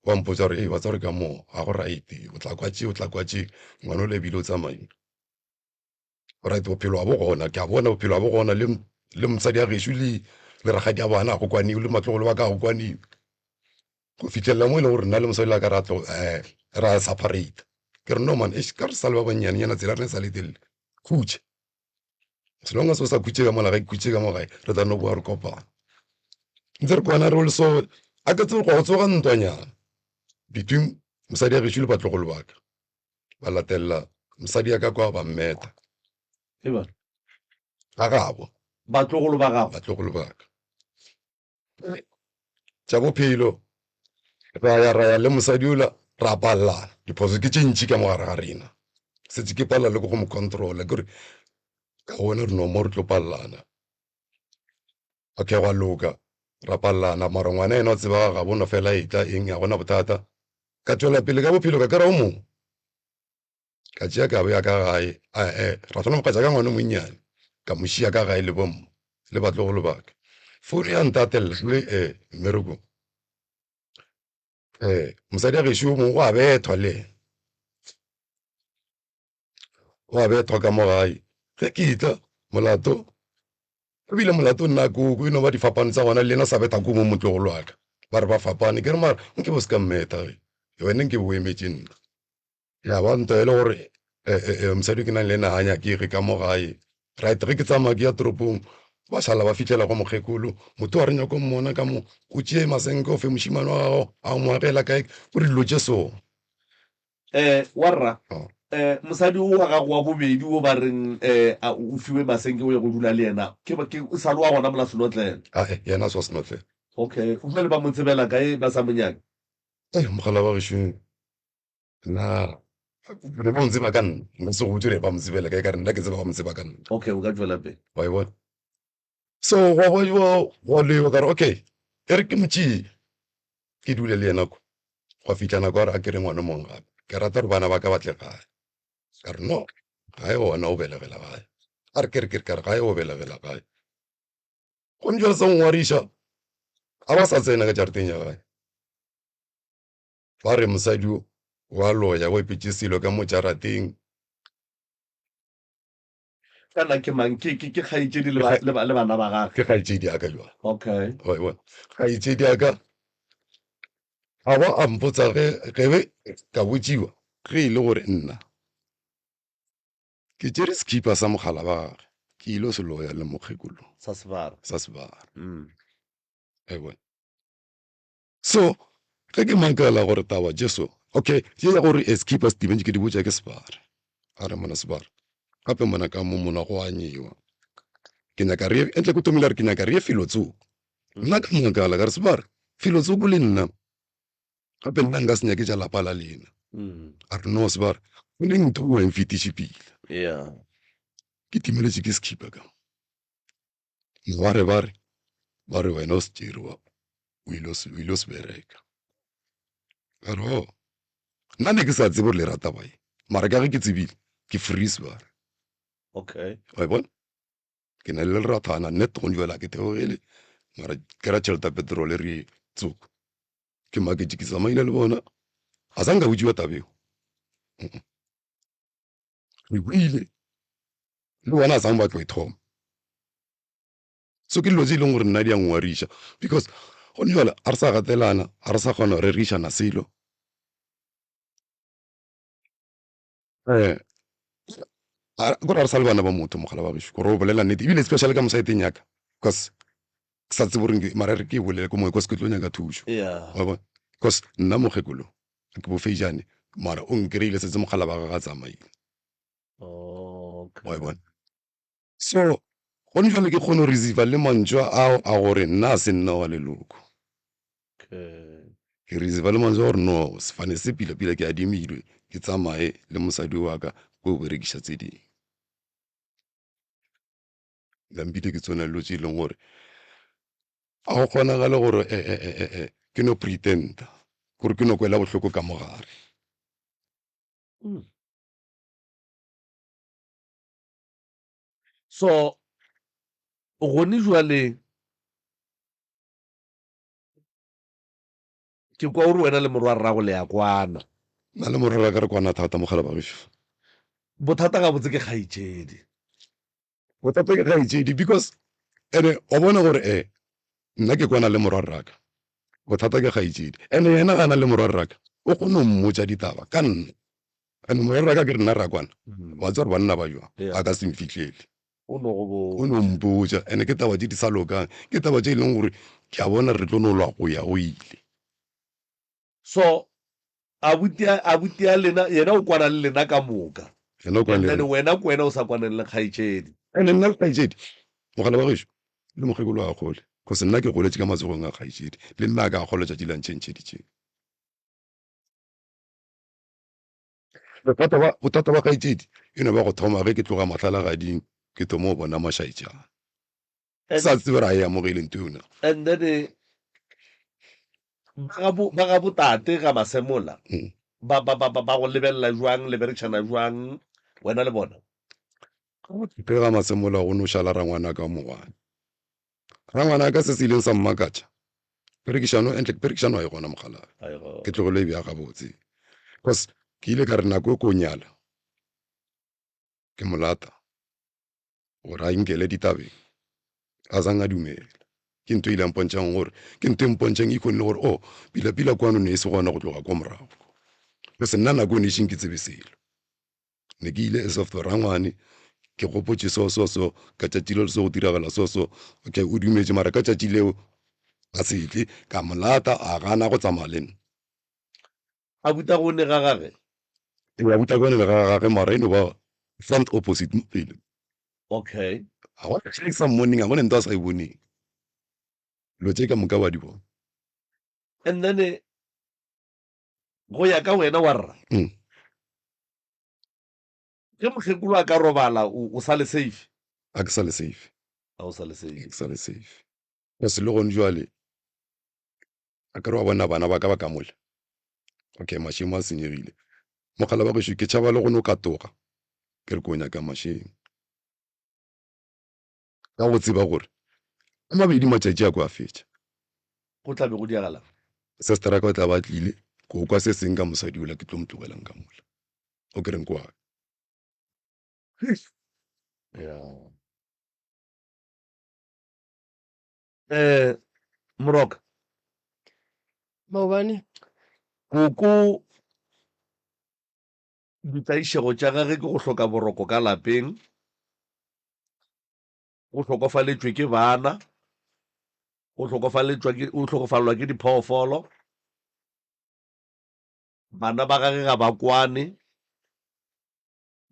wa mpotsa gore ee wa tseba gore ka moo ga go right o tla kwa tše o tla kwa tše ngwana o le ebile o tsamaile. Right bophelo ga bo gona ke a bona bophelo ga bo gona le le mosadi ya gešo le le rakgadi ya bana ga go kwaniwe le matlogolo ba ka ga go kwaniwe go fitlhelela mo e leng gore nna le mosadi la ka ra tlo um ra separate ke re no man eish ka re sa le ba bannyane nyana tsela re ne sa le telele khutše as long as o sa khutše ka mola gae khutše ka mo gae re tla no boa re kopana ntse re kwana re le so a ka tsebe go tsoga ntwanyana between mosadi ya gešo le batlogolo ba ka ba latelela mosadi ya ka kwa ba mmeta Eba. Ga gabo. Batlogolo ba gago. Batlogolo ba ka. Tša bophelo ra ya ra ya le mosadi ola ra palelana diphoso ke tše ntši ka mo gare ga rena setse ke palela le ko go mo controla ke gore ka gona re no mo re tlo palelana okay gwa loka ra palelana mara ngwana yena o tseba ga bono fela e tla eng ga gona bothata ka tšwela pele ka bophelo ka kry-a o mongwe ka tšea ka beya ka gae eh ra thoma mogatša ka ngwana o monnyane ka mo šia ka gae le bomma le batlogolo ba ka founu ya ntatelela le um mmerekong um mosadi ya gešo yo mongwe go a bethwa le ena o a bethwa ka mo gae ge ke etla molato ebile molato nna koko e no ba difapano tsa gona le yena sa betha ko mo motlogolo wa ka ba re ba fapane ke re mara nke bo se ka mmetha ge wena nke bo emetše nna ya ba ntwa e le gore mosadi ke nang le ena ga nyakege ka mo gae right ge ke tsamaya ke ya toropong ba šala ba fitlhela go mokgekolo motho wa re nyako mmona ka mo o tšee masenke o fe mošimane wa gago a mo agela kae o re dilo tše so Eh, warra, eh, mosadi o wa gago wa bobedi wo ba reng eh, a o fiwe masenke o ye go dula le yena, ke, ke o sa le wa gona mola senotlelo? Ae, yena a se wa senotlelo. Okay, bjale ba mo tsebela kae ba sa mo nyake? Ei, mogala wa gešo, nna re ba mo tseba ka nna, nka se go botše gore ba mo tsebela kae, ka re nna ke tseba ba mo tseba ka nna. Okay, o ka tšwela pele. Wa e bona? So gwa gwa gwa lewa ka re okay, e re ke mo tšee ke dule le yena kwa. Gwa fihla nako ya gore a kere ngwana o mongwe gape. Ke rata gore bana ba ka ba tle gae. Ka re no, gae gona o belegela gae. A re ke re ke re ka re gae o belegela gae. Gomme jwale sa ngwariša a ba sa tsena ka jarateng ya gae. Ba re mosadi o wa loya o epetše selo ka mo jarateng. Kana ke mang? Ke, ke, ke kgaetšedi le, ba, le, ba, le bana ba gagwe? Ke kgaetšedi ya ka jwale. Okay. Wa e bona? Kgaetšedi ya ka a ba a mpotsa ge, ge be ka botšiwa ge e le gore nna. Ke tšere sekhipa sa mogala ba gage ke ile se loya le mokgekolo. Sa sebara. Sa sebara. Mm. E bone. So ge ke makala gore taba Jesu okay ye ya gore e sekhipa se timentše ke di botša ke sebara. A re mona sebara gape mona ka mo mona go a nyewa. Ke nyaka re entle ke thomile a re ke nyaka re ye felo tsoko. Nna ka makala ka re sebara felo tsoko le nna gape nna nka se nyake tša lapa la lena. A re no sebara o ne ntho wa mfetiše pila. Yeah. Ke timeletše ke sekhipa ka mo. Ba re ba re ba re wena o se tšere wa o ile o ile o se bereka. Ka re oh nna ne ke sa tsebe gore le rata ba ye mara ka ge ke tsebile ke free sebare. Okay. Wa e bona? Ke na le lerathana net gone jwale ha ke theogele mara ke ra tšhelete ya petrol re ye tsoko. Ke maketše ke tsamaile le bona a sa nka botšiwa taba eo. Re buile le bona a sang ba tlo e thoma. So ke dilo tse e leng gore nna di a ngwariša because gone jwale a re sa gatelana, a re sa kgona go rerišana selo. Kore a re sa le bana ba motho mogala wa gešo gore o bolela nnete ebile especially ka mo saeteng ya ka because ke sa tsebe gore mara re ke e bolele ko moye cause ke tlo nyaka thušo. Wa bona? Cause nna mokgekolo ke bofejane mara o nkry-ile setse mogala wa gagwe a tsamaile. Wa e bona? So gone jwale ke kgone go receiver le mantšu ao a gore nna a se nna wa leloko. Ke receiver le mantšu a gore no sefane se pila pila ke adimilwe ke tsamaye le mosadi wa ka ko berekiša tse dingwe. Nampile ke tsone dilo tse e leng gore a go kgonagale gore ke no pretend-a gore ke no kwela bohloko ka mogare. So gone jwale ke kwa o re wena le morwa rrago le ya kwana. Nna le morwa raka re kwana thata mogala ba gešo. Bothata gabotse ke kgaetšedi. Bothata ke kgaetšedi because ene wa bona gore e nna ke kwana le morwa rraka. Bothata ke kgaetšedi. Ene yena ga na le morwa rraka o kgone go mmotša ditaba ka nna. Ene morwa rraka ke re nna ra kwana. Wa tseba gore banna ba jwang a ka se mfihlele. O no go botša. O no mpotša. Ene ke taba tše di sa lokang. Ke taba tše e leng gore ke a bona re tlo no lwa go ya go ile. So abuti abuti ya lena yena o kwana le lena ka moka. Yena o kwana le rena. And then wena ke wena o sa kwaneng le kgaetšedi. Ene nna le kgaetšedi mogala wa gešo le mokgekolo a gole cause nna ke goletše ka matsogong a kgaetšedi le nna a ka gola tšatši la ntšhentšheditšeng. Bothata ba bothata ba kgaetšedi e no ba go thoma ge ke tloga mahlalagading ke thoma go bona mašaetšana. Ke sa tsebe gore a e amogele ntho eo na. And then eh, ba gabo ba gabo tate ga Masemola Mm. ba ba ba ba ba go lebelela jwang le berekšana jwang wena le bona? Tate ga Masemola go no šala rangwana ka mogwane. Rangwana ka se se ileng sa mmakatša perekišano entle perekišano ga e gona mokgalabje. Ga e gona. Ke tlogelo e bja gabotse cause ke ile ka re nako e ko nyala ke mo lata gore a nkele ditabeng a sang a dumela. Ke ntho e ile ya mpontšhang gore ke ntho e mpontšhang e kgonne gore oh pila pila kwano ne e se gona go tloga kwa morago. Cause nna nako e ne ešeng ke tsebe selo. Ne ke ile as of rangwane ke gopotše so so so ka tšatši leo so go diragala so so okay o dumetše mara ka tšatši leo a se tle ka mo lata a gana go tsamaya le nna. Abuti go ne ga gage? Ee abuti go ne ga gage mara e no ba front opposite mo pele. Okay. Ga gona se ke sa mmoneng ga gona ntho a sa e boneng. Dilo tše ka moka wa di bona. And then go ya ka wena wa rra. Mm. Ge mokgekolo a ka robala o, o sa le safe? A ke sa le safe. A o sa le safe. Ke sa le safe. Because le gone jwale a kere wa bona bana ba ka ba ka mola. Okay, mašemo a senyegile. Mogala wa gešo ke tšhaba le go no katoga ke re ko nyaka mašemo. Ka go tseba gore a mabedi matšatši a ko a fetša. Go tla be go diagalang? Sister ka o tla ba tlile ko kwa se seng ka mosadi ola ke tlo mo tlogelang ka mola. O ke reng ke wa ka. Yeah. Eh, Moroka. Maobane. Koko. Ditlaišego tša gage ke go hloka boroko ka lapeng, go hlokofaletšwe ke bana, go hlokofaletšwa ke, o hlokofalelwa ke diphoofolo, bana ba gage ga ba kwane,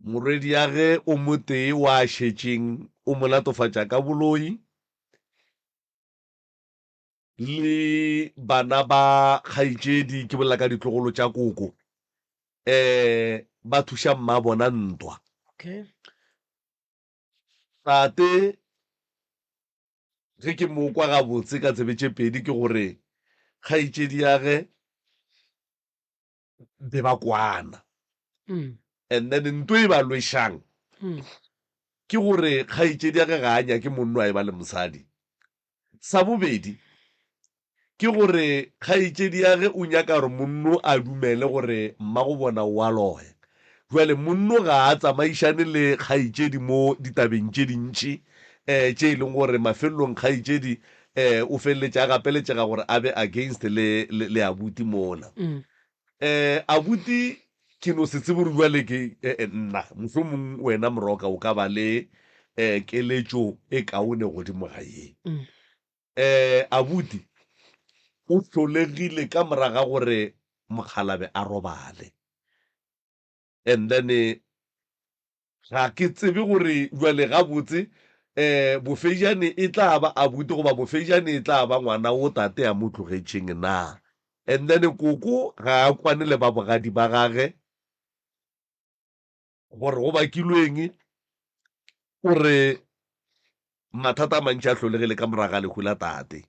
morwediage o motee wa a šetšeng o mo latofatša ka boloi, le bana ba kgaetšedi, ke bolela ka ditlogolo tša koko, um ba thuša mma bona ntwa. Okay. Tate ge ke mo kwa gabotse ka tsebe tše pedi ke gore kgaetšedi ya ge be ba kwana. Mm. And then nto e ba lwešang Mm. ke gore kgaetšedi ya ge ga a nyake monno a e ba le mosadi. Sa bobedi ke gore kgaetšedi ya ge o nyaka gore monno a dumele gore mmago bona o a loya. Bjale monno ga a tsamaišane le kgaetšedi mo ditabeng tše dintši um tše e leng gore mafelelong kgaetšedi um o feleletša a gapeletšega gore a be against le, le, le abuti mola. Mm. Um abuti ke no se tsebe gore bjale ke eh, eh, nna mohlomong wena Moroka o ka ba le um keletšo e kaone godimo ga ye. Mm. Um abuti o hlolegile ka morago ga gore mokgalabje a robale. And then ga ke tsebe gore bjale gabotse um bofejane e tla ba abuti goba bofejane e tla ba ngwana wo tate a mo tlogetšeng na. And then koko ga a kwane le ba bogadi ba gage gore go bakilweng, o re mathata a mantši a hlolegile ka morago ga lehu la tate.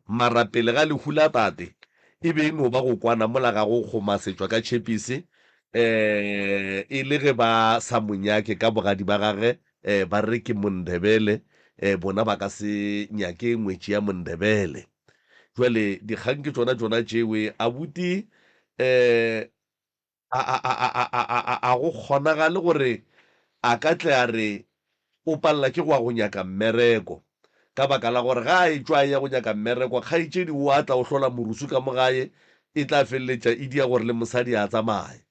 Mara pele ga lehu la tate e be e no ba go kwana mola ga go kgomasetšwa ka tšhepisi um e le ge ba sa mo nyake ka bogadi ba gage um ba re ke Mondebele um bona ba ka se nyake ngwetši ya Mondebele. Jwale dikgang ke tšona tšona tšewe abuti um A, a, a, a, a, a, a, a go kgonagale gore a ka tle a re o palela ke go ya go nyaka mmereko, ka baka la gore ga a etšwa a eya go nyaka mmereko, kgaetšedi o a tla o hlola morusu ka mo gae, e tla feleletša e dia gore le mosadi a tsamaye.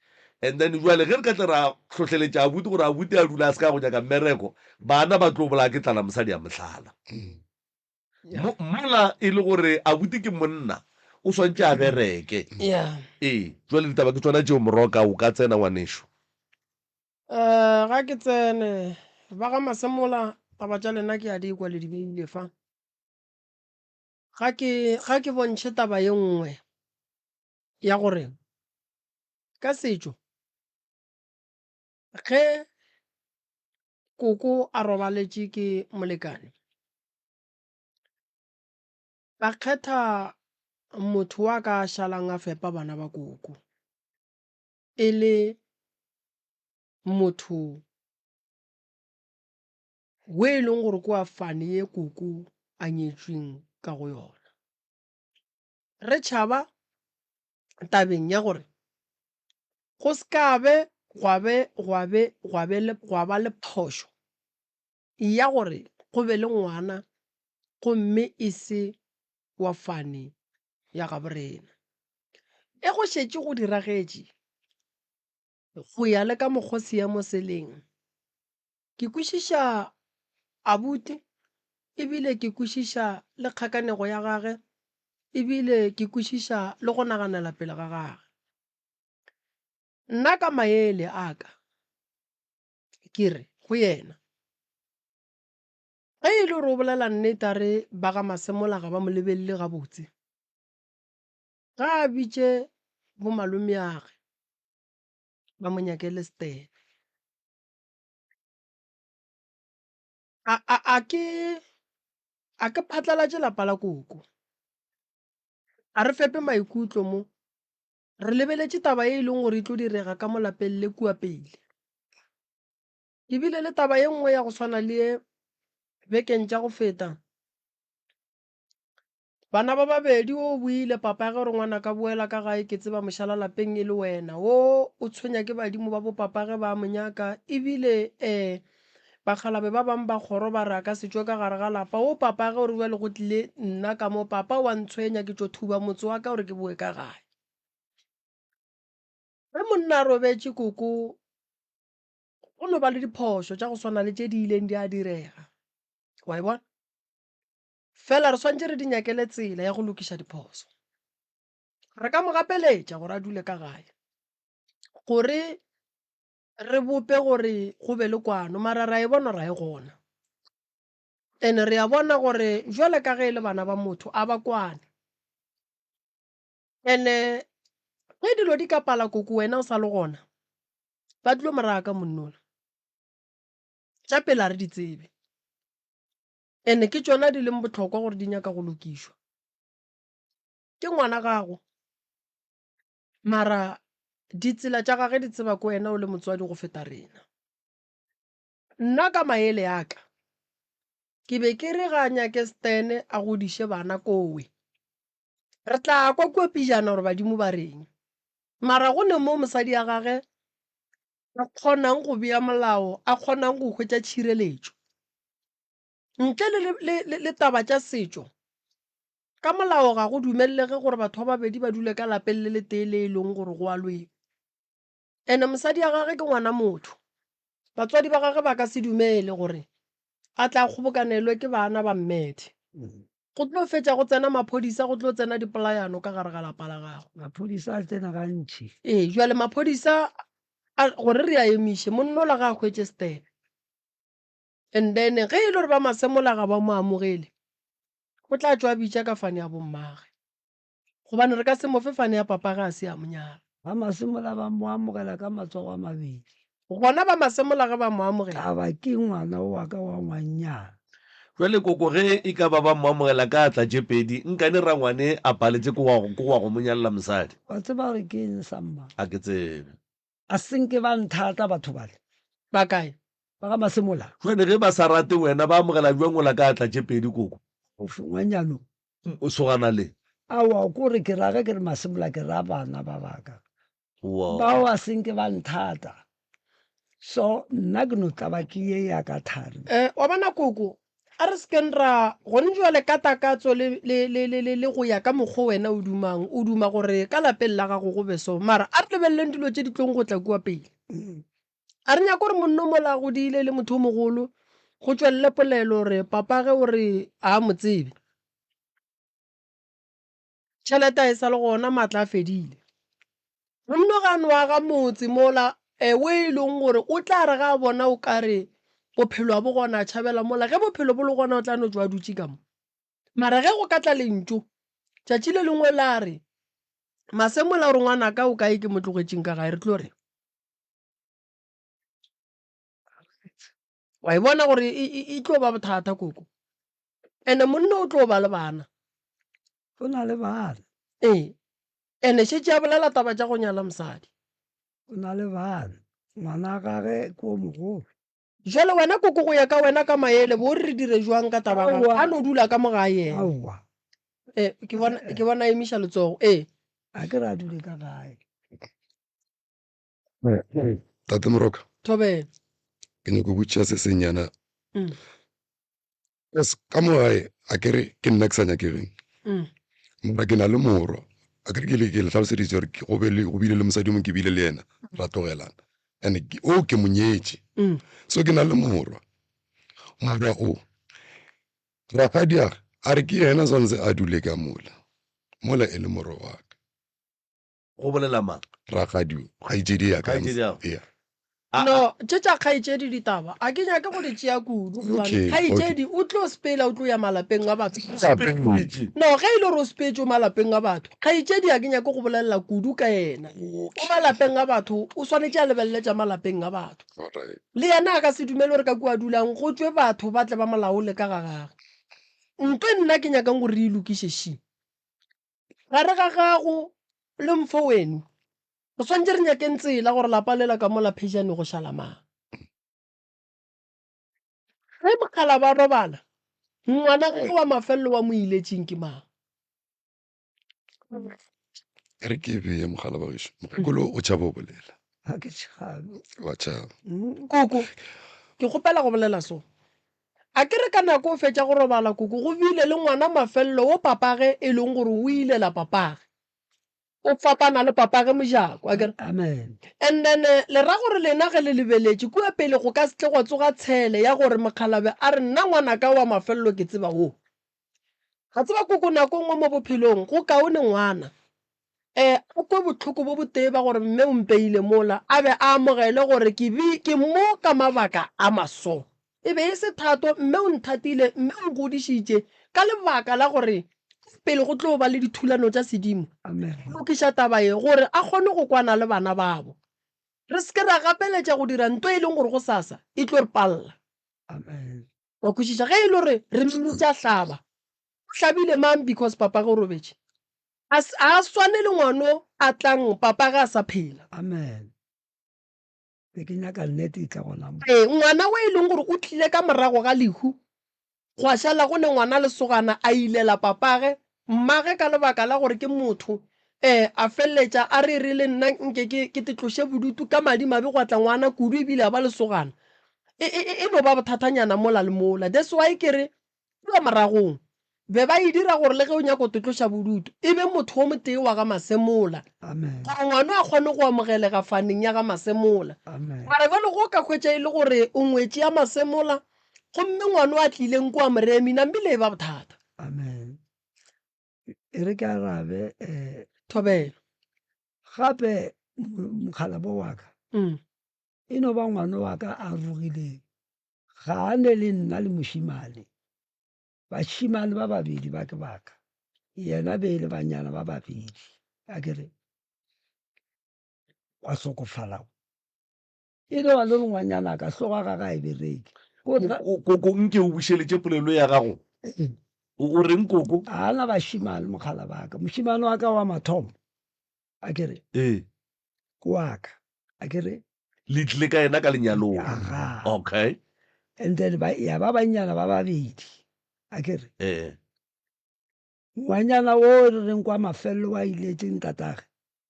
And then bjale ge re ka tle ra hlohleletša abuti gore abuti a dule a se ka ya go nyaka mmereko, bana ba tlo bolaya ke tlala mosadi a mo hlala. Yeah. Mo, mola e le gore abuti ke monna, o swantše a bereke. Yeah. Ee, jwale ditaba ke tšona tšeo Moroka, o ka tsena ngwanešo. Eh, ga ke tsene ba ga Masemola taba tša lena ke a di kwa le di beile fa. Ga ke ga ke bontšhe taba ye nngwe ya gore ka setšo ge koko a robaletše ke molekane Ba kgetha motho wa ka šalang a fepa bana ba koko e le motho we e leng gore ke wa fane ye koko a nyetšweng ka go yona. Re tšhaba tabeng ya gore go se ka be gwa be gwa be gwa be le gwa ba le phošo ya gore go be le ngwana gomme e se wa fane ya gaborena. E go šetše go diragetše go ya le ka mokgo seemo se leng. Ke kwešiša abuti ebile ke kwešiša le kgakanego ya gage ebile ke kwešiša le go naganela pele ga gage. Nna ka maele a ka ke re go yena, ge e le gore o bolela nnete a re ba ga Masemola ga ba mo lebelele gabotse, ga a bitše bomalomeage ba mo nyakele setene. A, a, a ke, a ke phatlalatše lapa la koko. A re fepe maikutlo mo. Re lebeletše taba ye e leng gore e tlo direga ka mo lapeng le kua pele. Ke bile le taba ye nngwe ya go swana le ye bekeng tša go feta. Bana ba babedi o boile papa ge re ngwana ka boela ka gae ke tseba mošala lapeng e le wena. Wo o tshwenya ke badimo ba bo papa ge ba mo nyaka ebile eh bakgalabe ba bang ba kgoro ba re a ka se tšwe ka gare ga lapa. Wo papa ge o re bjale go tlile nna ka mo papa wa ntshwenya ke tšo thuba motse wa ka gore ke boe ka gae. Ge monna a robetše koko. Go no ba le diphošo tša go swana le tše di ileng di a direga. Wa e bona? Fela re swanetše re di nyakele tsela ya go lokiša diphoso. Re ka mo gapeletša gore a dule ka gae gore re bope gore go be le kwano, mara re a e bona gore ga e gona. And re a bona gore jwale ka ge e le bana ba motho a ba kwane. And-e ge dilo di ka pala koko wena o sa le gona, ba tlo mo raya ka monnola. Tša pele ga re di tsebe. And-e ke tšona di leng bohlokwa gore di nyaka go lokišwa. Ke ngwana gago, mara ditsela tša gage di tseba ke wena o le motswadi go feta rena. Nna ka maele a ka, ke be ke re ga a nyake Stan a godiše bana kowe. Re tla kwa kua pejana gore badimo ba reng. Mara go ne mo mosadi ya gage a kgonang go bea molao, a kgonang go hwetša tšhireletšo. Ntle le, le, le, le taba tša setšo, ka molao ga go dumelelege gore batho ba babedi ba dule ka lapeng le letee le e leng gore go a lwewa. Ene mosadi ya gage ke ngwana motho. Batswadi ba gage ba ka se dumele gore a tla kgobokanelwe ke bana ba mmethe. Go tlo fetša go tsena maphodisa, go tlo tsena dipolayano ka gare ga lapa la gagwe. Maphodisa a tsena gantši. Ee, jwale maphodisa a gore re a emiše, monnola ga a hwetše stene. And then ge e le gore ba Masemola ga ba mo amogele, o tla tšwa a bitša ka fane ya bommage. Gobane re ka se mo fe fane ya papa ge a se a mo nyala. Ba Masemola ba mo amogela ka matsogo a mabedi. Gona ba Masemola ge ba mo amogela. Taba ke ngwana wa ka wa ngwannyana. Jwale koko ge e ka ba ba mo amogela ka atla tše pedi, nkane rangwane a paletše ke wa ke wa go mo nyalela mosadi? Wa tseba gore ke eng samma? A ke tsebe. A se nke ba nthata batho bale. Ba kae? Ba ga Masemola. Jwale ge ba sa rate wena ba amogela bjang ola ka atla tše pedi koko? Ofe ngwanyano? O sogana le. Aowa ko re ke ra ge ke re Masemola ke ra bana ba baka. Wow. Bao a se nke ba nthata. So nna ke no tlaba ke ye ya ka thari. Eh, wa bona koko, a re sekeng ra gone jwale ka takatso le, le, le, le, le, le go ya ka mokgwa wena o dumang, o duma gore ka lapeng la gago go be so. Mara a re lebeleleng dilo tše di tlong go tla kua pele. A re nyake gore monno mola a godile le motho o mogolo go tšwelele polelo gore papa ge o re a mo tsebe. Tšhelete a e sa le gona, maatla a fedile. Monno ga a no aga motse mola o e leng gore o tla re ga a bona o ka re bophelo a bo gona a tšhabela mola. Ge bophelo bo le gona o tla no tšwa a dutše ka mo. Mara ge go ka tla lentšu tšatši le lengwe la re Masemola o re ngwanaka o kae ke mo tlogetšeng ka gae re tlo re. Wa e bona gore e, e, e tlo ba bothata koko. Ene monna o tlo ba le bana. O na le bana. Ee. Ene šetše a bolela taba tša go nyala mosadi. O na le bana. Ngwana gage ke o mogolo. Jwale wena koko go ya ka wena ka maele bo re dire jwang ka taba ga a no dula ka mo gae yena. Aowa. Eh, ke bona ke bona emiša letsogo. Ee. A ke re a dule ka gae. Tate Moroka. Thobela. Ke nyako botšiša se sennyana. Mm. Yes, ka mo gae a ke re ke nna ke sa nyakegeng. Mm. Mara ke na le morwa. A ke re ke le ke le hlaloseditše gore ke go be le go bile le mosadi o mongwe ke bile le yena ra tlogelana. And ke o ke mo nyetše. Mm. So ke na le morwa. Morwa o rakgadiage a re ke yena swanetse a dule ka mola. Mola e le morwa wa ka. Go bolela mang? Rakgadi, kgaetšedi ya ka. Kgaetšedi ya gago? Ee. A, a, No, tše tša kgaetšedi ditaba a ke nyake go di tšea kudu gobane Okay, okay. kgaetšedi o tlo sepela o tlo ya malapeng a batho. Sepetše. No, ge e le gore o sepetše o malapeng a batho, kgaetšedi a ke nyake go bolelela kudu ka yena. O Okay. malapeng a batho, o swanetše a lebelele tša malapeng a batho. Alright. Le yena a ka se dumele gore ka kua a dulang go tšwe batho ba tle ba mo laole ka ga gagwe. Ntho e nna ke nyakang gore re e lokiše še, Gare ga gago le mfo weno, re swanetše re nyakeng tsela gore lapa lela ka mola phejane go šala mang. Ge mokgala ba robala, ngwana gagwe wa mafelelo wa mo iletšeng ke mang? E re ke e beye mogala wa gešo. Mokgekolo o tšhaba go bolela. Ga ke tšhabe. Wa tšhaba. Koko, ke kgopela go bolela so. A ke re ka nako o fetša go robala koko go bile le ngwana mafelelo wo papage e leng gore o ilela papage. O fapana le papage mojako, akere? Amen. And then le ra gore lena ge le lebeletše kua pele go ka se tle gwa tsoga tshele ya gore mokgalabje a re nna ngwanaka wa mafelelo ke tseba wo. Ga tseba koko nako nngwe mo bophelong go kaone ngwana um a kwe bohloko bo botee ba gore mme o mpeile mola a be a amogele gore ke bi ke mo ka mabaka a maso. E be e se thato, mme o nthatile mme o nkgodišitše ka lebaka la gore pele go tlo ba le dithulano tša sedimo. Amen. Lokiša taba ye gore a kgone go kwana le bana babo. Re se ke ra gapeletša go dira nto e leng gore gosasa e tlo re palela. Amen. Wa kwešiša? Ge e le gore re mmitša hlaba, o hlabile mang because papage o robetše? A a swane le ngwano a tlang papage a sa phela. Amen. Be ke nyaka nnete e tla gona mo. Ee, ngwana o e leng gore o tlile ka morago ga lehu, gwa šala go ne ngwana lesogana a ilela papage, mmage ka lebaka la gore ke motho, ee, a feleletša a re re le nna nke ke ke te tloše bodutu ka madimabe gwa tla ngwana kudu ebile a ba lesogana. E, e, e no ba bothathanyana mola le mola. That's why ke re Kua moragong, be ba e dira gore le ge o nyaka go tloša bodutu, e be motho wo motee wa ga Masemola, gore ngwano a kgone go amogelega faneng ya ga Masemola. Mara bjale ge o ka hwetša e le gore o ngwetši ya Masemola, gomme ngwano a tlileng kua Moremi, nambile e ba bothata. Amen. E re ke arabe eh. Thobela. Gape mokgalabo wa ka e no ba ngwano wa ka a rogileng. Ga a ne le nna le mošemane. Bašemane ba babedi ba ke ba ka, yena be e le banyana ba babedi. A ke re, gwa hlokofala. E no ba le gore ngwanyana ka hlogo ya gagwe ga e bereke. Koko, nke o bušeletše polelo ya gago. O reng koko? Ga a na bašemane mokgalabje wa ka. Mošemane wa ka wa mathomo a ke re ee ke wa ka a ke re le tlile ka yena ka lenyalong Aha. okay and then ba ya ba bannyana ba babedi a ke re ee ngwanyana wo re reng kwa mafelelo wa iletše ntatage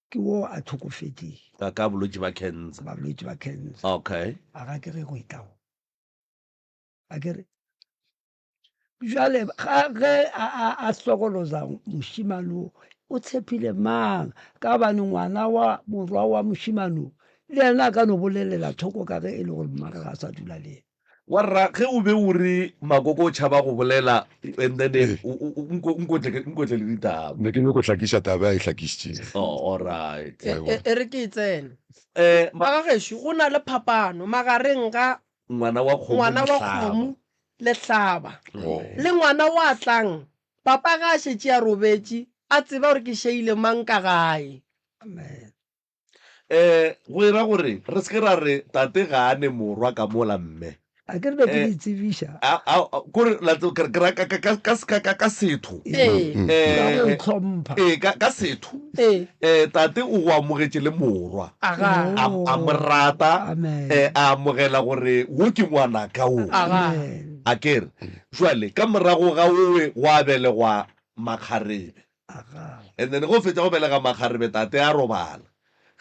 ke wo a tlhokofetšeng ka ka bolwetši ba cancer ba bolwetši ba cancer okay a ga ke re go itlago a ke re Bjale ga ge a, a, a hlokoloza mošemane wo, o tshepile mang? Ka gobane ngwana wa morwa wa mošemane wo, le yena a ka no bolelela thoko ka ge e le gore mmagwe ga a sa dula le yena. Wa rra ge o be o re Makoko o tšhaba go bolela and then Ee. o, o, o, nko, nkotle, nkotle le ditaba. Ne ke nyoko hlakiša taba a e hlakišitšeng. Oh, all right. E, Wa e bona. e, e re ke e tsene. Eh, ma, Magagešo, go na le phapano magareng ga ngwana wa kgomo ngwana wa lehlaba. kgomo lehlaba Oh. le ngwana wa tlang papa ga a šetše a robetše a tseba gore ke šeile mang ka gae. Amen. Eh, go e ra gore re se ke ra re tate ga a ne morwa ka mola mme. A ke re be ke Eh, le tsebiša. a, a, a, kore la tseba, ke, ke ra ka, ka, ka, ka, ka, ka, ka setho. Ee. Ka Eh, go itlhompha. ee, ka, ka setho. Ee. Eh, tate o go amogetše le morwa. Aga. A, a mo rata, Amen. eh, a amogela gore wo ke ngwanaka wo. Aga. Amen. A ke re, jwale ka morago ga owe gwa belegwa makgarebe. Aga. And then ge o fetša go belega makgarebe, tate a robala.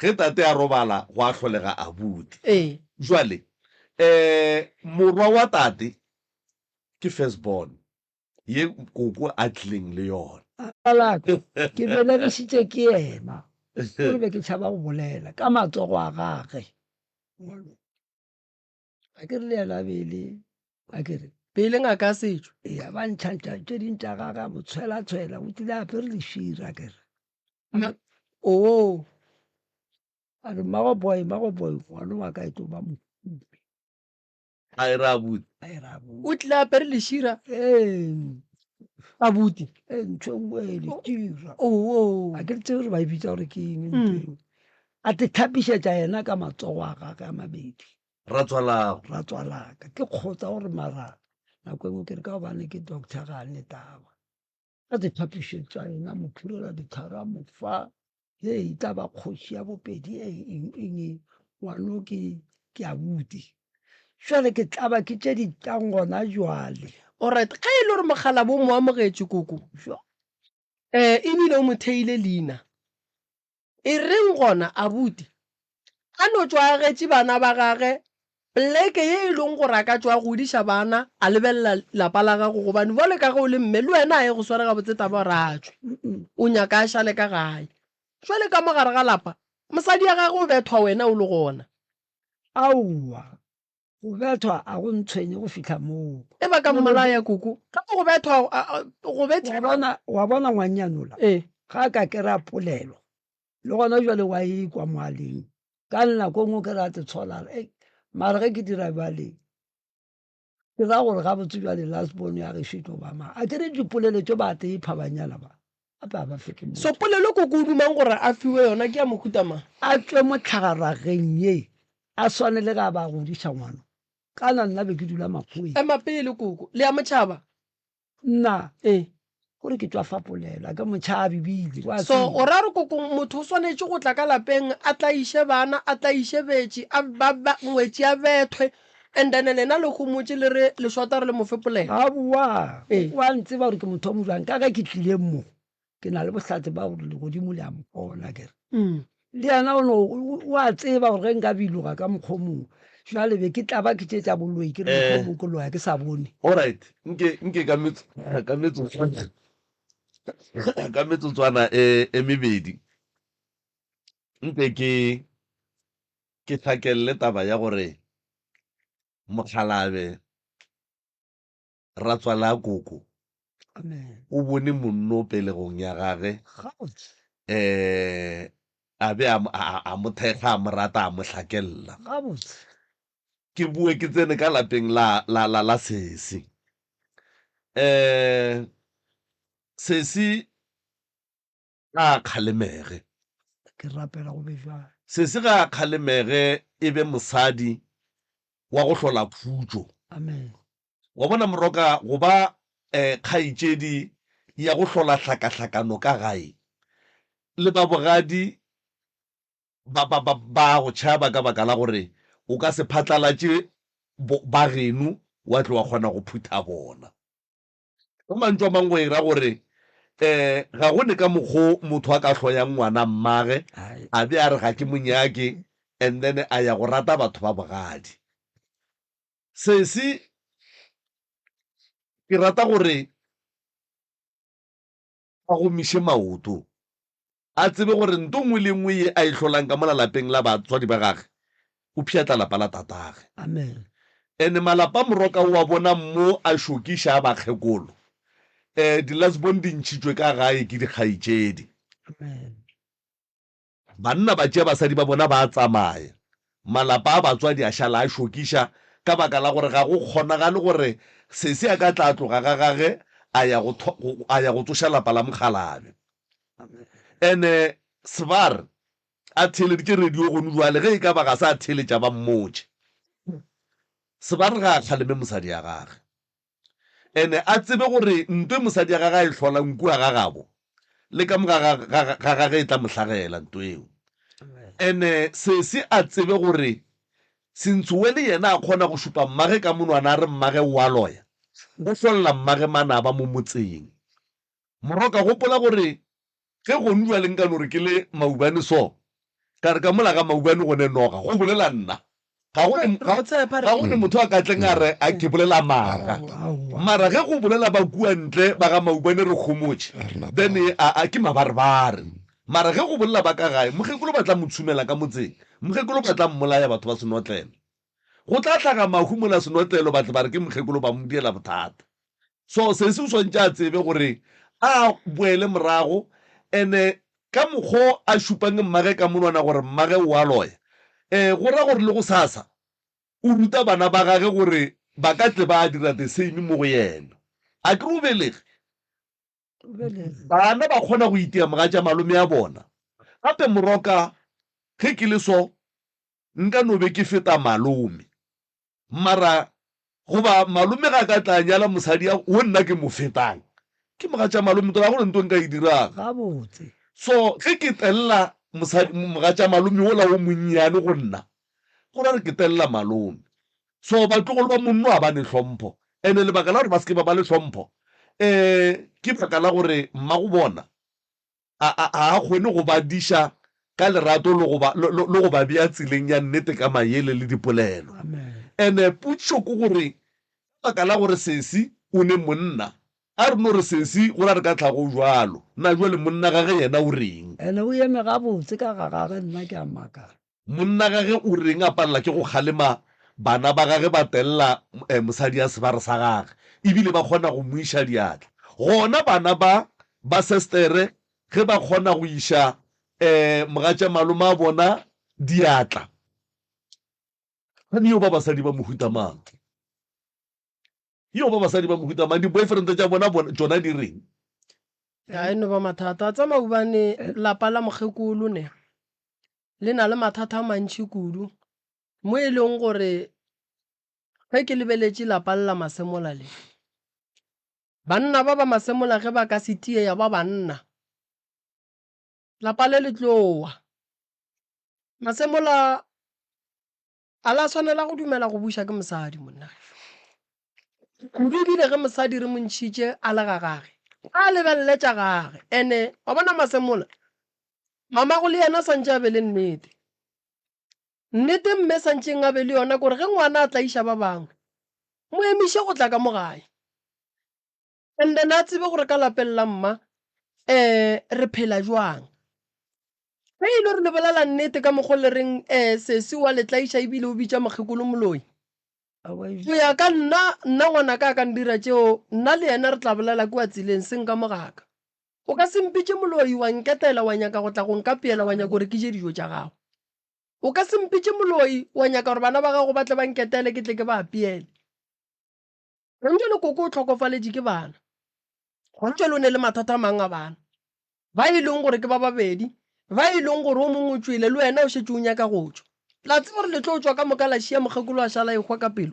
Ge tate a robala, gwa hlolega abuti. Ee. Jwale, eh, morwa wa tate ke first born ye koko a tlileng le yona. Laka, ke belegišitše ke yena, o re be ke tšhaba go bolela ka matsogo a gage. A ke re le yena be le, a ke re. Be le ngaka ya setšo. Eya, ba ntšhantšha tše ding tša gage, a mo tshwela-tshwela, o tlile a apere lešira, a ke re. Oo. A re, Mmago boy, mmago boy, ngwana wa ka e tlo ba mohumi. A e re abuti. A e re abuti. O tlile a apere lešira. Ee. Abuti. Ee, ntho e nngwe e lešira. Oo. A ke tsebe gore ba e bitsa gore ke eng ntho eo. A te thapišetša yena ka matsogo a gagwe a mabedi. Ratswalago. Ratswalaka. Ke kgotsa gore mara nako e nngwe ke re ka gobane ke doctor ga a ne taba. A te thapišetša yena, mo phurela ditlhare, a mo fa. Hei, e tla ba kgoši ya bopedi, eng, eng, eng, eng. Ngwano ke, ke abuti. Jwale ke tla ba ke tše di tlang gona jwale. Alright, ge e le gore mokgalabje o mo amogetše koko, Sure. eh, ebile o mo theile leina, e reng gona abuti a no tšwa a agetše bana ba gage poleke ye e leng gore a ka tšwa a godiša bana, a lebelela lapa la gago, gobane bjale ka ge o le mme le wena a ye go sware gabotse taba gore a tšwe, o nyaka a šale ka gae. Jwale ka mo gare ga lapa, mosadi ya gagwe o bethwa wena o le gona. Aowa, go bethwa a go ntshwenye go fihla moo. E ba ka mmolaya koko. Gape go bethwa, go bethwa. Wa bona, wa bona ngwannyana ola? Ee. Ga a ka kry-a polelo, le gona jwale wa ekwa mo a leng. Ka nako e nngwe o kry-a a te tshola a re, Ei, mara ge ke dira bjale, Ke ra gore gabotse bjale last born ya gešo e tlo ba mang? A ke re dipolelo tše ba teipha banyana ba, gape ga ba fete motho. So polelo koko o dumang gore a fiwe yona ke ya mohuta mang? A tšwe mo tlhagarageng ye, a swane le ge a ba godiša ngwana. Kana nna be ke dula Makgoweng. Ema pele koko, le ya motšhaba? Nna? Ee. Gore ke tšwa fa polelo, a ke motšhabi bile, wa So tseba. o ra re koko motho o swanetše go tla ka lapeng a tlaiše bana, a tlaiše betši, a ba, ba, ngwetši a bethwe, and then lena le homotše le re le shota re le mo fe polelo? Aowa, Ee. o a ntseba gore ke motho wa mojang, ka ge ke tlile mo, ke na le bohlatse ba gore legodimo le a mpona akere. Le yena o no, o a tseba gore ge nka biloga ka mokgwa o mongwe, jwale be ke tla ba ke tše tša boloi, ke re Eh. mohlomong ke loya ke sa bone. Alright, nke nke ka metso ka metsotswana ka metsotswana e e mebedi nke ke ke hlakelle taba ya gore mokgalabe Ratswalaa koko Amen. o bone monno pelegong ya gage Gabotse. um a be a, a, a mo thekga, a mo rata, a mo hlakella. Gabotse. Ke boe ke tsene ka lapeng la, la, la, la sesi. Um sesi ga a kgalemege. Ke rapela go be bjalo. Sesi ga a kgalemege e be mosadi wa go hlola khutšo. Amen. Wa bona Moroka, go ba kgaetšedi ya go hlola hlakahlakano ka gae le ba bogadi ba, ba, ba, ba a go tšhaba ka baka la gore o ka se phatlalatše bo, ba geno wa tlo wa kgona go phutha bona. Ka mantšu a mangwe go e ra gore um ga go ne ka mokgo motho a ka hloyang ngwana mmage a be a re ga ke mo nyake and then a ya go rata batho ba bogadi. Sesi ke rata gore a gomiše maoto, a tsebe gore nto nngwe le nngwe ye a e hlolang ka mola lapeng la batswadi ba gage, o pšhatla lapa la tatage. Amen. Ene malapa moroka o a bona mo a šokiša a bakgekolo. Um di-last-born di ntšhitšwe ka gae ke dikgaetšedi. Amen. Banna ba tšea basadi ba bona ba a tsamaya. Malapa a batswadi a šala a šokiša ka baka la gore ga go kgonagale gore sesi a ka tla a tloga ga gage a ya go a ya go tsoša lapa la mokgalabje. Ene Sbar a theeleditše radio gonu bjale ge e ka ba ga se a theeletša ba mmotše. Sbar ga a kgaleme mosadi ya gage. Ene a tsebe gore nto e mosadi ya gage a e hlolang kua ga gabo le ka mo ga ga gage e tla mo hlagela nto eo. Ene sesi a tsebe gore Sentsowe le yena a kgona go šupa mmage ka monwana a re mmage o a loya, o hlolla mmage manaba mo motseng. Moroka gopola gore Ge gonu bjale nka no re ke le Maubane so, ka re ka mola ga Maubane go ne noga, go bolela nna. Ga go ne, Re go tshepa re. ga go ne motho a ka tleng a re a ke bolela maaka. Mara ge go bolela ba kua ntle ba ga Maubane re homotše, then a, a ke mabarebare. Mara ge go bolela ba ka gae, mokgekolo ba tla mo tshumela ka motseng, mokgekolo ba tla mmolaya batho ba senotlelo. Go tla hlaga mahu mola senotlelo ba tle ba re ke mokgekolo ba mo diela bothata. So sesi o swantše a tsebe gore a boele morago ene ka mokgo a šupang mmage ka monwana gore mmage o a loya um go ra gore le go sasa o ruta bana ba gage gore ba ka tle ba dira the same mo go yena. A ke re o belege? Bana ba kgona go itia mogatša malome a bona. Gape moroka ge ke le so nka no be ke feta malome. Mara goba malome ga ka tla nyala mosadi ya wo nna ke mo fetang, ke mogatša malome tota ga go nto nka e dirang. Gabotse. So ge ke telela mosadi mogatša malome wola wo monnyane go nna, go ra re ke telela malome. So batlogolo ba monno ga ba ne hlompho, ene lebaka la gore ba se ke ba ba le hlompho um ke baka la gore mmago bona a, a, a a kgone go ba diša ka lerato le go ba, le, le, le go ba bea tseleng ya nnete ka mayele le dipolelo. Amen. Ene potšišo ke gore, ka baka la gore sesi o ne monna, A re no re sesi go ra re ka tlhago o bjalo. Na bjale monna gage yena o reng? Ene o eme gabotse ka ga gage nna ke a makala. Monna gage o reng a palela ke go kgalema bana ba gage ba tella mosadi ya sebare sa gage ebile ba kgona go mo iša diatla. Gona bana ba ba sestere ge ba kgona go iša mogatša malome a bona diatla. Kgane yo ba basadi ba mohuta mang? Yo ba basadi ba mohuta mang? Di-boyfriend tša bona bona tšona di reng? Ya e no ba mathata. Tsa maubane lapa la mokgekolo ne le na le mathata a mantši kudu mo e leng gore ge ke lebeletše lapa le la Masemola le, banna ba ba Masemola ge ba ka se tie ya ba banna, lapa le le tlo wa. Masemola A la swanela go dumela go buša ke mosadi, monna gešo. Kudu ebile ge mosadi re mo ntšhitše a le ga gage, a lebelele tša gage. Ene wa bona Masemola, mamago le yena santše a be le nnete. Nnete mme santšeng a be le yona kore ge ngwana a tlaiša ba bangwe, mo emiše go tla ka mo gae. And then a tsebe gore ka lapeng la mma um re phela jwang. Ge e le gore le bolela nnete ka mokgo le reng um sesi wa le tlaiša ebile o bitša mokgekolo moloi. Go ya ka nna, nna ngwanaka a ka ndira tšeo, nna le yena re tla bolela kua tseleng, seng ka mo gaka. O ka se mpitše moloi wa nketela wa nyaka go tla go nkapeela wa nyaka gore ke je dijo tša gago. O ka se mpitše moloi wa nyaka gore bana ba gago ba tle ba nketele ke tle ke ba apeele. Gong jwale koko o hlokofaletše ke bana. Gong jwale o ne le mathata a mang a bana. Ba e leng gore ke ba babedi, ba e leng gore o mongwe o tšwele le wena o šetše o nyaka go tšwa. La tseba gore le tlo tšwa ka moka la šia mokgekolo a šala ehwa ka pelo.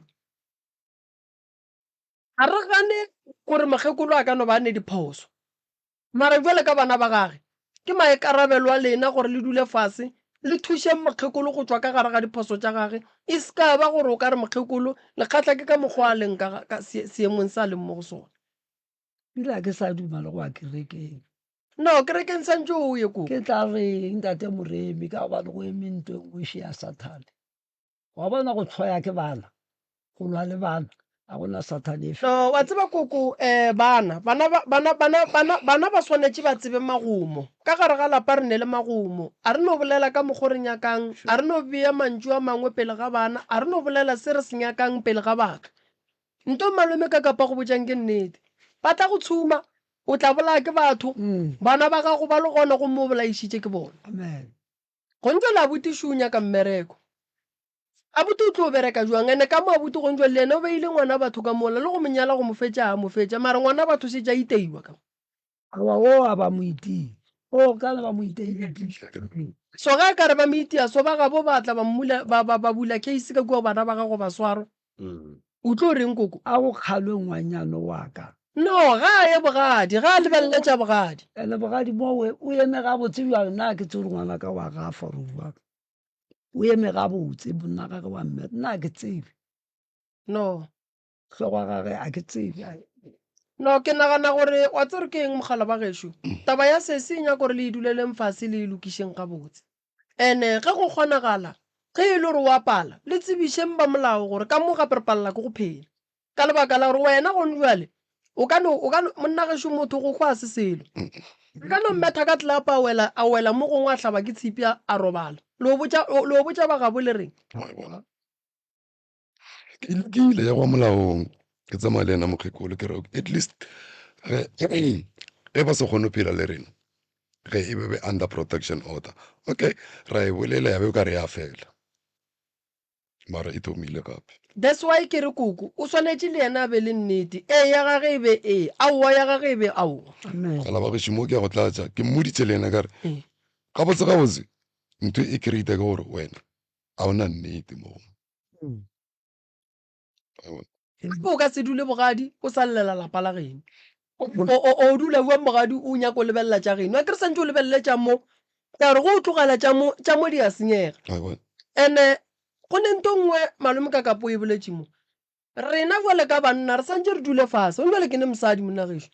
Ga re gane gore mokgekolo a ka no ba a ne diphoso. Mara bjale ka bana ba gage, ke maikarabelo a lena gore le dule fase le thušeng mokgekolo go tšwa ka gare ga diphoso tša gage, e se ka ba gore o ka re mokgekolo lekgatla ke ka mokgwa a leng ka, ka seemong se a leng mo go sona. Ebile ga ke sa duma le go ya kerekeng. No, kerekeng santše o ye koo. Ke tla reng, Ntate Moremi, ka gobane go eme ntwa e nngwe še ya Sathane. Wa bona go hloya ke bana, go lwa le bana, ga go na Sathane e No, wa tseba koko, eh, bana, bana ba, bana, bana, bana, bana ba swanetše ba tsebe magomo. Ka gare ga lapa re ne le magomo. A re no bolela ka mokgo re nyakang, a re no bea mantšu a mangwe pele ga bana, a re no bolela se re se nyakang pele ga batho. Nto malome ka kapa go botšang ke nnete. Ba tla go tshuma, o tla bolaya ke batho, bana ba gago ba le gona gomme o bolaišitše ke bona. Amen. Gontšwele abuti šo o nyaka mmereko. Abuti o tlo bereka jwang? Ene ka mo abuti Gontšwele le yena o beile ngwana batho ka mola le go mo nyala go mo fetša a mo fetša mara ngwana batho šetše a iteiwa ka mo. Aowa o a ba mo itia. O kana ba mo iteile. So ge a ka re ba mo itia so ba gabo ba tla ba mmula ba ba ba bula case ka kua bana ba gago ba swarwa. O tlo reng koko? A go kgalwe ngwanyana wa ka. No, ga a ye bogadi, ga a lebelele tša bogadi. Ene bogadi mo we o eme gabotse bjang nna ke tsebe gore ngwanaka wa gafa or jwang. O eme gabotse monna gage wa mme nna ke tsebe. No. Hlogo ya gage a ke tsebe. No, ke nagana gore wa tsere ke eng mogala ba gešo. Taba ya sesi e nyaka gore le e duleleng fase le e lokišeng gabotse. Ene ge go kgonagala, ge e le gore o a pala, le tsebišeng ba molao gore ka mo gape re palela ke go phela. Ka lebaka la gore wena gone bjale o ka no, o ka no, monna gešo motho go hwa se selo. O ka no mmetha ka tlelapa a wela, a wela mo gongwe a hlaba ke tshipi a, a robala. Le o botša, le o botša ba gabo le reng? Wa e bona? Ke lokile ya go molaong ke tsamaya le yena mokgekolo ke re at least ge ge ba sa kgone go phela le rena ge e be be under protection order okay ra e bolela ya be o ka re ya fela mara e thomile gape. That's why ke re koko o swanetše le yena a be le nnete, ee ya gage e be ee, aowa ya gage e be aowa. Amen. Gala ba gešo mo ke ya go tlatša ke mmoditše le yena ka re Ee. gabotse gabotse ntho e create ke gore wena a ona nnete mo Gape o ka se dule bogadi o sa llela lapa la geno. O dula bjang bogadi o nyaka o lebelela tša geno. Akere santše o lebelele tša mo, ka gore ge o tlogela tša mo, tša mo di a senyega. And-e go ne nto nngwe malome ka kapo o e boletše mo. Rena bjale ka banna re santše re dule fase. Gone bjale ke ne mosadi monna gešo.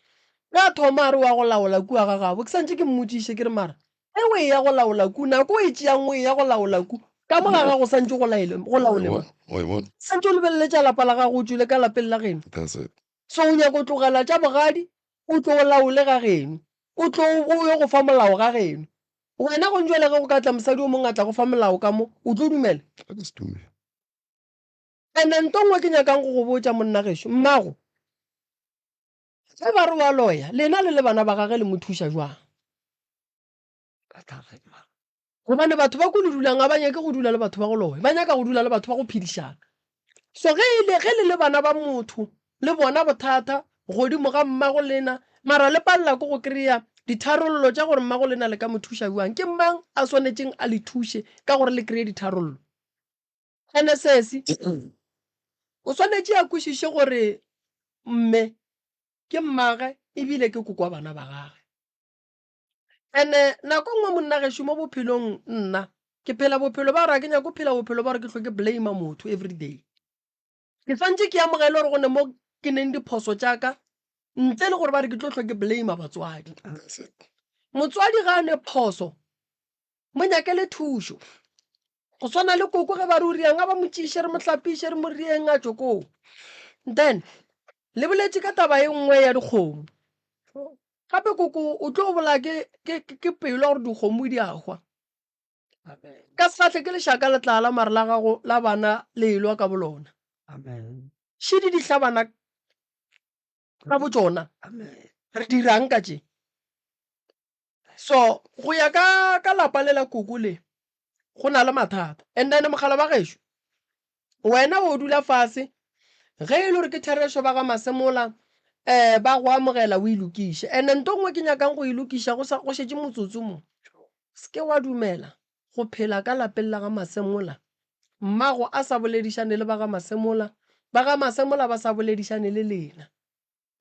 Ge a thoma a re wa go laola kua ga gabo, ke santše ke mmotšiše ke re mara ge o eya go laola ku, nako o e tšeang o eya go laola ku, ka mo ga gago santše go laele, go laole mang? Santše o lebelele tša lapa la gago o tšwele ka lapeng la geno. That's it. So o nyaka go tlogela tša bogadi? O tlo o laole ga geno, o tlo o yo go fa molao ga geno. Wena gonjwale ge go ka tla mosadi o mongwe a tla go fa molao ka mo, o tlo dumela? A ka se dumele. Ene nto nngwe ke nyakang go go botša monna gešo, mmago ge ba re wa loya, lena le le bana ba gage le mo thuša jwang? Gobane batho ba ko le dulang ga ba nyake go dula le batho ba go loya, ba nyaka go dula le batho ba go phedišana. So ge e le ge le le bana ba motho le bona bothata godimo ga mmago lena, mara le palela ke go kry-a ditharollo tša gore mmago lena le ka mo thuša bjang, ke mang a swanetšeng a le thuše ka gore le kry-e ditharollo? Ene sesi o swanetše a kwešiše gore mme ke mmage ebile ke koko wa bana ba gage. Ene nako nngwe monna gešo mo bophelong nna ke phela bophelo ba gore ga ke nyake go phela bophelo ba gore ke hlwe ke blame motho everyday. Ke swantše ke amogele gore go ne mo ke neng diphoso tša ka ntle le gore ba re ke tlo hlwe ke blame batswadi. Motswadi ga a ne phoso mo nyakele thušo. Go swana le koko ge ba re o riang a ba mo tšiše re mo hlapiše re mo rieng a tšwe koo. Then le boletše ka taba e nngwe ya dikgomo. Gape koko o tlo bolaya ke, ke, ke pelo ya gore dikgomo di a hwa. Ka sefahle ke lešaka le tlala mare la gago la bana le elwa ka bolona. Šidi di hlabana ka botšona. Re dirang ka tše? So go ya ka ka lapa le la koko le go na le mathata and then mogala wa gešo wena o dula fase ge e le gore ke therešo ba ga Masemola um ba go amogela o e lokiše and nto nngwe ke nyakang go e lokiša go sa go šetše motsotso mo se ke wa dumela go phela ka lapeng la ga Masemola mmago a sa boledišane le ba ga Masemola ba ga Masemola ba sa boledišane le lena.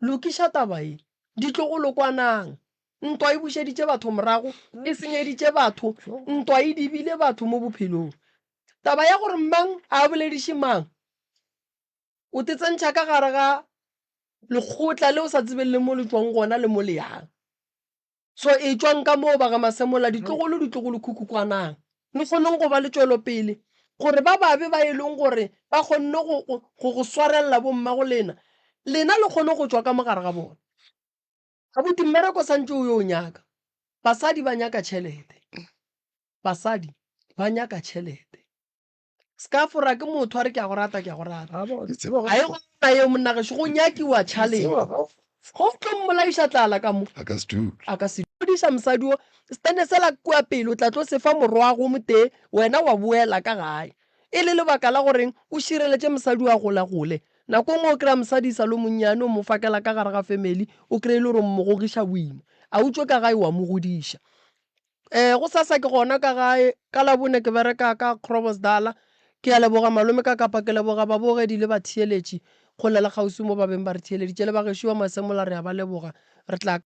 Lokiša taba ye. Ditlogolo kwanang. Ntwa e bušeditše batho morago, e senyeditše batho, ntwa e dibile batho mo bophelong. Taba ya gore mang a bolediše mang, o te tsentšha ka gare ga lekgotla le o sa tsebeng le mo le tšwang gona le mo le yang. So etšwang ka moo ba ga Masemola, ditlogolo, ditlogolokhukhu kwanang, le kgoneng go ba le tšwelopele, gore ba babe ba e leng gore ba kgonne go, go, go, go swarelela bommago lena, lena le kgone go tšwa ka mo gare ga bona. Abuti, mmereko santše o yo o nyaka. Basadi ba nyaka tšhelete. Basadi ba nyaka tšhelete. Se ka fora ke motho a re ke a go rata, ke a go rata. Ke A e gona yeo monna gešo, go nyakiwa tšhalete. Go tlo mmolaiša tlala ka mo. A ka se dule. A ka se godiša mosadi wo. Setene sela kua pele o tla tlo se fa morwago o motee, wena wa boela ka gae. E le lebaka la goreng o šireletše mosadi wa golagole. Nako e nngwe o kry-a mosadi e sa le o monnyane o mo fakela ka gare ga family, o kry-e le gore o mo gogiša boima. A o tšwe ka gae wa mo godiša. Um gosasa ke gona ka gae, ka Labone ke bereka ka Groblersdal. Ke a leboga malome ka kapa ke leboga babogedi le batheeletši kgole le kgauswi mo ba beng ba re theeleditše. Le bagešo ba Masemola re a ba leboga. Re tla.